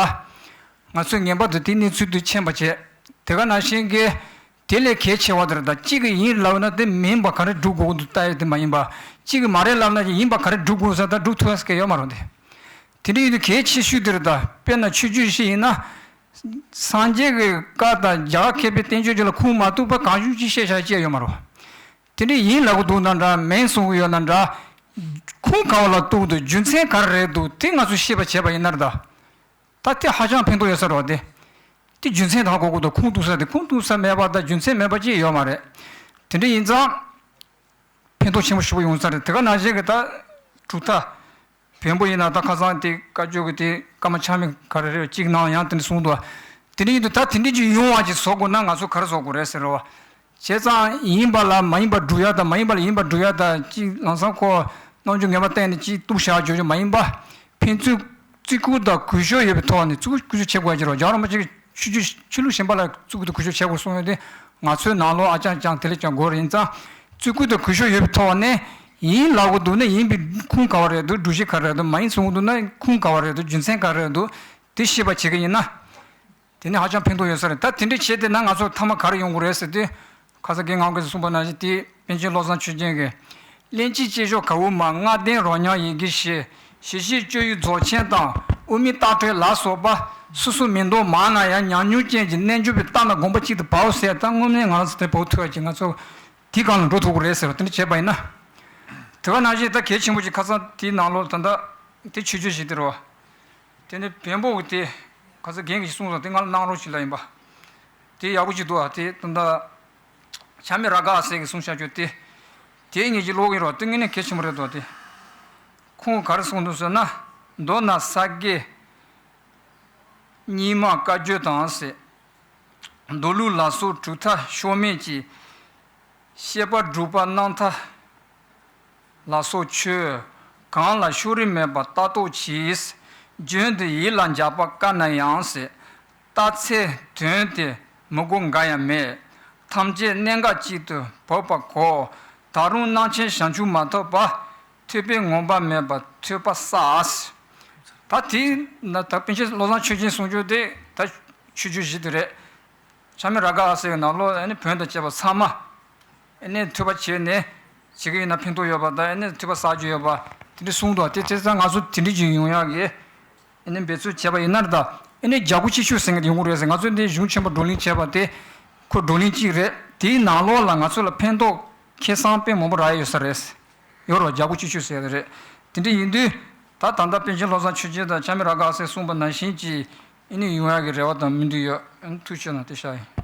ང་ཚོས་ངེས་པར་དུ་དེའི་གནས་ཚུལ་དེ་མཁྱེན་པ་བྱས། དེ་ག་ནང་བཞིན་གྱི་དེ་ལས་གལ་ཆེ་བ་དེར་ད་གཅིག་གིས་ཡིན་ལབ་ན་དེ་མིན་པ་ག་རེ་སྒྲུབ་དགོས་ཀྱི་འདུག་ལྟ་ཡ་དེ་མ་ཡིན་པ། གཅིག་གིས་མ་རེད་ལབ་ན་ཡིན་པ་ག་རེ་སྒྲུབ་དགོས་ཟེར་ད་སྒྲུབ་ཐུབ་ཡ་ཟེར་མཁན་ཡོད་མ་རེད་དེ། དེ་འདྲ་ཡིན་དུས་གལ་ཆེ་ཤོས་དེར་ད་དཔེར་ན་ཆོས་བརྒྱུད་ཞིག་ཡིན་ན། སངས་རྒྱས་ཀྱི་བཀའ་དང་རྒྱ་གར་མཁས་པའི་བསྟན་བཅོས་ཅིག་ལ་ཁུངས་མ་གཏུགས་པ་གང་བྱུང་ཅིག་བཤད་བཞག་ཅི་ཡ་ཡོད་མ་རེད། དེ་འདྲ་ཡིན་ལབ་ཀྱི་འདུག་ན་འདྲ་མིན་གསུང་གི་ཡོད་ན་འདྲ། ཁུངས་ག་བ་ལ་གཏུགས་འདུག་རྒྱུ་མཚན་ག་རེ་རེད་འདུག་དེ་ང་ཚོས་ཤེས་པ་བྱས་པ་ཡིན་ན་རེད་ད། ད་དེ་ཧ་ཅང་ཕན་ཐོགས་ཡོད་ས་རེད་བ་དེ། དེ་རྒྱུ་མཚན་དང་གོ་དགོས་འདུག་ཁུངས་གཏུགས་ས་དེ་ཁུངས་གཏུགས་ས་མེད་པ་དང་རྒྱུ་མཚན་མེད་པ་ཅི་ཡོད་མ་རེད། དེ་འདྲ་ཡིན་ཙང་། ཕན་ཐོགས་ཆེན་པོ་ཞེ་པོ་ཡོང་ས་རེད། དེ་ག་ནང་བཞིན་གྱི་ད་གྲུབ་མཐའ། བོན་པོ་ཡིན་ན་ད་ཁ་སང་དེ་བཀའ་བརྒྱུད་ཀྱི་དེ་བཀའ་མ་ཆགས་མེད་ག་རེ་རེད་གཅིག་གནང་ཡང་དེ་འདྲ་གསུངས་འདུག་དེ་འདྲ་ཡིན་དུས་ད་དེ་འདྲ་ཅིག་ཡོང་བ་ཅིག་བཟོ་དགོས་ན་ང་ཚོ་ག་རེ་བཟོ་དགོས་རེད་ཟེར་བ། བྱས་ཙང་ཡིན་པ་ལ་མ་ཡིན་པ་སྒྲུབ་ཡ་དང་མ་ཡིན་པ་ལ་ཡིན་པ་སྒྲུབ་ཡ་དང་གཅིག་ལམ་སང་ཁོ་རྣམ་འགྱུར་ངན་པ་བསྟན་ནས་གཅིག་གཏུབ་བཞག་འཇོག་རྒྱུ་མ་ཡིན་པ། ཕན་ཚུན་བརྩི་བཀུར་དང་གུས་ཞབས་ཡོད་པའི་ཐོག་ནས་བརྩི་བཀུར་གུས་ཞབས་བྱེད་དགོས་ཀྱི་རེད། རྒྱལ་བ་རིན་པོ་ཆེ་གིས་ཆོས་བརྒྱུད་ཆོས་ལུགས་གཞན་པ་ལ་བརྩི་བཀུར་དང་གུས་ཞབས་བྱེད་དགོས་གསུངས་ཡོད་དེ། ང་ཚོའི་ནང་ལོགས་ཨ་ཅང་ཅང་དེ་ལས་ཀྱང་དགོས་རེད། ཡིན་ཙང་བརྩི་བཀུར་དང་གུས་ཞབས་ཡོད་པའི་ཐོག་ནས་ཡིན་ལབ་དགོས་འདུག་ན་ཡིན་པའི་ཁུངས་ག་བ་རེད་འདུག་སྒྲུབ་བྱེད་ག་རེ་རེད་འདུག་མ་ཡིན་གསུང་གི་འདུག་ན་ཁུངས་ག་བ་རེད་འདུག་རྒྱུ་མཚན་ག་རེ་རེད་འདུག་དེ་ཤེས་པ་བྱེད་ཀྱི་ཡིན་ན། དེ་ནི་ཧ་ཅང་ཕན་ཐོགས་ཡོད་ས་རེད། ད་དེ་འདྲ་བྱས་ཏེ་ན་ང་ཚོ་མཐའ་མ་ག་རེ་ཡོང་གི་རེད་ཟེར་དུས། ཁ་སང་རྒན་ངག་དབང་གིས་གསུངས་པ་ནང་བཞིན་དེ་པཎ་ཆེན་བློ་བཟང་ཆོས་རྒྱན་གྱིས། གླེང་གཅིག་བཅད་ཞོར་གའུ་མ་ལྔ་ལྡན་རོ་མྱང་ཡི་གེ་བཞི། ཞི་བྱེད་སྤྱོད་ཡུལ་རྫོགས་ཆེན་དང་དབུ་མའི་རྟགས་ཕྲེང་ལ་སོགས་པ། སོ་སོ་མིན་འདོགས་མང་ན་ཡང་ཉམས་མྱོང་ཅན་གྱི་རྣལ་འབྱོར་པས་བལྟས་ན་དགོངས་པ་གཅིག་ཏུ་བབས་ཟེར། ད་དངོས་གནས་ང་རང་ཚོ་དེ་བབས་ཐུབ་ཡ་ཅིག་ང་ཚོ་དེའི་སྒང་ལ་འགྲོ་ཐུབ་ཀྱི་རེད་ཟེར་བ་དེ་འདྲ་བྱས་པ་ཡིན་ན། དེ་ག་ནང་བཞིན་ད་གལ་ཆེན་པོ་ཅིག་ཁ་སང་དེའི་ནང་ལོགས་ད་ལྟ་དེ་ཆོས་བརྒྱུད་ཞིག་དེ་རེད་བ། དེ་ནས་བོན་པོ་གི་དེ་ཁ་སང་རྒན་གྱིས་གསུངས་སོང་། དེ་ང་ལ་གནང་རོགས་ཞུ་ལབ་ཡིན་པ། དེ་ཡག་པོ་ཅིག་འདུག་ཨ། དེ་ད་ལྟ་བྱམས་མེད་རཱ་ག་ཨ་སེ་གིས་གསུངས་བཞག་རྒྱུ་དེ། དེ་ངེད་ཀྱིས་ཀློག་གིན་རོགས། དེ་དངོས་གནས་གལ་ཆེན་པོ་རེད་འདུག་དེ་ཁོང་གིས་ག་རེ་གསུངས་འདུག་ཟེར་ན། མདོར་ན་ས་དགེ་རྙིང་མ་བཀའ་བརྒྱུད་དང་ཟེར། མདོ་ལུགས་ལ་སོགས་གྲུབ་མཐའ་ཕྱོགས་མེད་ཀྱི། བཤད་པ་སྒྲུབ་པ་རྣམ་ཐར་ལ་སོགས་ཆོས་གང་ལ་ཕྱོགས་རིས་མེད་པར་ལྟ་རྟོག་གྱིས། རྒྱུན་དུ་ཡིད་ལ་འཇགས་པ་དཀའ་ན་ཡང་ཟེར། རྟགས་གསལ་དོན་དེ་མི་གོ་འགའ་ཡང་མེད། ཐམས་ཅད་གནད་འགག་གཅིག་ཏུ་བབ་པ་གོ། ད་རུང་རྣམ་མཁྱེན་བྱང་ཆུབ་མ་ཐོབ་པ། ཐོས་པས་ངོམས་པ་མེད་པར་ཐོས་པ་བསགས། ད་དེ་ན་ད་པཎ་ཆེན་བློ་བཟང་ཆོས་རྒྱན་གསུང་རྒྱུ་དེ་ད་ཆོས་བརྒྱུད་བཞི་དེ་རེད། བྱམས་མེད་རཱ་ག་ཨ་སེ་གི་ནང་ལོགས་ཨ་ནི་བོན་དང་བཅས་པ་ཚང་མ་ཨ་ནི་ཐོས་པ་བྱས་ནས་བྱེད་ཀྱི་ཡིན་ན་ཕན་ཐོགས་ཡོད་པ་དང་ཨ་ནི་ཐོས་པ་བསགས་རྒྱུ་ཡོད་པ་དེ་འདྲ་གསུངས་འདུག་དེ་བྱས་ཙང་ང་ཚོ་དེ་འདྲ་ཅིག་ཡོང་ཡག་གི་ཨ་ནི་འབད་རྩོལ་བྱས་པ་ཡིན་ན་རེད་ད། ཨ་ནི་རྒྱལ་སྒོ་གཅིག་ཆོད་ཟེར་མཁན་དེ་ཡོང་གི་རེད་ཟེར། ང་ཚོས་འདི་གཞུང་ཆེན་པོ་བགྲོ་གླེང་བྱས་པ་དེ་ཁོ་བགྲོ་གླེང་གཅིག་རེད། དེའི་ནང་ལོགས་ལ་ང་ཚོ་ལ་ཕན་ཐོགས་ཁེ་བཟང་དཔེ་མང་པོ་རག་ཡོད་ས་རེད། ཡོད་རེད་བ། རྒྱལ་སྒོ་གཅིག་ཆོད་ཟེར་ཡ་དེ་རེད། དེ་འདྲ་ཡིན་དུས་ད་ད་ལྟ་པཎ་ཆེན་བློ་བཟང་ཆོས་རྒྱན་དང་ལྕམ་མི་ར་ག་ཟེར་གསུངས་པ་ནང་བཞིན་གྱི་ཨ་ནི་ཡོང་ཡག་གི་རེ་བ་དང་སྨོན་འདུན་ཡོད། ཨ་ནི་ཐུགས་རྗེ་གནང་། དེ་ཤག་ཡིན།